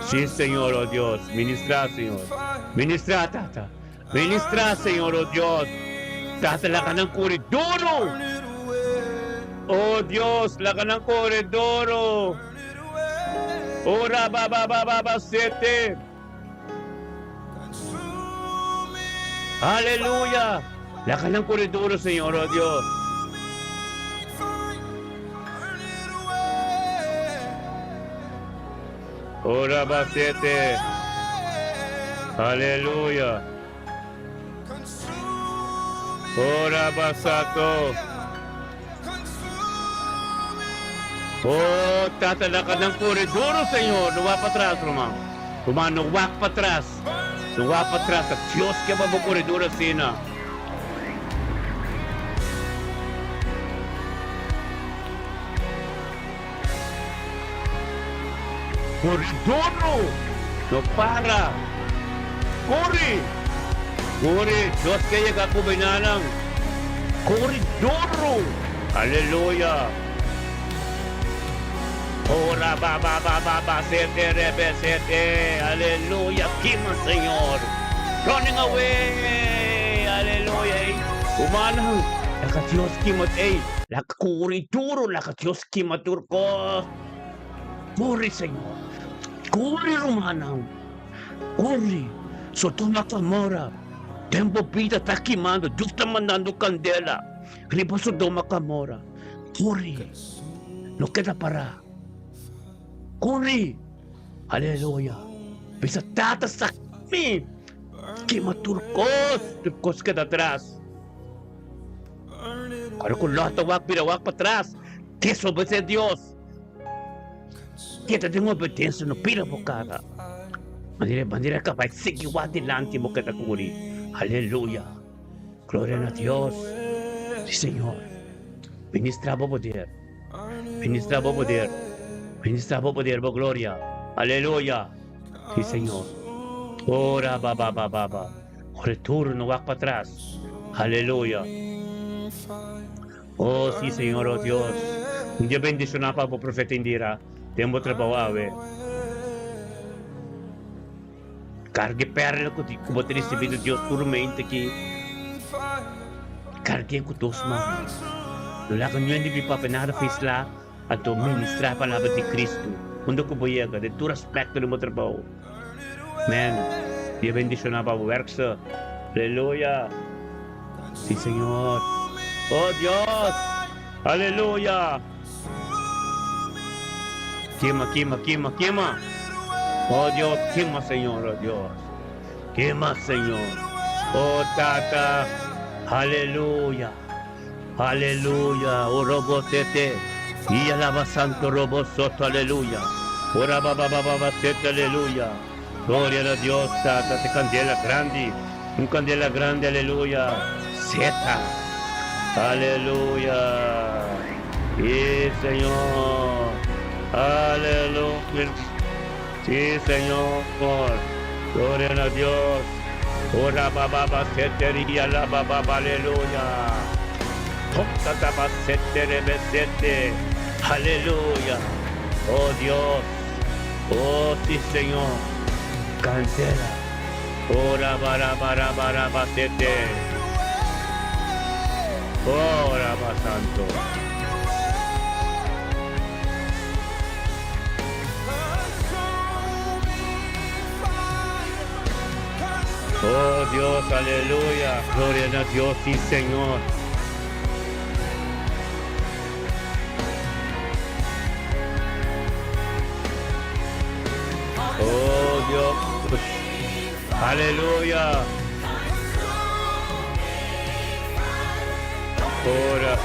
Sí Señor, oh Dios, ministra Señor. Ministra Tata. Ministra Señor, oh Dios. Tata laga nan kore duro. Oh Dios, laga nan kore duro. Ora ba ba ba ba ba sete. Aleluya. Laga nan kore duro, Señor, oh Dios. Ora ba sete. Aleluya. Ora ba sato. Oh, tata laga nan kore duro, Señor. No wak patras, ruman. Ruman, no wak patras. No wak patras. Ta Dios ke pa bo kore duro asina. Kore duro! No para! Kore! Kore! Dios ke yega ku benanan. Kore duro! Aleluya! Ora ba ba ba ba ba sete rebe sete. Aleluya! Kima Señor! Running away! Aleluya! Ey, humanang laka Dios kima ey, laka kore duro, laka Dios kima tur kos. Kore Señor! Kore rumannan! Kore! Sodoma Gomorra, den bo bida ta kimando, Dios ta mandando kandela riba Sodoma Gomorra. Kore! No keda pará. Kore! Aleluya! Bisa Tata saka mi! Kima tur kos, tur kos keda atras. Ora ku Lot a wak bira wak patras, desobedesé Dios. Keda den obedensia, no bira bo kara. Manera manera kabai sigui wak dilanti bo keda kuri. Aleluya! Gloria na Dios. Si Señor. Ministra bo poder. Ministra bo poder. Ministra bo poder, bo gloria. Aleluya! Si Señor. Ora ba ba ba ba ba. Ora tur no wak patras. Aleluya! Oh, sí, Señor, oh Dios. Un dia bendicioná pa bo profeta Indira den bo trabou awe. Carga e perla cu bo ta ricibi di Dios tur mente aki. Cargu'é cu dos man. No laga niun di mi papia nada fisla, anto ministrá palabra di Cristo unda cu bo yega den tur aspecto di bo trabou. Amen. Dia bendicioná pa bo werkse. Aleluya. Sí, Señor. Oh, Dios. Aleluya. Kima, kima, kima, kima. Oh, Dios, kima, Señor, oh, Dios. Kima, Señor. Oh, Tata. Aleluya. Aleluya. Oh, robo sete. Y alaba santo robo soto. Aleluya. Ora ba ba ba ba sete. Aleluya. Gloria a Dios, Tata. Te candela grande. Un candela grande, aleluya. Zeta. Aleluya. Sí, Señor. Aleluya. Sí, Señor. Gloria a Dios. Ora ba ba ba seteria la ba ba ba aleluya. Toka ta ba setere be sete. Aleluya. Oh Dios. Oh sí, Señor. Candela. Ora ba ra ba ra ba ra ba sete. Ora ba santo. Oh Dios, aleluya. Gloria a Dios, sí Señor. Aleluya! Ora.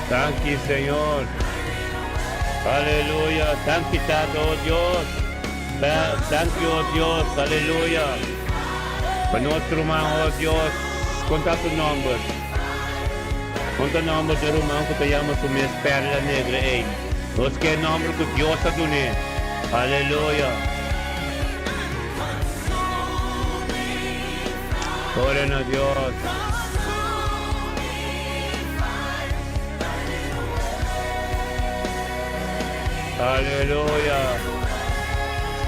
Danki, Señor. Aleluya. Danki, Tata, oh Dios. Danki, oh Dios. Aleluya. Pa nos ruman, oh Dios. Konta su nomber. Konta nomber di ruman ku ta yama su mes Perla Negra ei. Nos ke e nomber ku Dios a dun'é. Aleluya. Gloria na Dios. Aleluya.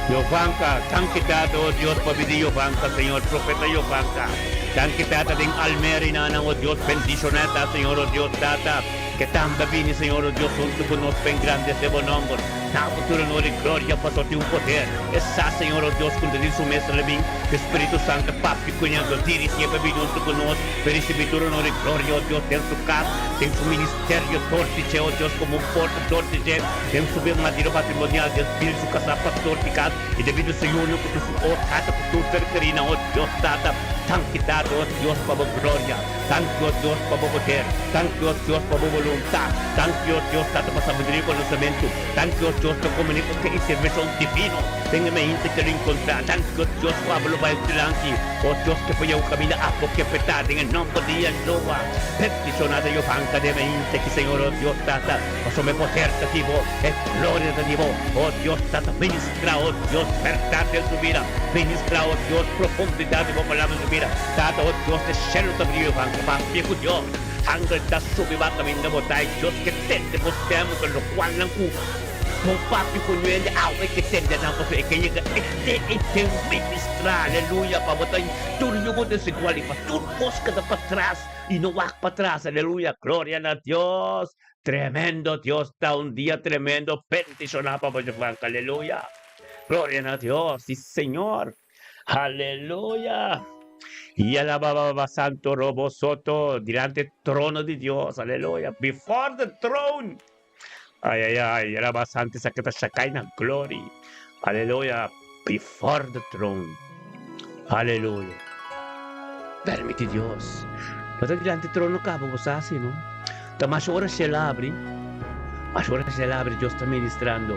Jovanka, danki Tata, oh Dios, pa bidi Jovanka, Señor, profeta Jovanka. Danki Tata den Almere y nanan, oh Dios, bendiciona ta, Señor, oh Dios, Tata, ke tambe bini, Señor, oh Dios, hunto cu nos pa engrandece bo nomber. Na bo tur honor y gloria, pasobra tin un poder. E sa, Señor, oh Dios, cu ta den su mes rebin, cu e Spiritu Santo papia cu ña, lo dirigié pa bini hunto cu nos, pa ricibi tur honor y gloria, oh Dios, den su cas, den su ministerio, dor di dje, oh Dios, como un porta dor di dje, den su bien madiro matrimonial, den Bill su casá, pastor di cas, y debido su union cu tur su, oh Tata, cu tur ser kerina, oh Dios, Tata, danki, Tata, oh Dios, pa bo gloria. Danki, oh Dios, pa bo poder. Danki, oh Dios, pa bo boluntat. Danki, oh Dios, Tata, pa sabiduria i konosementu. Danki, oh Dios, pa komunikashon i sirvishon divino den e mente ke lo inkontrá. Danki, oh Dios, ku abo lo bai dilanti. Oh Dios, ke por yega kaminda abo ke petá den e nòmber di Yeshua. Bendishoná ta Yovanka den e mente ki, Señor, oh Dios, Tata, pasobra e poder ta di bo, e gloria ta di bo. Oh Dios, Tata, ministrá, oh Dios, bèrdat den su bida. Ministrá, oh Dios, profundidat di bo palabra den su bida. Tata, oh Dios, e shelu ta bria Juan, ku papia ku Dios. Angel ta subi ba kaminda bo ta, i Dios ke tende bo stem, ku lokualnan ku bo papia ku nuende awe ke tende nan, pasobra e ke yega e te i den ministra. Aleluya! Pa bo ta tur yugo desigual i pa tur kos keda patras i no wak patras. Aleluya! Gloria na Dios! Tremendo Dios ta un dia tremendo bendishoná pa bo Juan. Aleluya! Gloria na Dios! Si Señor! Aleluya! Y alababa santo robo soto delante trono di Dios. Aleluya. Before the throne. Ay, ay, ay. Alaba santo saketa Shekinah glory. Aleluya. Before the throne. Aleluya. Permiti Dios. Bata delante trono cabo bo sa así, no? Ta mas ora cielo abri. Mas ora cielo abri, Dios ta ministrando.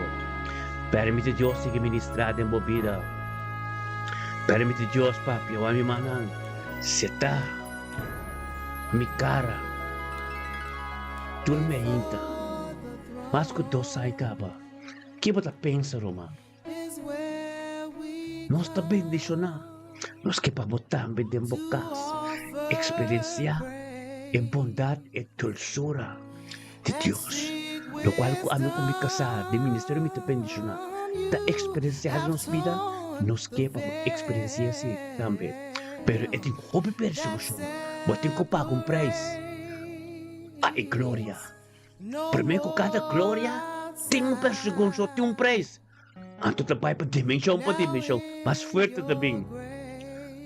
Permiti Dios sigui ministra den bo bida. Permiti Dios papia wak mi mannan seta mi kara tur mi ainta mas ku dos ai kaba. Ki bo ta pensa ruman? Nos ta bendishoná. Nos ke pa bo tambe den bo kas eksperensiá e bondat e dulsura di Dios. Lokual ku ami ku mi kasá den ministerio mi ta bendishoná ta eksperensiá den nos bida, nos ke pa bo eksperensiá esei tambe. Pero e tin hopi persekushon. Bo tin ku paga un preis pa e gloria. Promé ku kada gloria tin un persekushon, tin un preis. Anto ta bai pa dimenshon pa dimenshon, mas fuerte ta bin.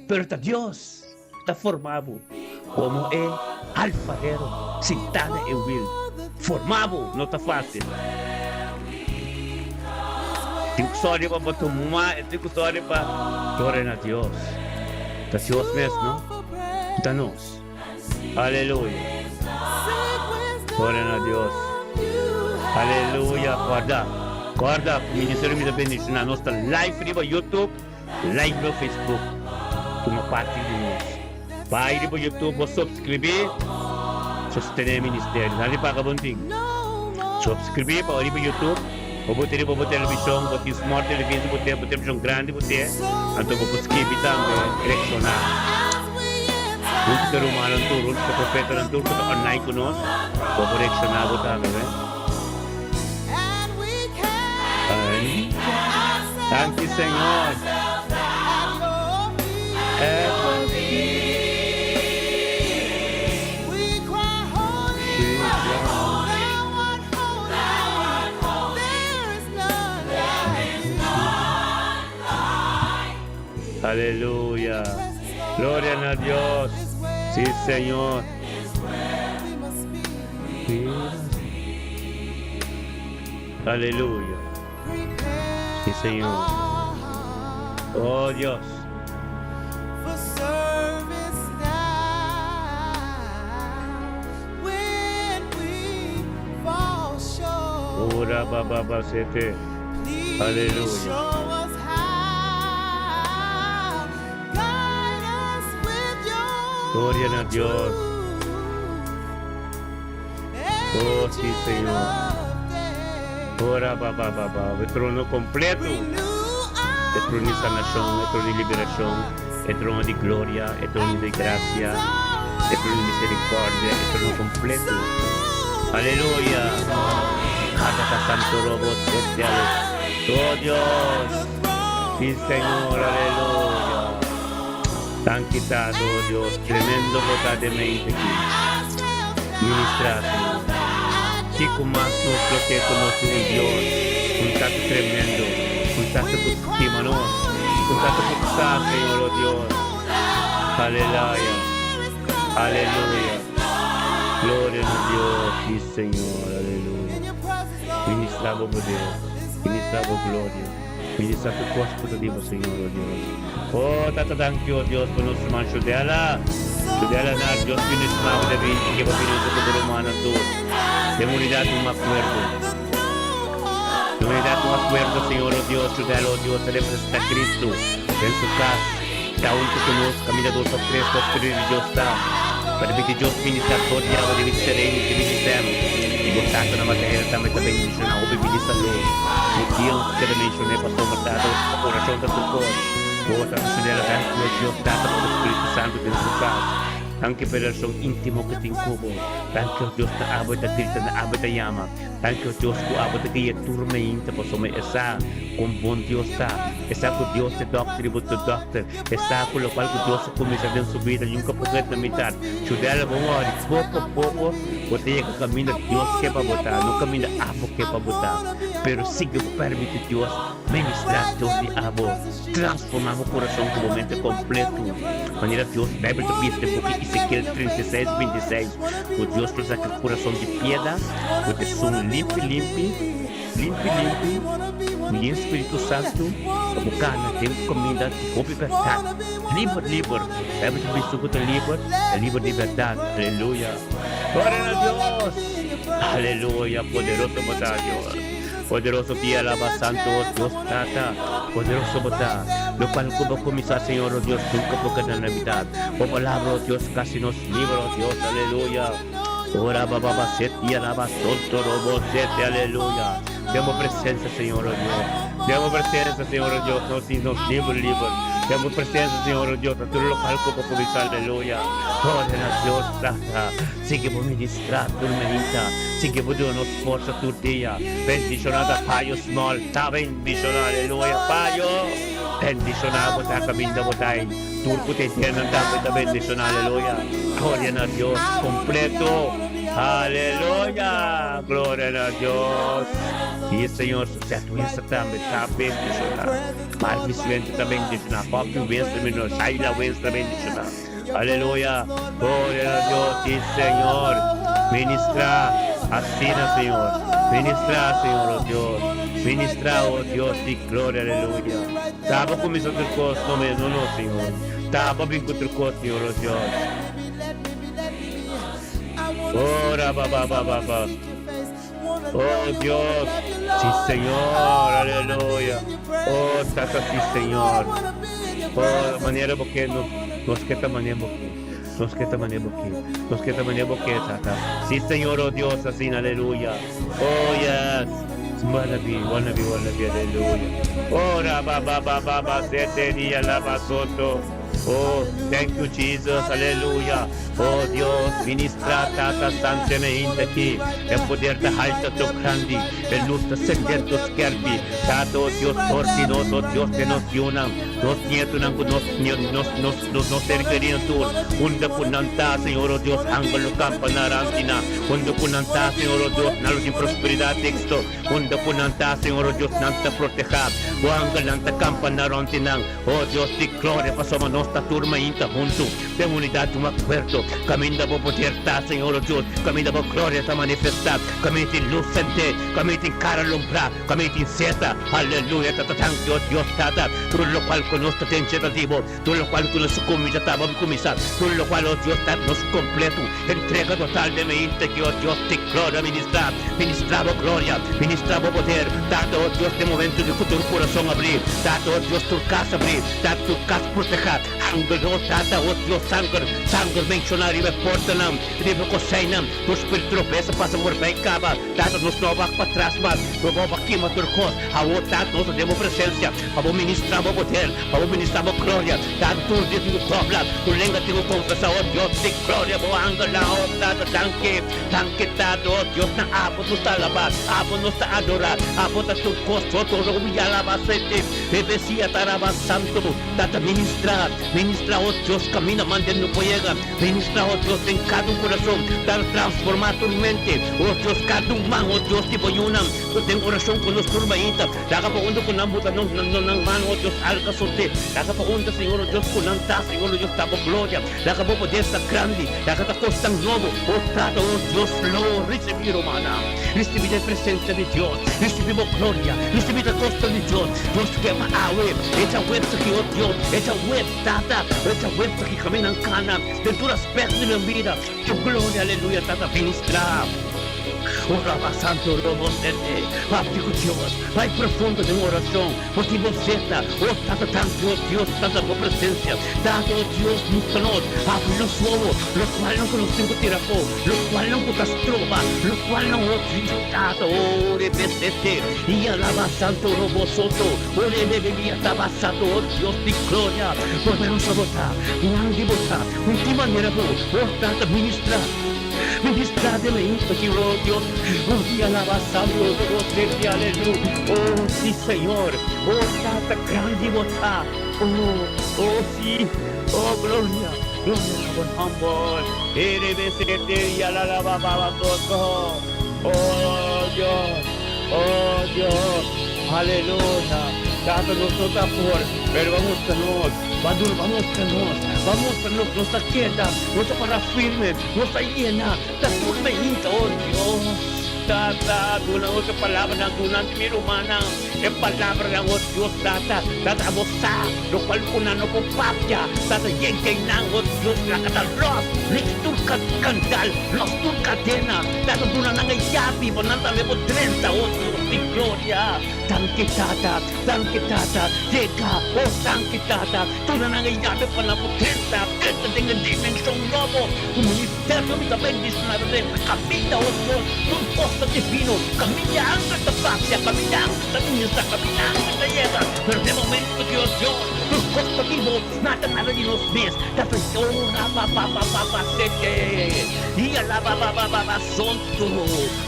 Pero ta Dios ta forma bo komo e alfarero sintá na e wil. Forma bo no ta fásil. Tin ku sòri pa bo tuma e tin ku sòri pa Gloria na Dios. Ta Dios mes, no? Ta nos. Aleluya. Gloria na Dios. Aleluya. Corda. Corda ku Ministerio Mi Ta Bendiciona. Nos ta live riba YouTube, live riba Facebook. Tuma parti di nos. Bai riba YouTube, bo subscribi. Sostene e ministerio. Nan di paga bon tin. Subscribi pa riba YouTube. Bo bo tin riba bo television, bo tin smart television, bo tin bo television grandi bo tin, anto bo por skibi tambe, reacciona. Huntu ku e rumannan tur, huntu ku e profetanan tur ku ta online ku nos, bo por reacciona bo tambe, ve. Amén. Danki Señor. Aleluya. Gloria na Dios. Sí, Señor. Aleluya. Sí, Señor. Oh Dios. Ora ba ba ba sete. Aleluya. Gloria na Dios. Oh, sí, Señor. Ora ba ba ba ba. E trono kompleto. E trono di sanashon, e trono di liberashon, e trono di gloria, e trono di grasia, e trono di miserikòrdia, e trono kompleto. Aleluya. Tata Santo Robo Celestial. Oh Dios. Sí, Señor, aleluya. Santitado, oh Dios, tremendo bo ta den mente aki. Ministrá, Señor. Kiko mas nos lo ke ku nos tin un Dios, un Tata tremendo, un Tata ku stima nos, un Tata ku sa, Señor, oh Dios. Aleluya. Aleluya. Gloria na Dios, sí, Señor, aleluya. Ministrá bo poder, ministrá bo gloria, ministrá tur kos ku ta di bo, Señor, oh Dios. Oh, Tata, danki, oh Dios, pa nos ruman Shudela. Shudela na Dios bendishoná bo den binti ke bo bini huntu ku bo rumannan tur. Den unidat un akuerdo. Den unidat un akuerdo, Señor, oh Dios, Shudela, oh Dios, ta representá Cristo den su kas. Ta huntu ku nos, kaminda dos òf tres, pa Spiritu di Dios ta. Pa debí Dios ministrá tur diabel debí di sereno i debí di sèm. I bo Tata na matera tambe ta bendishoná hopi bini salú. No dia nos ta keda menshoné pasobra Tata orashon ta tur kos. Bo Tata Sudela danki nos Dios Tata pa bo Spiritu Santu den su kas. Danki pa e relashon íntimo ku tin ku bo. Danki o Dios na abo e ta grita na abo e ta yama. Danki o Dios ku abo ta guia tur meinta pasobra e sa kon bon Dios ta. E sa ku Dios ta e dòkter i bo ta dòkter. E sa ku lokual ku Dios a kuminsá den su bida nunka por ret na mitat. Chudela bo wòrdu poko poko bo ta yega kaminda Dios ke pa bo ta, no kaminda abo ke pa bo ta. Pero sigui bo pèrmití Dios ministrá dor di abo, transformá bo kurason ku bo mente kompletu. Manera Dios, Beibel ta bisa den buki Ezekiel 36, 26, ku Dios lo saka kurason di pieda ku esun limpi limpi. Limpi limpi, mi den Spiritu Santu pa bo kana den kaminda di hopi bèrdat. Liber liber, Bijbel ta bisa ku ta liber, ta liber di bèrdat. Aleluya! Gloria na Dios! Aleluya! Poderoso bo ta, Dios. Poderoso ti alaba Santo Dios Tata. Poderoso bo ta. Lokual ku bo kuminsá, Señor, o Dios, nunka por keda na mitat. Bo palabra, o Dios, kasi nos liber, o Dios. Aleluya! Ora ba ba ba set y alaba sonto robo sete aleluya. Den bo presencia Señor oh Dios. Den bo presencia Señor oh Dios nos tin nos liber liber. Den bo presencia Señor oh Dios na tur local cu bo cuminsa aleluya. Gloria na Dios Tata. Sigui bo ministra tur meinta. Sigui bo duna nos forsa tur dia. Bendiciona ta Payo Small ta bendiciona aleluya Payo. Bendiciona bo ta caminda bo ta ey. Tur ku ta eterno tambe ta bendishoná, aleluya. Gloria na Dios kompleto, aleluya. Gloria na Dios. I e Señor su Sèt Winston tambe ta bendishoná. Marvis Winston ta bendishoná. Poppy Winston bendishoná. Shaila Winston bendishoná. Aleluya. Gloria na Dios. Si Señor. Ministrá asina, Señor. Ministrá, Señor, oh Dios. Ministrá, oh Dios di gloria, aleluya. Taba cuminsa tur cos no me no no Señor Taba bin cu tur cos Señor oh Dios Oh raba ba ba ba ba Oh Dios Si Señor aleluya Oh tata si Señor Oh manera bo ke no nos ke ta manera bo ke nos ke ta manera bo ke nos ke ta manera bo ke tata Si Señor oh Dios asina aleluya Oh yes Wanna be, wanna be, wanna be, aleluya. Oh, raba ba ba ba ba sete dia laba soto. Oh, thank you Jesus, aleluya. Oh Dios, ministra Tata Santo me hinta aki. E poder ta halta to grandi, e luz ta sender to skerpi. Tata, oh Dios, dor di nos, oh Dios, den nos yunan, nos nietunan ku nos nos nos nos nos ser kerinan tur. Unda ku nan ta, Señor, oh Dios, angel lo kampa na ranti nan. Unda ku nan ta, Señor, oh Dios, nan lo tin prosperidat, éxito. Unda ku nan ta, Señor, oh Dios, nan ta protehá. Bo angelnan ta kampa na rònt di nan, oh Dios di gloria, pasobra nos. ta tur mainta huntu den unidat un akuerdo kaminda bo poder ta, Señor o Dios, kaminda bo gloria ta manifestá, kaminda tin lus sendé, kaminda tin kara lumbrá, kaminda tin seta. Aleluya! Tata danki, o Dios Tata, tur lokual ku nos ta den dje ta di bo. Tur lokual ku nos kuminsa ta bo kuminsá, tur lokual, o Dios, ta nos kompletu. Entrega total den mi inter-ki, o Dios di gloria, ministrá, ministrá bo gloria, ministrá bo poder. Tata, o Dios, den momentu di ku tur kurason abrí, Tata, o Dios, tur kas abrí, Tata, tur kas protehá. Angel, o Tata, o Dios, sanger, sanger menshoná riba e portanan, riba e koseinan, tur spiritu tropesa pasa forbei kaba. Tata, nos no a wak patras mas, no bo a kima tur kos. Awor, Tata, nos ta den bo presensia pa bo ministrá bo poder. Pa bo ministrá bo gloria, Tata, tur dia tin ku dobla, tur lenga tin ku konfesá, o Dios di gloria, bo angelnan, o Tata, danki, danki, Tata, o Dios, na abo nos ta alabá, abo nos ta adorá, abo ta tur kos, todo lo ku mi alabá, sete, Rebesia ta alabá, Santu, Tata, ministrá, ministrá, o Dios, kaminda manda no por yega, ministrá, o Dios, den kada un kurason, Tata, transformá tur mente, o Dios, kada un man, o Dios di bo yunan, ku den orashon ku nos tur mainta. Laga pa unda ku nan buta nos nan nan man, o Dios, alka sote. Laga pa unda, Señor, o Dios, ku nan ta, Señor, o Dios, ta bo gloria. Laga bo poder ta grandi. Laga ta kosnan nobo, o Tata, o Dios, lo risibí, rumannan. Risibí den presensia di Dios. Risibí bo gloria. Risibí ta kosnan di Dios. Dios ke pa awe. Echa webs aki, o Dios. Echa web, Tata. Echa webs aki, kaminnan kana den tur aspekto di nan bida. Tu gloria, aleluya, Tata, ministrá. O Raba Santo Robo Sete, papia ku Dios, bai profundo den orashon, bo tin bo seta, o Tata danki o Dios Tata bo presensia, Tata o Dios mustra nos, habri nos wowo, lokualnan ku nos tin ku tira afó, lokualnan ku ta stroba, lokualnan o Dios Tata o rebe sete, i alaba Santo Robo Soto, o rebe bebia taba Santo o Dios di gloria, poderoso bo ta, grandi bo ta, un tin manera bo, o Tata ministra. Ministrá den e insta ki oh Dios, oh di alaba santo oh servi alelu oh si Señor, oh Tata grandi bo ta, oh oh si, oh gloria, gloria na bo nomber, erebesete y alalaba baba soto, oh Dios, oh Dios, aleluya, Tata nos no ta por, pero bo a mustra nos. Ba duna, ba mustra nos, ba mustra nos, nos ta keda, nos ta para firme, nos ta yena, ta tur meinta, oh Dios. Tata, duna nos e palabranan, duna mi rumannan e palabranan, oh Dios, Tata, Tata, abo sa lokual ku nan no por papia, Tata, yega einan, oh Dios, laga ta los, los tur kandal, los tur kadena, Tata, duna nan e yabi pa nan tambe por drenta, oh Dios di gloria. Danki, Tata. Danki Tata, yega, oh danki Tata, duna nan e yabe pa nan por drenta, drenta den e dimenshon nobo ku ministerio mi ta bendishoná ta drenta kaminda, oh Dios, tur kos ta divino, kaminda angel ta papia, kaminda angel ta ministra, kaminda angel ta yega, pero den momento di oh Dios, tur kos ta di bo, nada nada di nos mes, Tata, oh rabababababa sete, i alababababa sonto.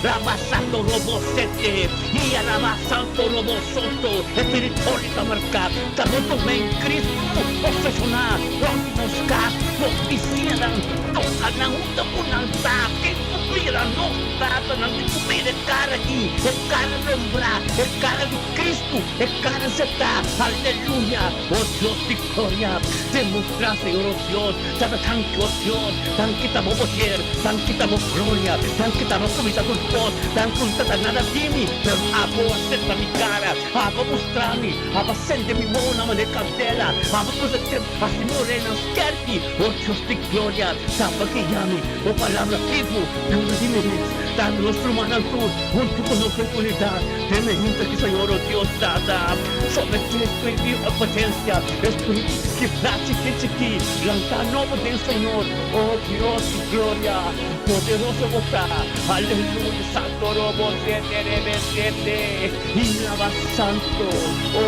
Rabasanto robo sete i alaba santo robo soto. E teritorio ta marká, ta bo tuma en Cristo poseshoná rònt di nos kas, nos bisiñanan, toka nan unda ku nan ta. Ken ku mira nos tatanan tin ku mira e kara aki, e kara nombrá, e kara di Cristo, e kara setá. Aleluya! O Dios di gloria, demostrá, Señor, o Dios, Tata danki o Dios, danki ta bo poder, danki ta bo gloria, danki ta bo kuminsá tur kos, danki un tata nada di mi, pero abo a seta mi kara, abo a mustra mi, abo a sende mi monan manera kandela, abo a puse hasi mi orenan skerpi, o Dios di gloria, tapa guia mi, bo palabra bibu, yuda di mi mes, dal nos rumannan tur huntu ku nos den unidat, den e hinter ki Señor o Dios Tata, someté spiritu di obedensia, espiritu di kibrá chikí chikí, lantá nobo den Señor, o Dios di gloria, poderoso bo ta, aleluya, santo robo sete rebe sete, i laba santo, o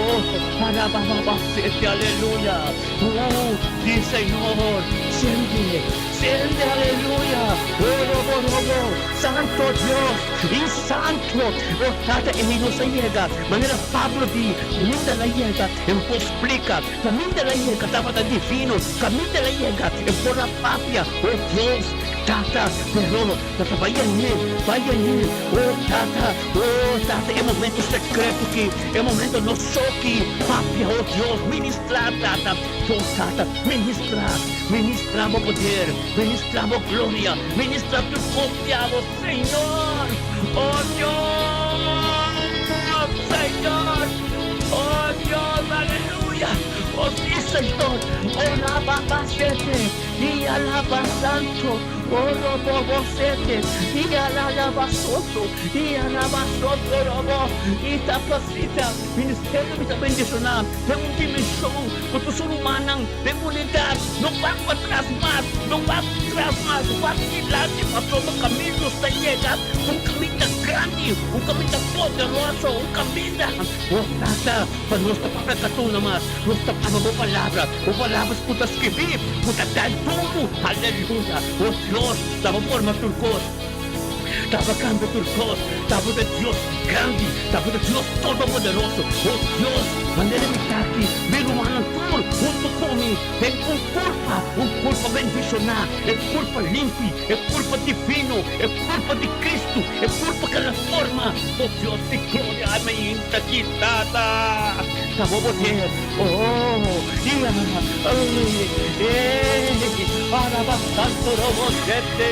arabababa sete, aleluya, o di Señor, sende, sende, aleluya, o robo robo, santo Dios, i santo, o Tata ei nos a yega, manera Pablo di, Minda la yega, en por splika. Kaminda el a yega tabata divino, kaminda el a yega e por a papia, O Dios! Tata, pero Tata bai añe, bai añe, oh Tata, oh Tata, e momento secreto ki, e momento nos so ki, papia, oh Dios, ministra, Tata, oh Tata, ministra, ministra bo poder, ministra bo gloria, ministra tur cos bo, Señor, oh Dios, Señor, oh Dios, aleluya, oh sí, Señor, oh rababasete, y alaba santo, oh robobosete, y alaba soto, y alaba soto, robo, y tapasita, ministerio mi ta bendiciona den un dimension cu tur ser humannan den unidad no wak patras mas, no wak tras mas, wak dilanti pasobra caminda nos ta yega, un caminda grandi, un caminda poderoso, un caminda, oh Tata, pa nos ta papia catuna mas, nos ta papia bo palabra, bo palabra cu ta scribi, cu ta dal duru, aleluya, oh Dios, ta bo forma tur cos. Taba cambia tur cos, Taba ta Dios grandi, Taba ta Dios todopoderoso. Oh Dios, manera mi ta aki, mi rumannan tur hunto cu mi den un curpa, un curpa bendicioná, e curpa limpi, e curpa divino, e curpa di Cristo, e curpa cu a forma. Oh Dios di gloria, ami ta aki, Tata, ta bo poder. Oh, ia, ay, ey, araba santo robo shete.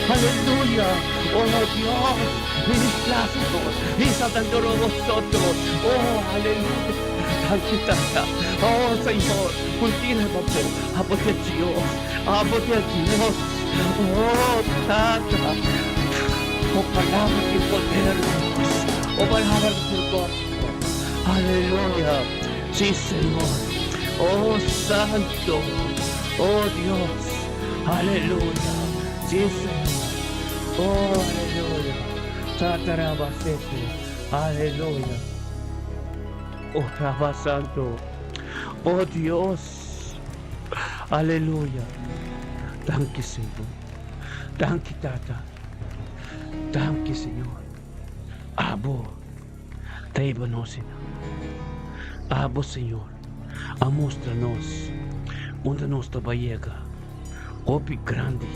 Aleluya! Oh Dios, ministra Señor, isa tanto robo soto. Oh, aleluya. Danki Tata. Oh Señor, cultina papo. Abo te Dios, abo te Dios. Oh Tata. Oh palabra di poder, Dios. Oh palabra di gozo. Aleluya. Sí, Señor. Oh Santo. Oh Dios. Aleluya. Sí, Señor. Oh, aleluya. Tatarabasete. Aleluya. Oh, Rabba Santo. Oh, Dios. Aleluya. Danki, Señor. Danki, Tata. Danki, Señor. Abo. Traiba nos, Señor. Abo, Señor. A mustra nos unda nos ta bai yega. Hopi grandi,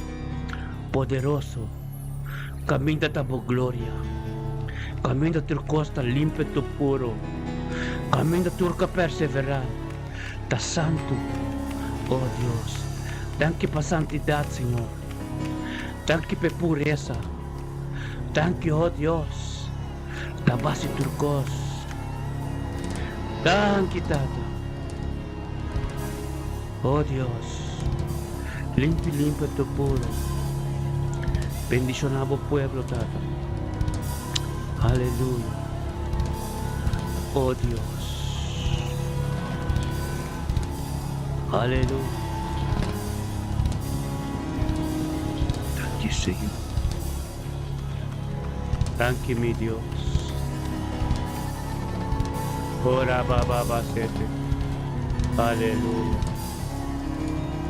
poderoso, kaminda ta bo gloria, kaminda tur kos ta limpio tur puro, kaminda tur ka perseverá ta santu. O Dios, danki pa santidat, Señor. Danki pa e puresa. Danki, o Dios, ta base tur kos. Danki, Tata. Oh Dios, limpi limpi tur puro. Bendiciona bo pueblo, Tata. Aleluya. Oh Dios. Aleluya. Danki, Señor. Danki, mi Dios. Ora ba ba sete. Aleluya.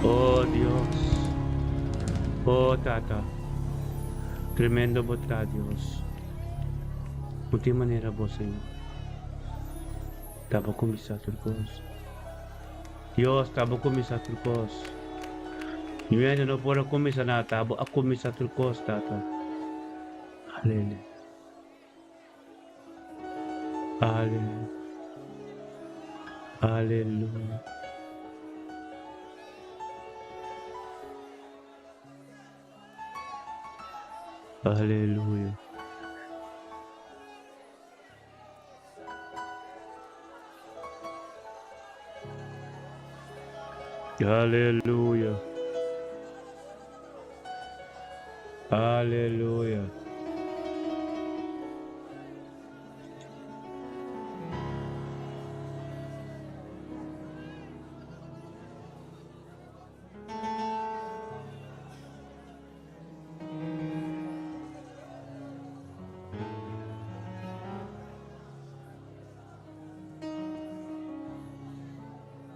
Oh Dios. Oh Tata. Tremendo bo ta Dios. No tin manera bo Señor. Ta bo cuminsa tur cos. Dios ta bo cuminsa tur cos. Ni hende no por a cuminsa nada. Ta bo a cuminsa tur cos Tata. Aleluya. Aleluya. Aleluya. Aleluya. Aleluya. Aleluya.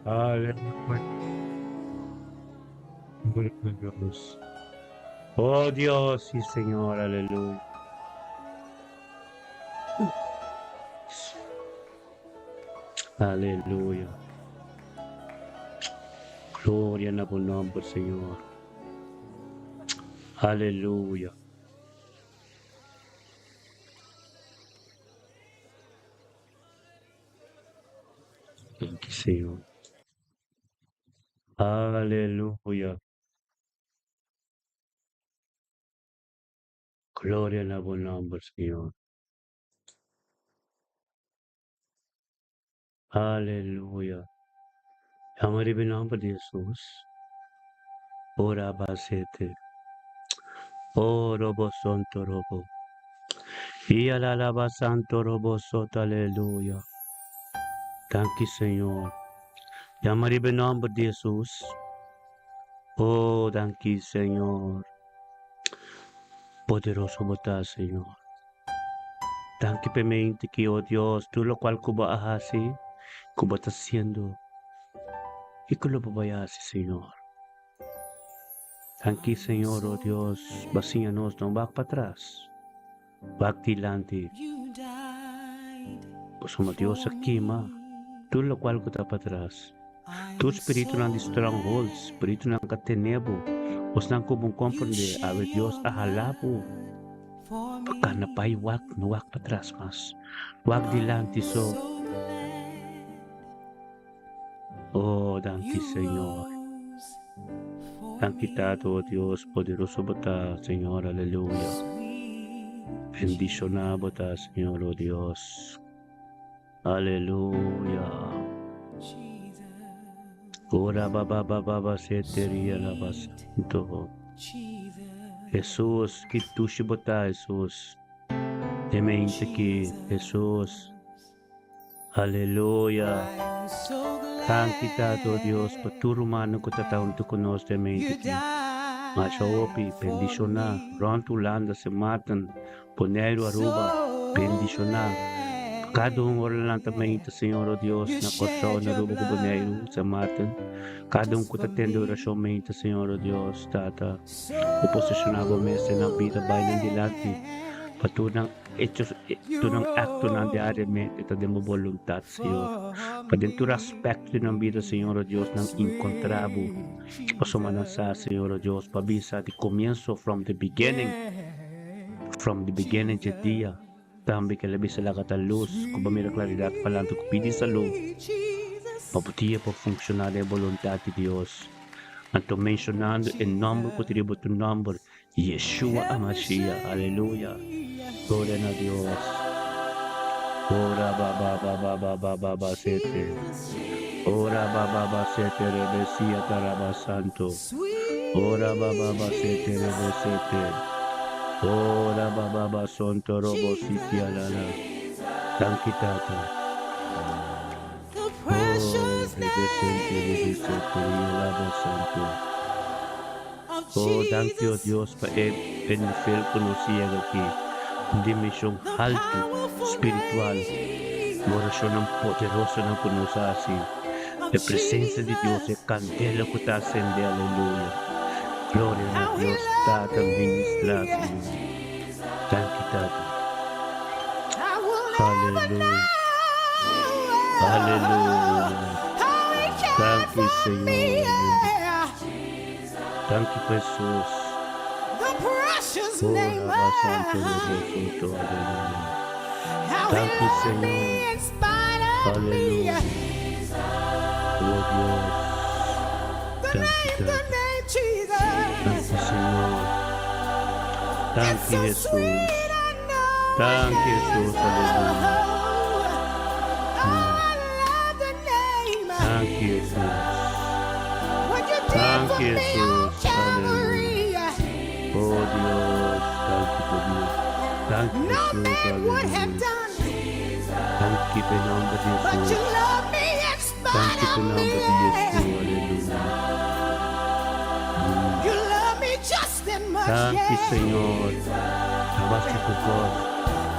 Aleluya. Gloria a Dios. Oh Dios, sí Señor, aleluya. Aleluya. Gloria na bo nomber, Señor. Aleluya. Danki Señor. Aleluya. Gloria na bo nomber, Señor. Aleluya. Yama riba e nomber di Jesus. Ora basete. Oh, robo santo robo. Ia la la ba santo robo sota aleluya. Danki Señor. Yama riba e nomber di Jesus. Oh, danki Señor. Poderoso bo ta, Señor. Danki p'e mente ki, oh Dios, tur locual cu bo a haci, cu bo ta haciendo y cu lo bo bai haci, Señor. Danki, Señor, oh Dios, bo a siña nos no wak patras, wak dilanti. Pasobra Dios a kima tur locual cu ta patras. Tur spiritunan di strongholds, spiritunan ka tene bo, osnan ku bo komprende, awe Dios a hala bo pa kana bai wak, no wak patras mas, wak dilanti so. Oh, danki Señor. Danki Tata, oh Dios, poderoso bo ta, Señor, aleluya. Bendiciona bo ta, Señor, oh Dios. Aleluya. Ora ba ba ba ba ba se teria la ba santo. Jesus, ki dushi bo ta, Jesus. E mente ki, Jesus. Aleluya. Danki Tata, oh Dios, pa tur humano ku ta ta huntu ku nos den mente ki. Masha hopi, bendishoná, rònt Hulanda, Sint Maarten, Boneiru, Aruba, bendishoná kada un ora nan ta meinta, Señor, o Dios, na Kòrsou, na Aruba ku Boneiru, San Martin, kada un ku ta tende orashon meinta, Señor, o Dios, Tata, bo posishoná bo mes den nan bida bai nan dilanti, pa tur nan hechos, tur nan aktonan diariamente ta den bo boluntat, Señor, pa den tur aspekto di nan bida, Señor, o Dios, nan inkontrá bo, pasobra nan sa, Señor, o Dios, pa bisa di komienso, from the beginning. From the beginning dje dia, tambe kel a bisa laga ta lus ku bo mira klaridat falante ku pidi salú pa bo dia por funkshoná den e boluntat di Dios. Anto menshonando e nòmber ku ta riba tur nòmber, Yeshua HaMashiach. Aleluya! Gloria na Dios! Ora ba ba ba ba ba ba ba ba sete. Ora ba ba ba sete rebe sia taraba santo. Ora ba ba ba sete rebe sete. Ora ba ba ba sonto robo siti alala. Danki Tata. Oh, rebe sente rebe sete rialaba santo. Oh, danki o Dios pa e bendición ku nos yega aki. Un dimension haltu, spiritual. Un orashonnan poderosonan ku nos a hasi. E presencia di Dios, e candela cu ta ascende, aleluya. Gloria na Dios Tata ministra, Señor. Danki Tata. Aleluya. Aleluya. Danki Señor. Danki Jesus. Oh, Rabba Santo Robo Soto, aleluya. Danki Señor. Aleluya. Oh Dios. Danki Tata. Danki Señor. Danki Jesus. Danki Jesus, aleluya. Danki Jesus. Danki Jesus, aleluya. Oh Dios, danki pa Dios. Danki Jesus, aleluya. Danki pa e nomber di Jesus. Danki pa e nomber di Yeshua, aleluya. Danki Señor. Tabasta ku bos.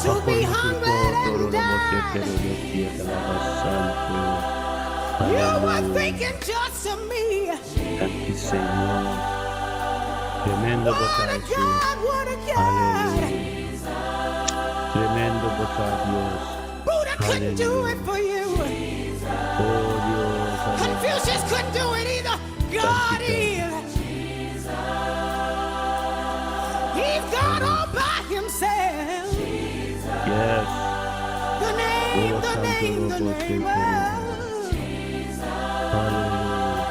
Pa forma tur kos oro lo bo sete lo Dios dia ta laba santo. Aleluya. Danki Señor. Tremendo bo ta Jesus. Aleluya. Tremendo bo ta Dios. Aleluya. Oh Dios. Aleluya. Danki Tata. himself. Yes. The name, Oh, the Santo name, the Robo name Sete. of Aleluya.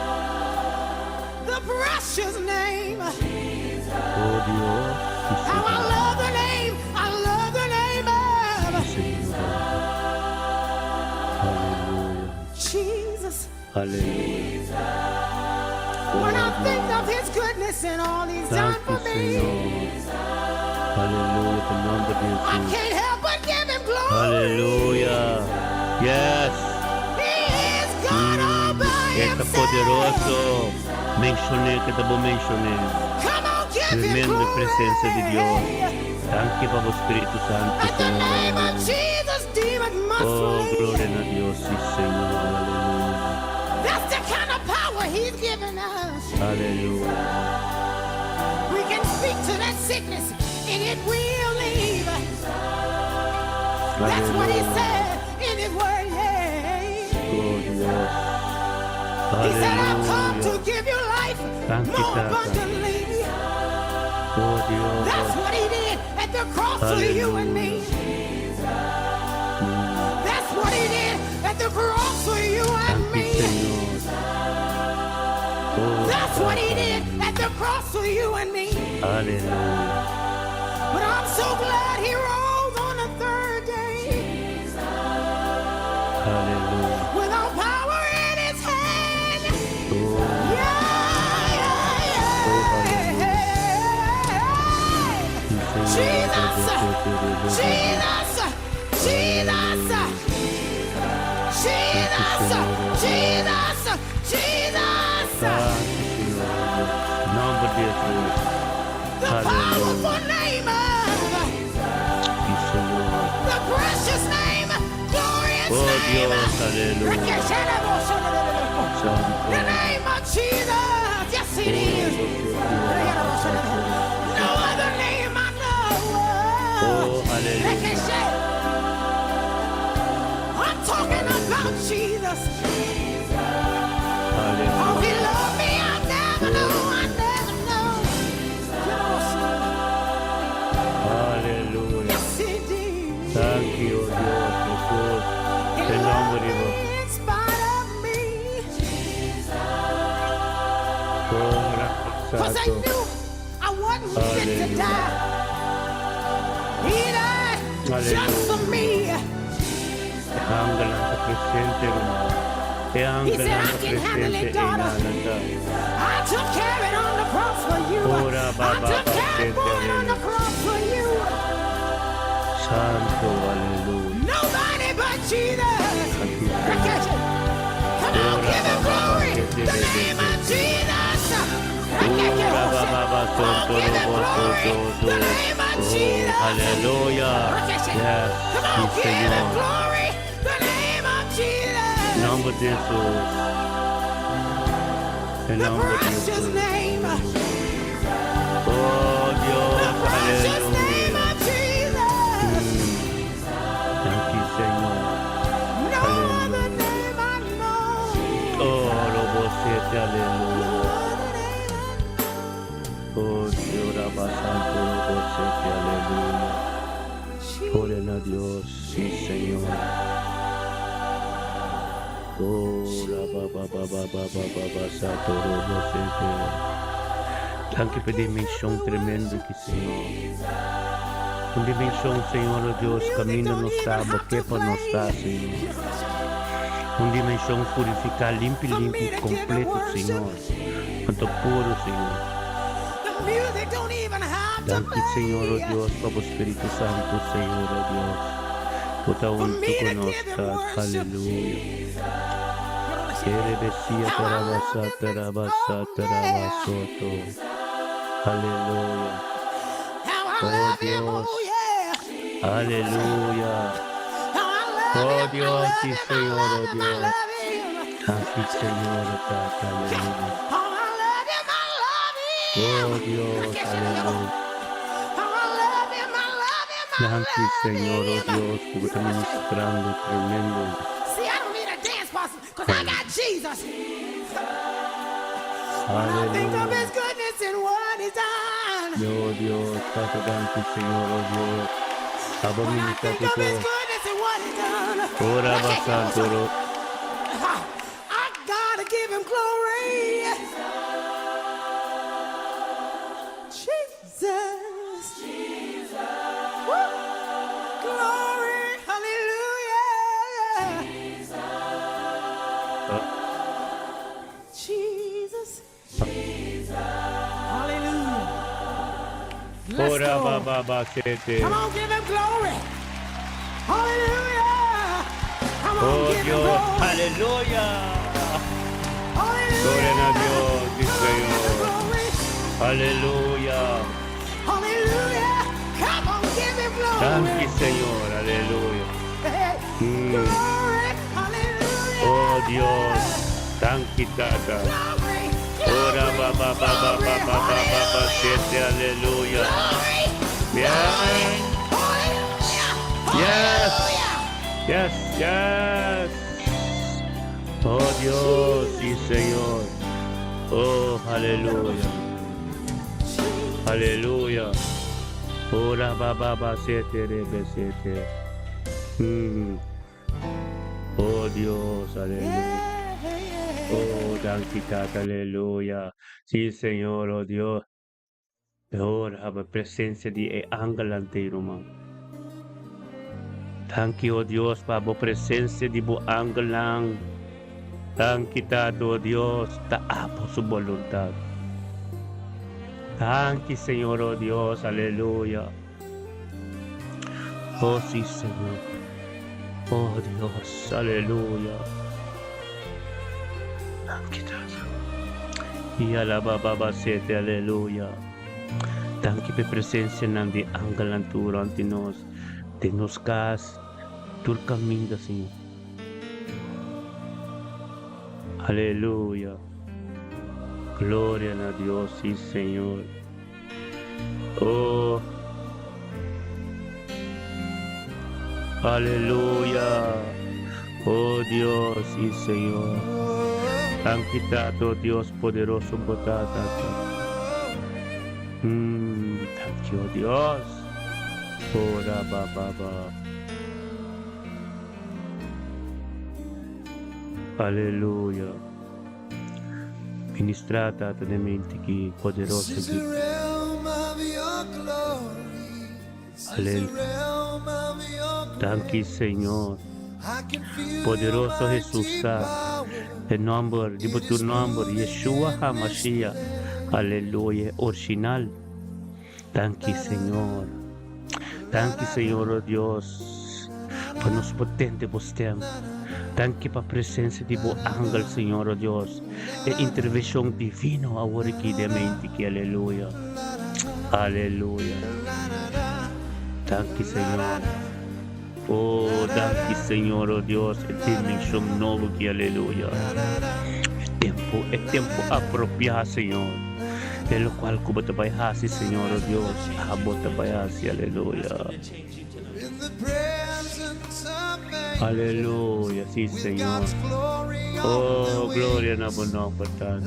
the precious name. Oh Dios. Sí, How I Señor. love the name. I love the name of Sí, Señor. Aleluya. Jesus. Aleluya. When I Oh, think Dios. of his goodness and all he's done Thank for you, me, Señor. Aleluya, en nombre de I Jesús. can't help but give him glory. Aleluya. Yes. He is God all by Él ta himself. poderoso. Menshon'é, ku ta bon menshon'é. Come on, give him Tremendo glory. presensia di Dios. Danki pa Spiritu Santu, At the Señor. name of Jesus, demons must Oh, flee. gloria na Dios, sí, Señor. Aleluya. That's the kind of power he's given us. Aleluya. We can speak to that sickness and it will leave. That's what he Aleluya. said in his word. Yeah. Oh, Dios. He said, I've come to Aleluya. give you life Thank you, more Tata. abundantly. Oh, Dios. That's what he did at the cross for you and me. That's what he did at the cross for you and Thank you, me. Señor. Oh, That's what he Tata. did at the cross for you and me. Aleluya. But I'm so glad he rose on the third day Aleluya. with all power in his hand. Oh, Yeah, yeah, yeah. sí, Señor. Jesus, Jesus, Jesus, Jesus, Jesus, Jesus, Thank you, Señor. Nombre de Jesús. the powerful name of Sí, Señor. the precious name, glorious Oh, name. Dios, aleluya. Santo. The name of Jesus, yes it is. No other name I know. Oh, aleluya. I'm talking about Jesus. Oh, Aleluya. he loved me. I never know. I never know. Aleluya. Yes, he did. Thank you, Dios Jesús. He El nombre loved de me Dios. in spite of me. Oh, Cause I Santo. knew I wasn't fit to Aleluya. die. He died just for me. Angel ta presente, hermano. E He angel said, I ta can handle presente it, daughter. en I took care of it on the cross for you. Ora, I ba, ba, took ba, care for it on the cross for you. Santo, aleluya. Nobody but Jesus. Aquí, Señor. Come on, Ora, give him ba, ba, ba, glory. que The te, name te, of te. Jesus. Ora, ba, ba, ba, Oh, santo, give him robo, glory. so, The so, name of Oh, Jesus. aleluya. Yes, Come on, sí, give him Señor. glory. The name of Jesus. Nombre de Jesús. El The nombre de precious Jesús. name. Oh, The Dios, precious name aleluya. of Jesus. Thank you, Señor. No other Aleluya. name I know. Oh, robo siete, No aleluya. other name I know. Oh, Dios, Rabba, Santo, robo siete, aleluya. Gloria a Dios, sí, Señor. Oh, la ba ba ba ba ba ba ba ba Santo, robo siete. Danki pa e dimenshon tremendo aki, Señor. Un dimenshon, Señor, oh Dios, kaminda nos ta, ke pa nos ta, Señor. Un dimenshon purifiká, limpi, limpi, kompleto, Señor. Anto puro, Señor. The music don't even have to Thank you, Señor, oh play. Dios, pa Spiritu Santu, Señor, oh Dios. Bo ta huntu ku nos, aleluya. Erebesia, tarabasa, tarabasa, tarabasoto. Aleluya. How I Oh, love him, Dios. oh yeah. Aleluya. How I love Oh, him, I Dios, love sí, him, I Señor, love oh him, I Dios. love him. Thank you, Señor, oh Tata, aleluya. Oh, I love him, I love him. Oh, Dios, aleluya. Oh, I love him, I love him, I Thank you, love Señor, oh him. Dios, porque está ministrando tremendo. See, I don't need a dance partner because I got Jesus. When I think of Aleluya. his goodness and what Oh Dios, Tata danki Señor, oh Dios. Abo ministra Tito. Ora ba santo ro. Ora ba ba ba sete. Oh Dios, aleluya. Gloria a Dios, sí, Señor. Aleluya. Danki, Señor, aleluya. Oh Dios, danki Tata. Ora ba ba ba ba ba ba ba ba ba sete, aleluya. Bien. Yes. Yes, yes. Oh Dios, sí, Señor. Oh, aleluya. Aleluya. Ora ba ba ba sete rebe sete. Oh Dios, aleluya. Oh, danki Tata, aleluya. Sí, Señor, oh Dios. Ora ba presencia di e angelnan te ruman. Danki, oh Dios, pa bo presencia di bo angelnan. Danki Tata, oh Dios, ta abo su boluntad. Danki, Señor, oh Dios, aleluya. Oh sí, Señor. Oh Dios, aleluya. Danki Tata. Y alaba baba sete, aleluya. Danki pa presencia nan di angelnan tur ante nos, den nos cas, tur caminda, Señor. Aleluya. Gloria na Dios, sí, Señor. Oh. Aleluya. Oh Dios, sí, Señor. Danki Tata, Dios poderoso, bo ta, Tata. Thank you, Dios. Ora ba ba ba. Aleluya. Ministra Tata den mente ki poderoso di. Aleluya. Danki Señor. Poderoso Jesus ta. E nomber di bo tur nomber Yeshua HaMashiach. Aleluya. Original. Danki Señor. Danki Señor, oh Dios, pa nos potente bo stem. Danki pa presencia di bo angel, Señor, oh Dios. E intervencion divino awor aki den mente ki, aleluya. Aleluya. Danki Señor. Oh, danki Señor, oh Dios, e dimension nobo ki, aleluya. E tempo apropiá, Señor. E locual cu bo ta bay haci, Señor, oh Dios, abo ta bay haci, aleluya. Aleluya, sí, Señor. Oh, gloria na bo nomber, Tata.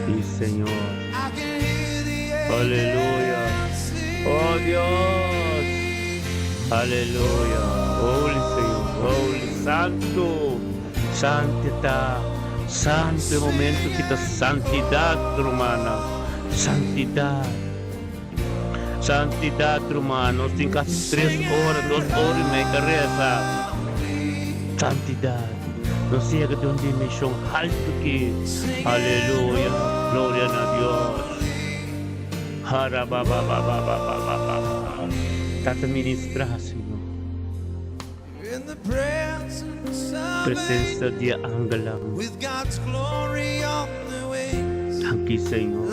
Sí, Señor. Aleluya. Oh, Dios. Aleluya. Holy Señor. Holy Santo. Santidad. Santo e momento cu ta santidad, rumannan. Santidad. Santidad, ruman. Nos tin casi 3 ora, 2 ora y mey ta reza. Santidad. Nos yega den un dimension halto aki. Aleluya. Gloria na Dios. Hara ba ba ba ba ba ba ba ba. Tata ministra, Señor. Presencia di angelnan. Danki, Señor.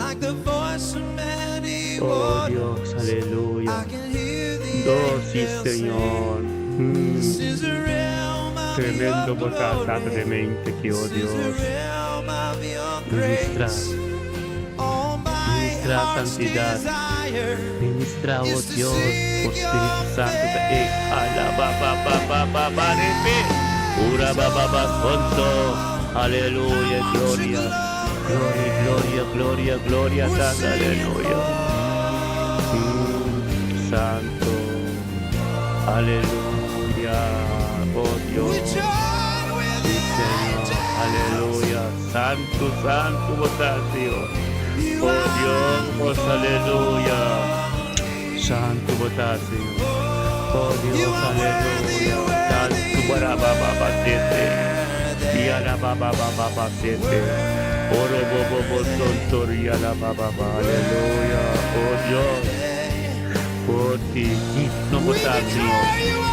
Oh Dios, aleluya. Oh, sí, Señor. Tremendo bo ta, Tata den mente aki, oh Dios. Ministra. Ministra santidad. Ministra, oh Dios, oh Spirito Santo, ta e alaba ba ba ba ba ba repe. Ura ba ba ba sonto. Aleluya, gloria. Gloria, gloria, gloria, gloria, Tata, aleluya. Santo, aleluya, oh Dios. Sí, Señor, aleluya. Santo, santo, bo ta, Señor. Oh Dios, aleluya. Santo, bo ta, Señor. Oh Dios, aleluya. Santo, barababa, sete. Yarababa, sete. Oro, bobo, bo, sontor, yarababa, aleluya. Oh Dios. Worthy, digno bo ta, Señor.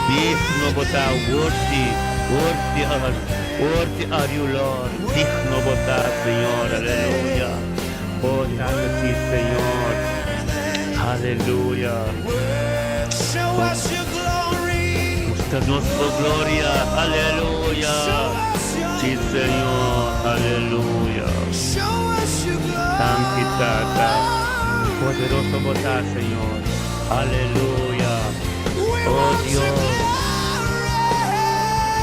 Digno bo ta, worthy, worthy are, worthy are you, Lord. Digno bo ta, Señor, aleluya. Oh, danki sí, Señor. Aleluya. Show us your glory. Mustra nos bo gloria, aleluya. Sí, Señor, aleluya. Show us your glory. Danki, Tata. Poderoso bo ta, Señor. Aleluya. We Oh, want your Dios. glory.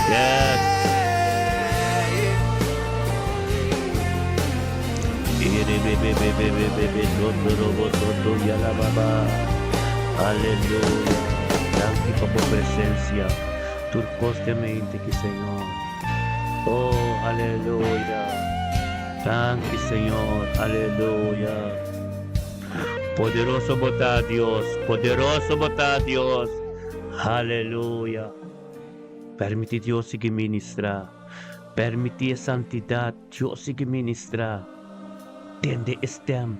Yes. Ere be be be be be be be soto robo soto yala baba. Aleluya. Danki pa bo presencia. Tur constantemente cu Señor. Oh, aleluya. Danki, Señor. Aleluya. Poderoso bo ta Dios. Poderoso bo ta Dios. Aleluya. Permiti Dios sigui ministra. Permiti e santidad Dios sigui ministra. Tende e stem.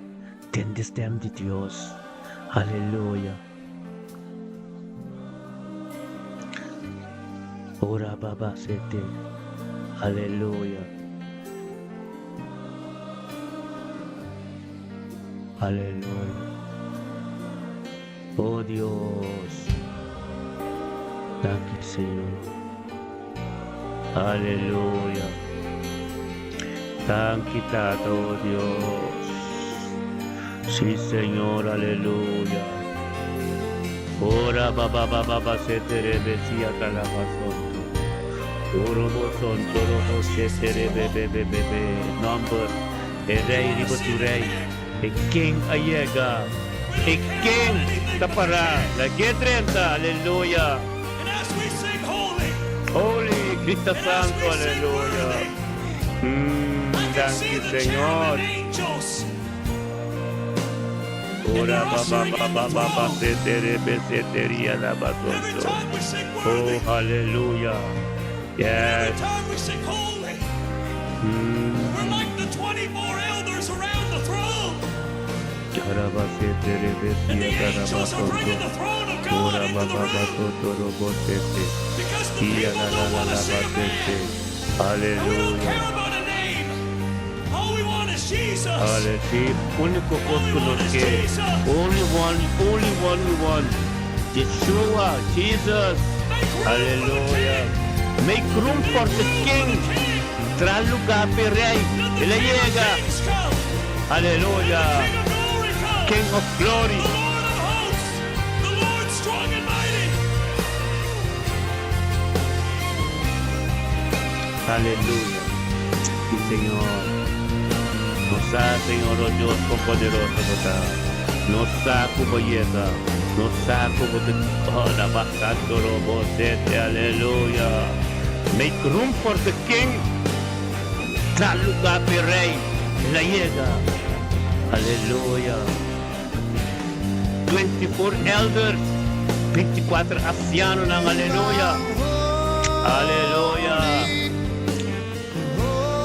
Tende stem di Dios. Aleluya. Ora baba sete. Aleluya. Aleluya. Oh Dios. Danki, Señor. Aleluya. Danki, Tata, oh Dios. Sí, Señor, aleluya. Ora baba baba ba se tere be si atalabasonto. Oro bo sonto robo se tere be be be be be. Number. E rey riba tur rey. E king a yega. E king ta para. Lag'é 30. Aleluya. And as we sing holy, Holy Cristo and as Santo, we sing aleluya. worthy, I can Thank see you, the Señor. cherubim angels. Ora ba ba ba ba ba ba se tere be se tere la ba Every sonto. time we sing Oh, worthy, hallelujah. every Yes. time we sing holy, we're like the 24 elders around the throne. Ora ba se tere be si And the la ba angels are bringing sonto. the throne of God Ora into ba the ba ba room soto robo se te. because the Ia people la la don't la want to la see ba a se te. man. And we don't Aleluya. care about a name. All we want is Jesus. Aleluya. Sí, único All we cos want is que Jesus. only one, only one we want. Yeshua, Jesus. Make room for the Aleluya. King. Make room for Make the room for King. the King. Traha lugar pa e Rey. Let the El a King of yega. Kings come. Aleluya. Let the King of Glory come. King of Glory. The Lord of hosts. The Lord strong and mighty. Aleluya. Sí, Señor. Nos sa, Señor, oh Dios, con poderoso bo ta. Nos sa cu bo a yega. Nos sa cu bo ta oh, la basando robo sete. Aleluya. Make room for the King. Traha lugar pa e Rey. El a yega. Aleluya. 24 elders. 24 ancianonan. Aleluya. Aleluya.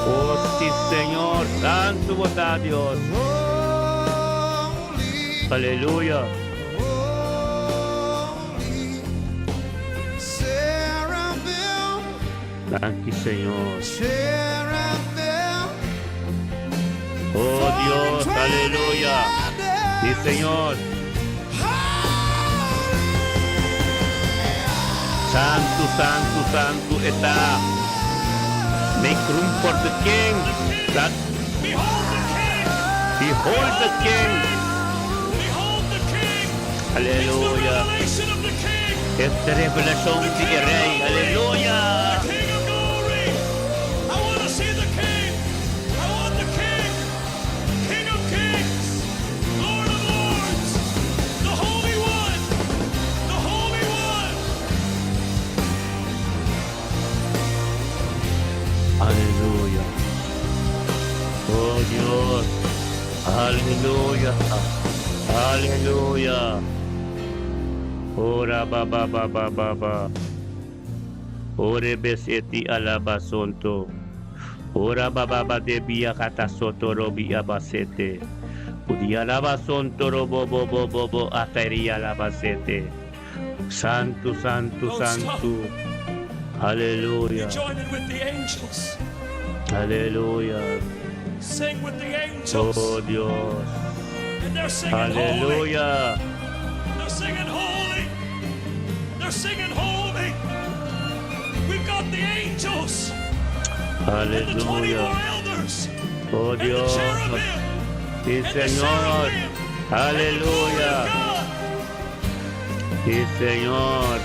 Oh, sí, Señor. Santo bo ta Dios. Aleluya. Holy seraphim, Thank you, Señor. cherubim, Oh, Dios. Aleluya. Sí, Señor. Santo, santo, santo ta. Make room for the King. That Behold the King. behold the King. Behold the King. It's the Aleluya. revelation of the King. Esta revelación The de King of Rey. glory. Aleluya. The King of glory. I want to see the King. I want the King. Aleluya. Aleluya. Ora ba ba ba ba ba ba. Ore beseti alaba sonto. Ora ba ba ba de bia kata soto robi abasete. Udia laba sonto robo bo bo bo bo ateria laba sete. Santo, santo, Don't stop. santo. Aleluya. You join in with the angels. Aleluya. Sing with the angels. Oh Dios. And they're singing holy. Aleluya. They're singing holy. They're singing holy. We've got the angels and the 24 Aleluya. elders Oh and the Dios. cherubim Sí, and the Señor. seraphim and the glory Aleluya. of God. Sí, Señor.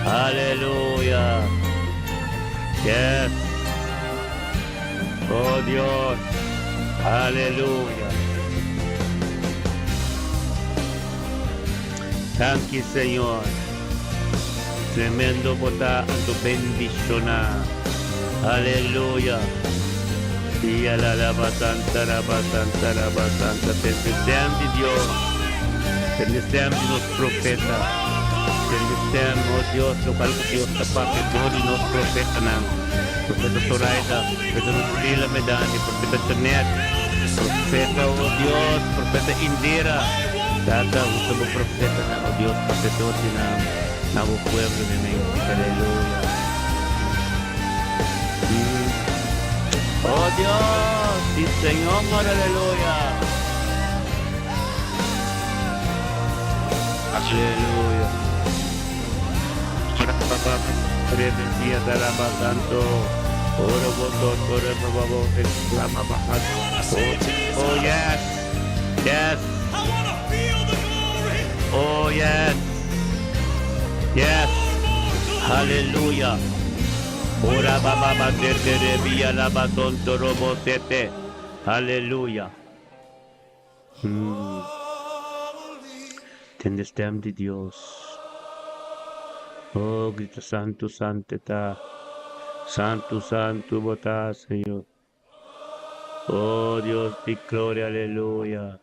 Aleluya. Yes. Oh Dios. Aleluya. Thank you, Señor. Tremendo bo ta anto bendiciona. Aleluya. Y a la lava santa, lava santa, lava santa. Tende stem di Dios. Tende stem di nos profeta. Tende stem, oh Dios, lo cual Dios ta papia door di nos profetanan. Profeta Zoraida, Profeta Lucila Medani, Profeta Janet, Profeta, oh Dios, Profeta Indira. Tata, usa bo profetanan, oh Dios, papia door di nan, na bo pueblo di México. Aleluya. Oh Dios, sí Señor, aleluya. Aleluya. Santo. Oro voto, oro babo, exclama See Jesus. Oh yes. Yes. I want to feel the glory. Oh yes. Yes. More, more glory. Aleluya. Ora baba ba de de de via la ba tonto robo sete. Aleluya. Tende stem di Dios. Oh, grita santo, santo ta. Santo, santo, bo ta, Señor. Oh, Dios di gloria, aleluya.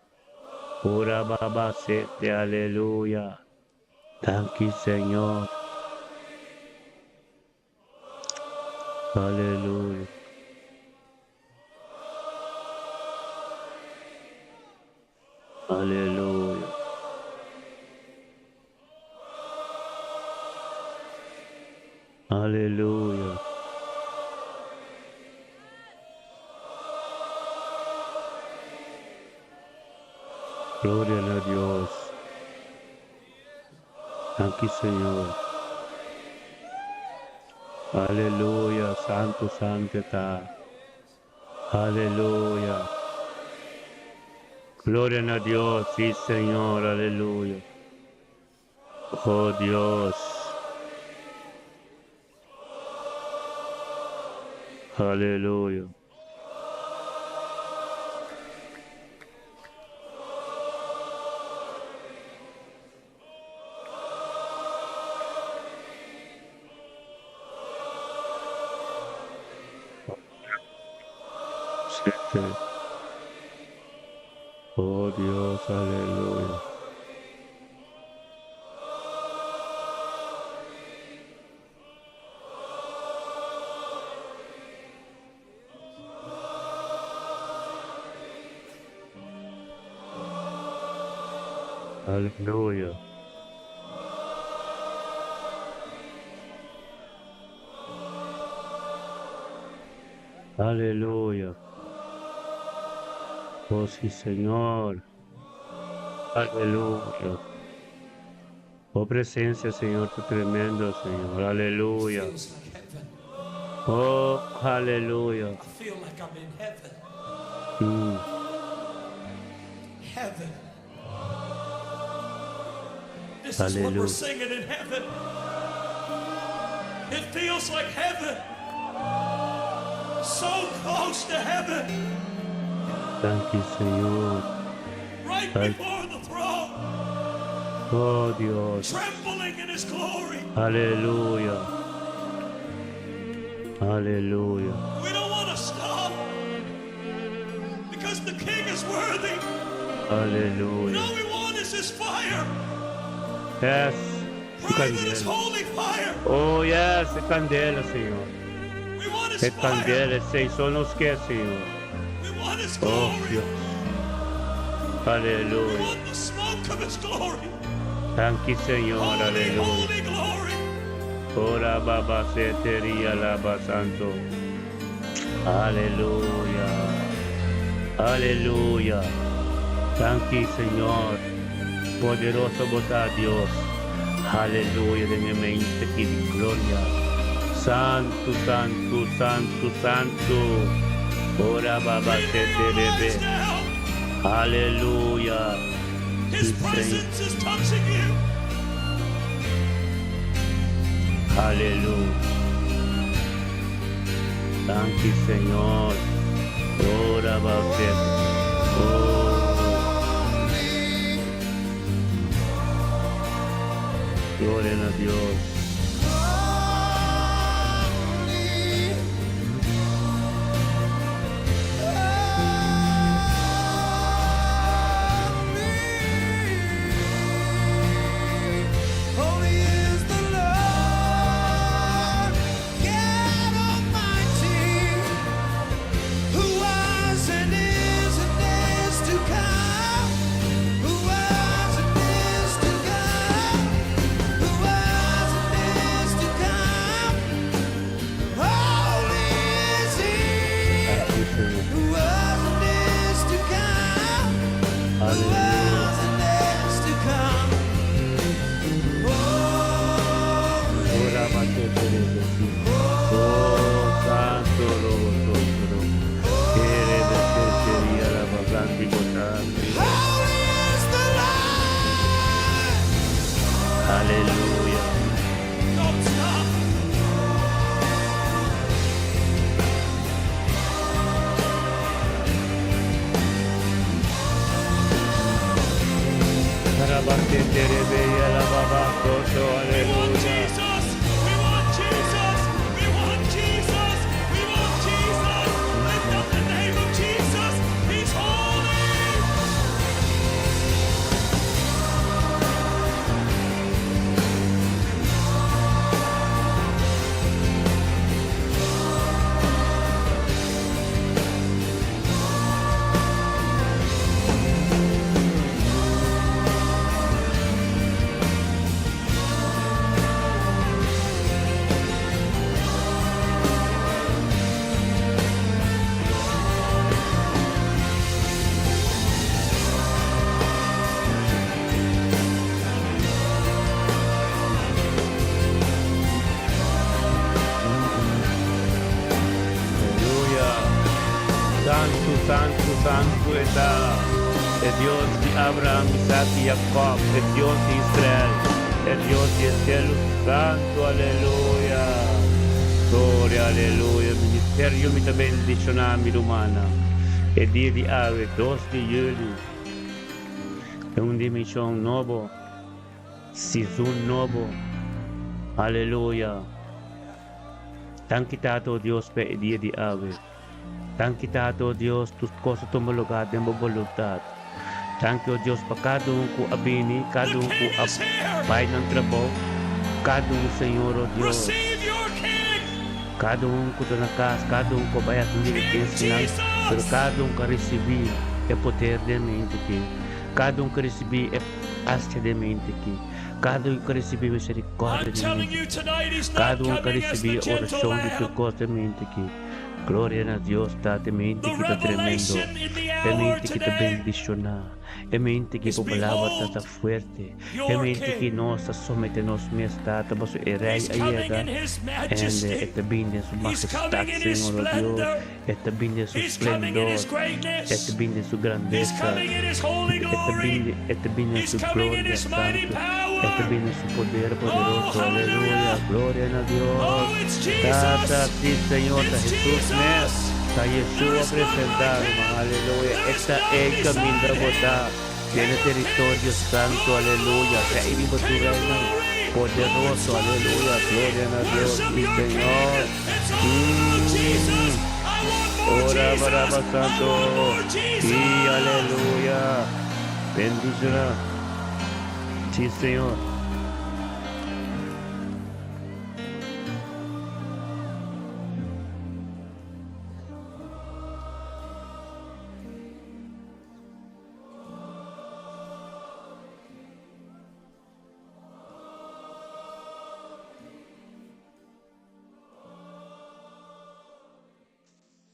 Ora baba sete, aleluya. Thank you, Señor. Aleluya. Aleluya. Aleluya. Gloria a Dios. Thank you, Señor. Aleluya. Santo, santo ta. Aleluya. Gloria a Dios. Sí, Señor. Aleluya. Oh, Dios. Aleluya. Siete. Oh Dios, aleluya. Aleluya. Aleluya. Oh sí, Señor. Aleluya. Oh presencia, Señor, tu tremendo, Señor. Aleluya. Feels like heaven. Oh, aleluya. I feel like I'm in heaven. Heaven. This is what we're Hallelujah. singing in heaven. It feels like heaven. So close to heaven. Thank you, Señor. Right before the throne. Oh, Dios. Trembling in his glory. Aleluya. Aleluya. We don't want to stop. Because the King is worthy. Aleluya. Yes, e candela. Oh, yes, e candela, Señor. E candela, esei so nos ke, Señor. Oh, Dios. Aleluya. Danki, Señor. Aleluya. Ora baba seteria laba santo. Aleluya. Aleluya. Danki, Señor. Poderoso bo ta, Dios. Aleluya den e mente aki di gloria. Santu, santu, santu, santu. Ora baba seterebe. Aleluya. His Sí, Señor. presence is touching you. Aleluya. Danki, Señor. Ora baba Oh. Gloria na Dios. Holy is the Lord, God Almighty, who was and is and is to come. Who was and is to come. Who was and is to come. Holy is He. Danki, Señor. Who was and is to come. Who Aleluya. was and is to come. Holy. Ora bate terebe si. Oh, santo robo soto. Terebe se teria la basanti botanti. Holy is the Lord. Aleluya. Don't stop. Arabate terebe ya la baba soto. We want Aleluya. Jesus. We want Jesus. We want Jesus. We want Jesus. Lift up the name of Jesus. He's holy. Aleluya. Santu, santu, santu ta. E Dios di Abraham, Isaac i Jacob, e Dios di Israel, e Dios di cielo santu, aleluya. Gloria, aleluya. Ministerio mi ta bendishoná mi rumannan. E dia di awe, 2 di yüli. Ta un dimenshon nobo. Season nobo. Aleluya. Danki Tata Dios pa e dia di awe. Danki Tata Dios, tur kos a tuma lugá den bo boluntat. Danki o Dios pa kada un ku a bini, kada un ku a bai nan trabou, kada un Señor o Dios. Receive your King. Kada un ku ta na kas, kada un ku bai hasi King diligensianan, pero Jesus. kada un ku a risibí e poder den mente aki. Kada un ku a risibí e grasia den mente aki. Kada un ku a risibí miserikòrdia I'm den telling mente you tonight, he's not Kada un ku a coming as risibí the gentle orashon di tur lamb. kos den mente aki. Gloria na Dios Tata, e mente The ki ta tremendo, revelation in the e hour mente ki ta today bendishoná, e mente ki is bo palabra ta behold ta fuerte, e your mente ki King. nos ta somete nos mes Tata pasobra e Rey He's a coming yega in his ende majesty. e ta bini den su He's majestad, coming in his Señor o Dios, splendor. e ta bini den su He's coming in his splendor, e ta greatness. bini den su He's grandesa, coming in his holy e ta glory. bini e ta bini den He's su coming in gloria his mighty santo, e ta power. bini den su poder Oh, poderoso, aleluya, hallelujah. gloria na Dios. Oh, it's Tata, Jesus. sí, Señor, ta It's Jesús mes. Jesus. Ta There Yeshua is none like presentá, him. ruman, aleluya. There is Esta none e kaminda beside him. bo ta. Den King of teritorio kings, santo, Lord of aleluya. lords, Rei riba tur King of reinan. glory. Oh, it's Poderoso, time aleluya. Gloria na Dios, Worship sí, your King. Señor. It's all about Jesus. I want more Ora Jesus. baraba I santo. want more Sí, Jesus. aleluya. Bendiciona. Sí, Señor.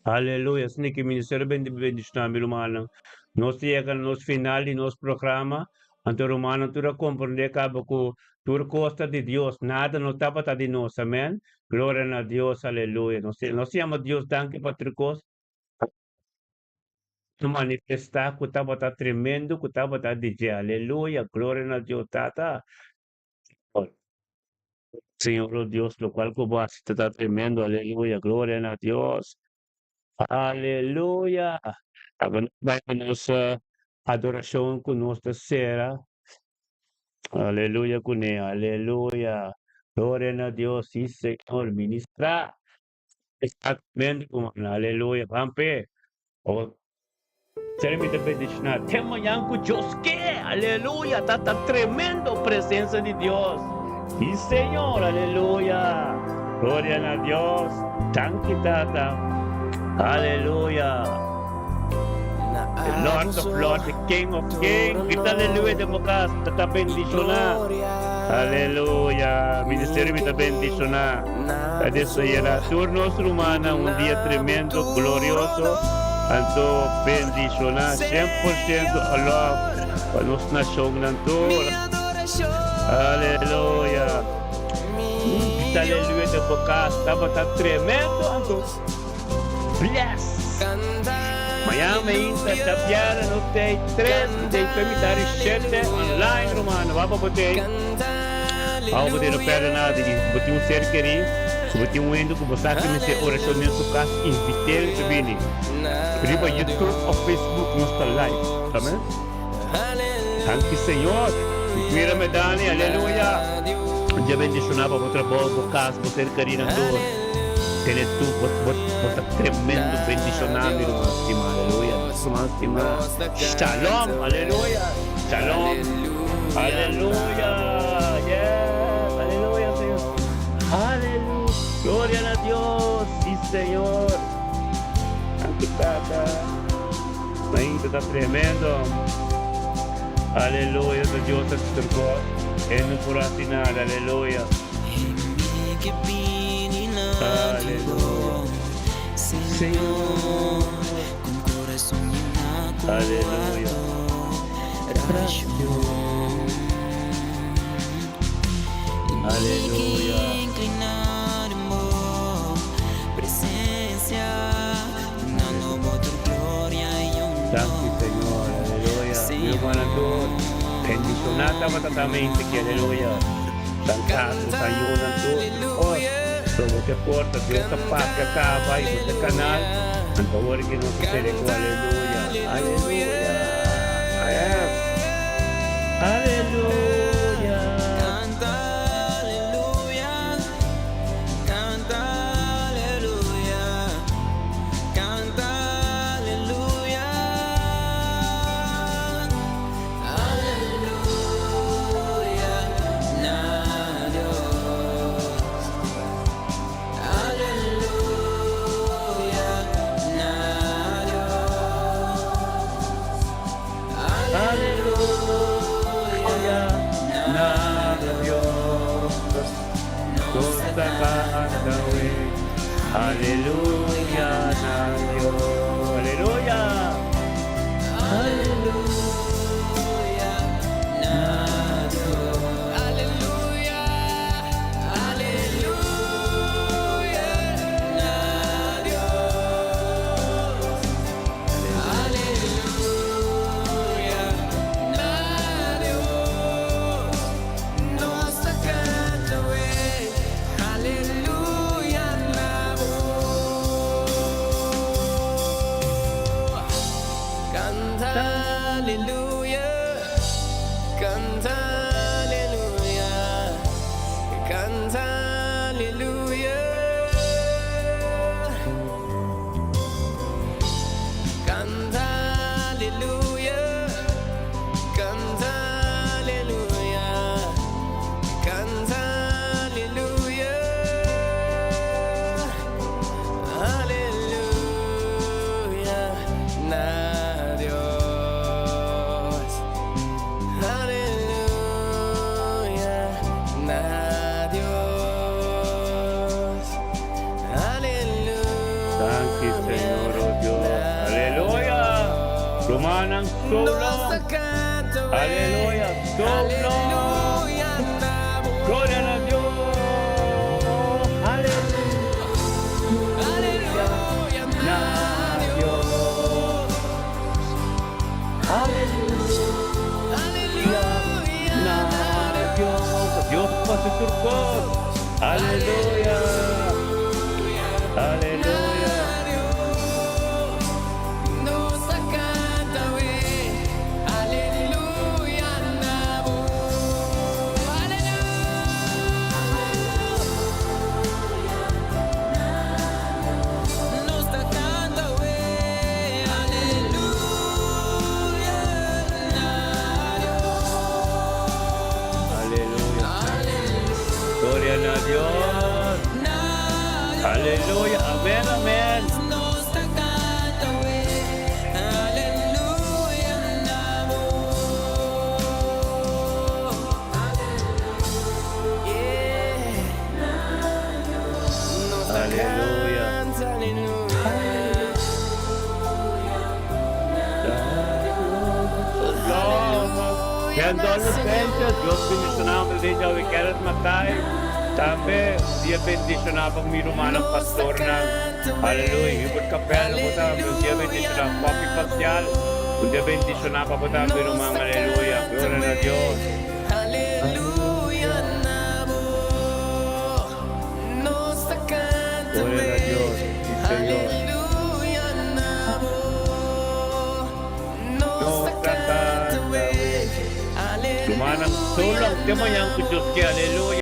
Aleluya. Asina ki ministerio bendiciona mi rumannan. Nos ta yega na nos final di nos programa. Anto rumannan tur a comprende caba cu tur cos ta di Dios. Nada no tabata di nos. Amen. Gloria na Dios. Aleluya. Nos nos yama Dios danki pa tur cos. Ta manifesta cu tabata tremendo cu tabata di dje. Aleluya. Gloria na Dios Tata. Señor oh Dios, locual cu bo haci ta ta tremendo. Aleluya. Gloria na Dios. Aleluya. Abo nos bai pa nos adoracion cu nos ta cera. Aleluya cune. Aleluya. Gloria na Dios. Si Señor. Ministra. Está tremendo ruman. Aleluya. Ban p'e. Oh. Ser mi ta bendiciona te mañan cu Dios ke. Aleluya. Ta ta tremendo presencia di Dios. Si Señor. Aleluya. Gloria na Dios. Danki Tata. Aleluya. The Lord of Lords, the King of Kings. Grita aleluya den bo cas. Ta ta bendiciona. Aleluya. Ministerio mi ta bendiciona. Ta deseará tur nos rumannan un dia tremendo, glorioso, anto bendicioná 100% alòf pa nos nashonnan tur. Aleluya! Grita aleluya den bo kas, tabata tremendo, anto bless! Mañana mainta djabièrnè nos tei tres i dei mitad di shete online rumannan, wak pa bo tei. Awo bo tin no perde nada di bo tin un ser kerí, si bo tin un hende ku bo sa ke mester orashon den su kas, invit'el pa bini. Riba YouTube òf Facebook nos ta live. Amen. Danki Señor. Mira me Dani, aleluya. Dia bendishoná pa bo trabou, bo kas, bo ser kerínan tur. Tene tur, bo, bo, bo ta tremendo bendishoná mi ruman stimá, aleluya. Ruman stimá. Shalom, aleluya. Shalom. Aleluya. Yes. Aleluya, Señor. Aleluya. Gloria na Dios. Sí, Señor. Danki, Tata. Mainta ta tremendo. Aleluya. Ta Dios ta turko. E no por hasi nada. Aleluya. Aleluya. Señor. Aleluya. Aleluya. Danki Señor, aleluya. Mi hermana tur, bendiciona tabata ta mente ki, aleluya. San Carlos, San Yunan tur, oh, so bo te porta, Dios ta papia caba y bo te canal, anto awor ki nos ta sere cu aleluya, aleluya, yes, aleluya. Aleluya na Dios. Nos ta canta we. Aleluya na Dios. Aleluya. Aleluya na Dios. Aleluya, aleluya na Dios. Aleluya na Dios. Nos ta canta we. Aleluya na bo. Canta aleluya, canta aleluya, canta aleluya. Canta aleluya, Rumannan, so long. Aleluya, so long. Gloria na Dios. Aleluya na Dios. Aleluya na Dios. Dios pa su turcos. Aleluya. Aleluya. Aleluya. Gloria na Dios. Aleluya. Amen, amen. Aleluya. Kendall Sanchez, Dios bendishoná bo desde awe Kenneth Matai. Tambe dia bendishoná pa mi rumannan pastornan. Aleluya. Hubert Capello, bo tambe dia bendishoná. Poppy Pascal, dia bendishoná pa bo tambe ruman. Aleluya. Gloria na Dios. Gloria na Dios. Sí, Señor. Nos ta canta. Rumannan, so long. Te mañan ku Dios ke. Aleluya.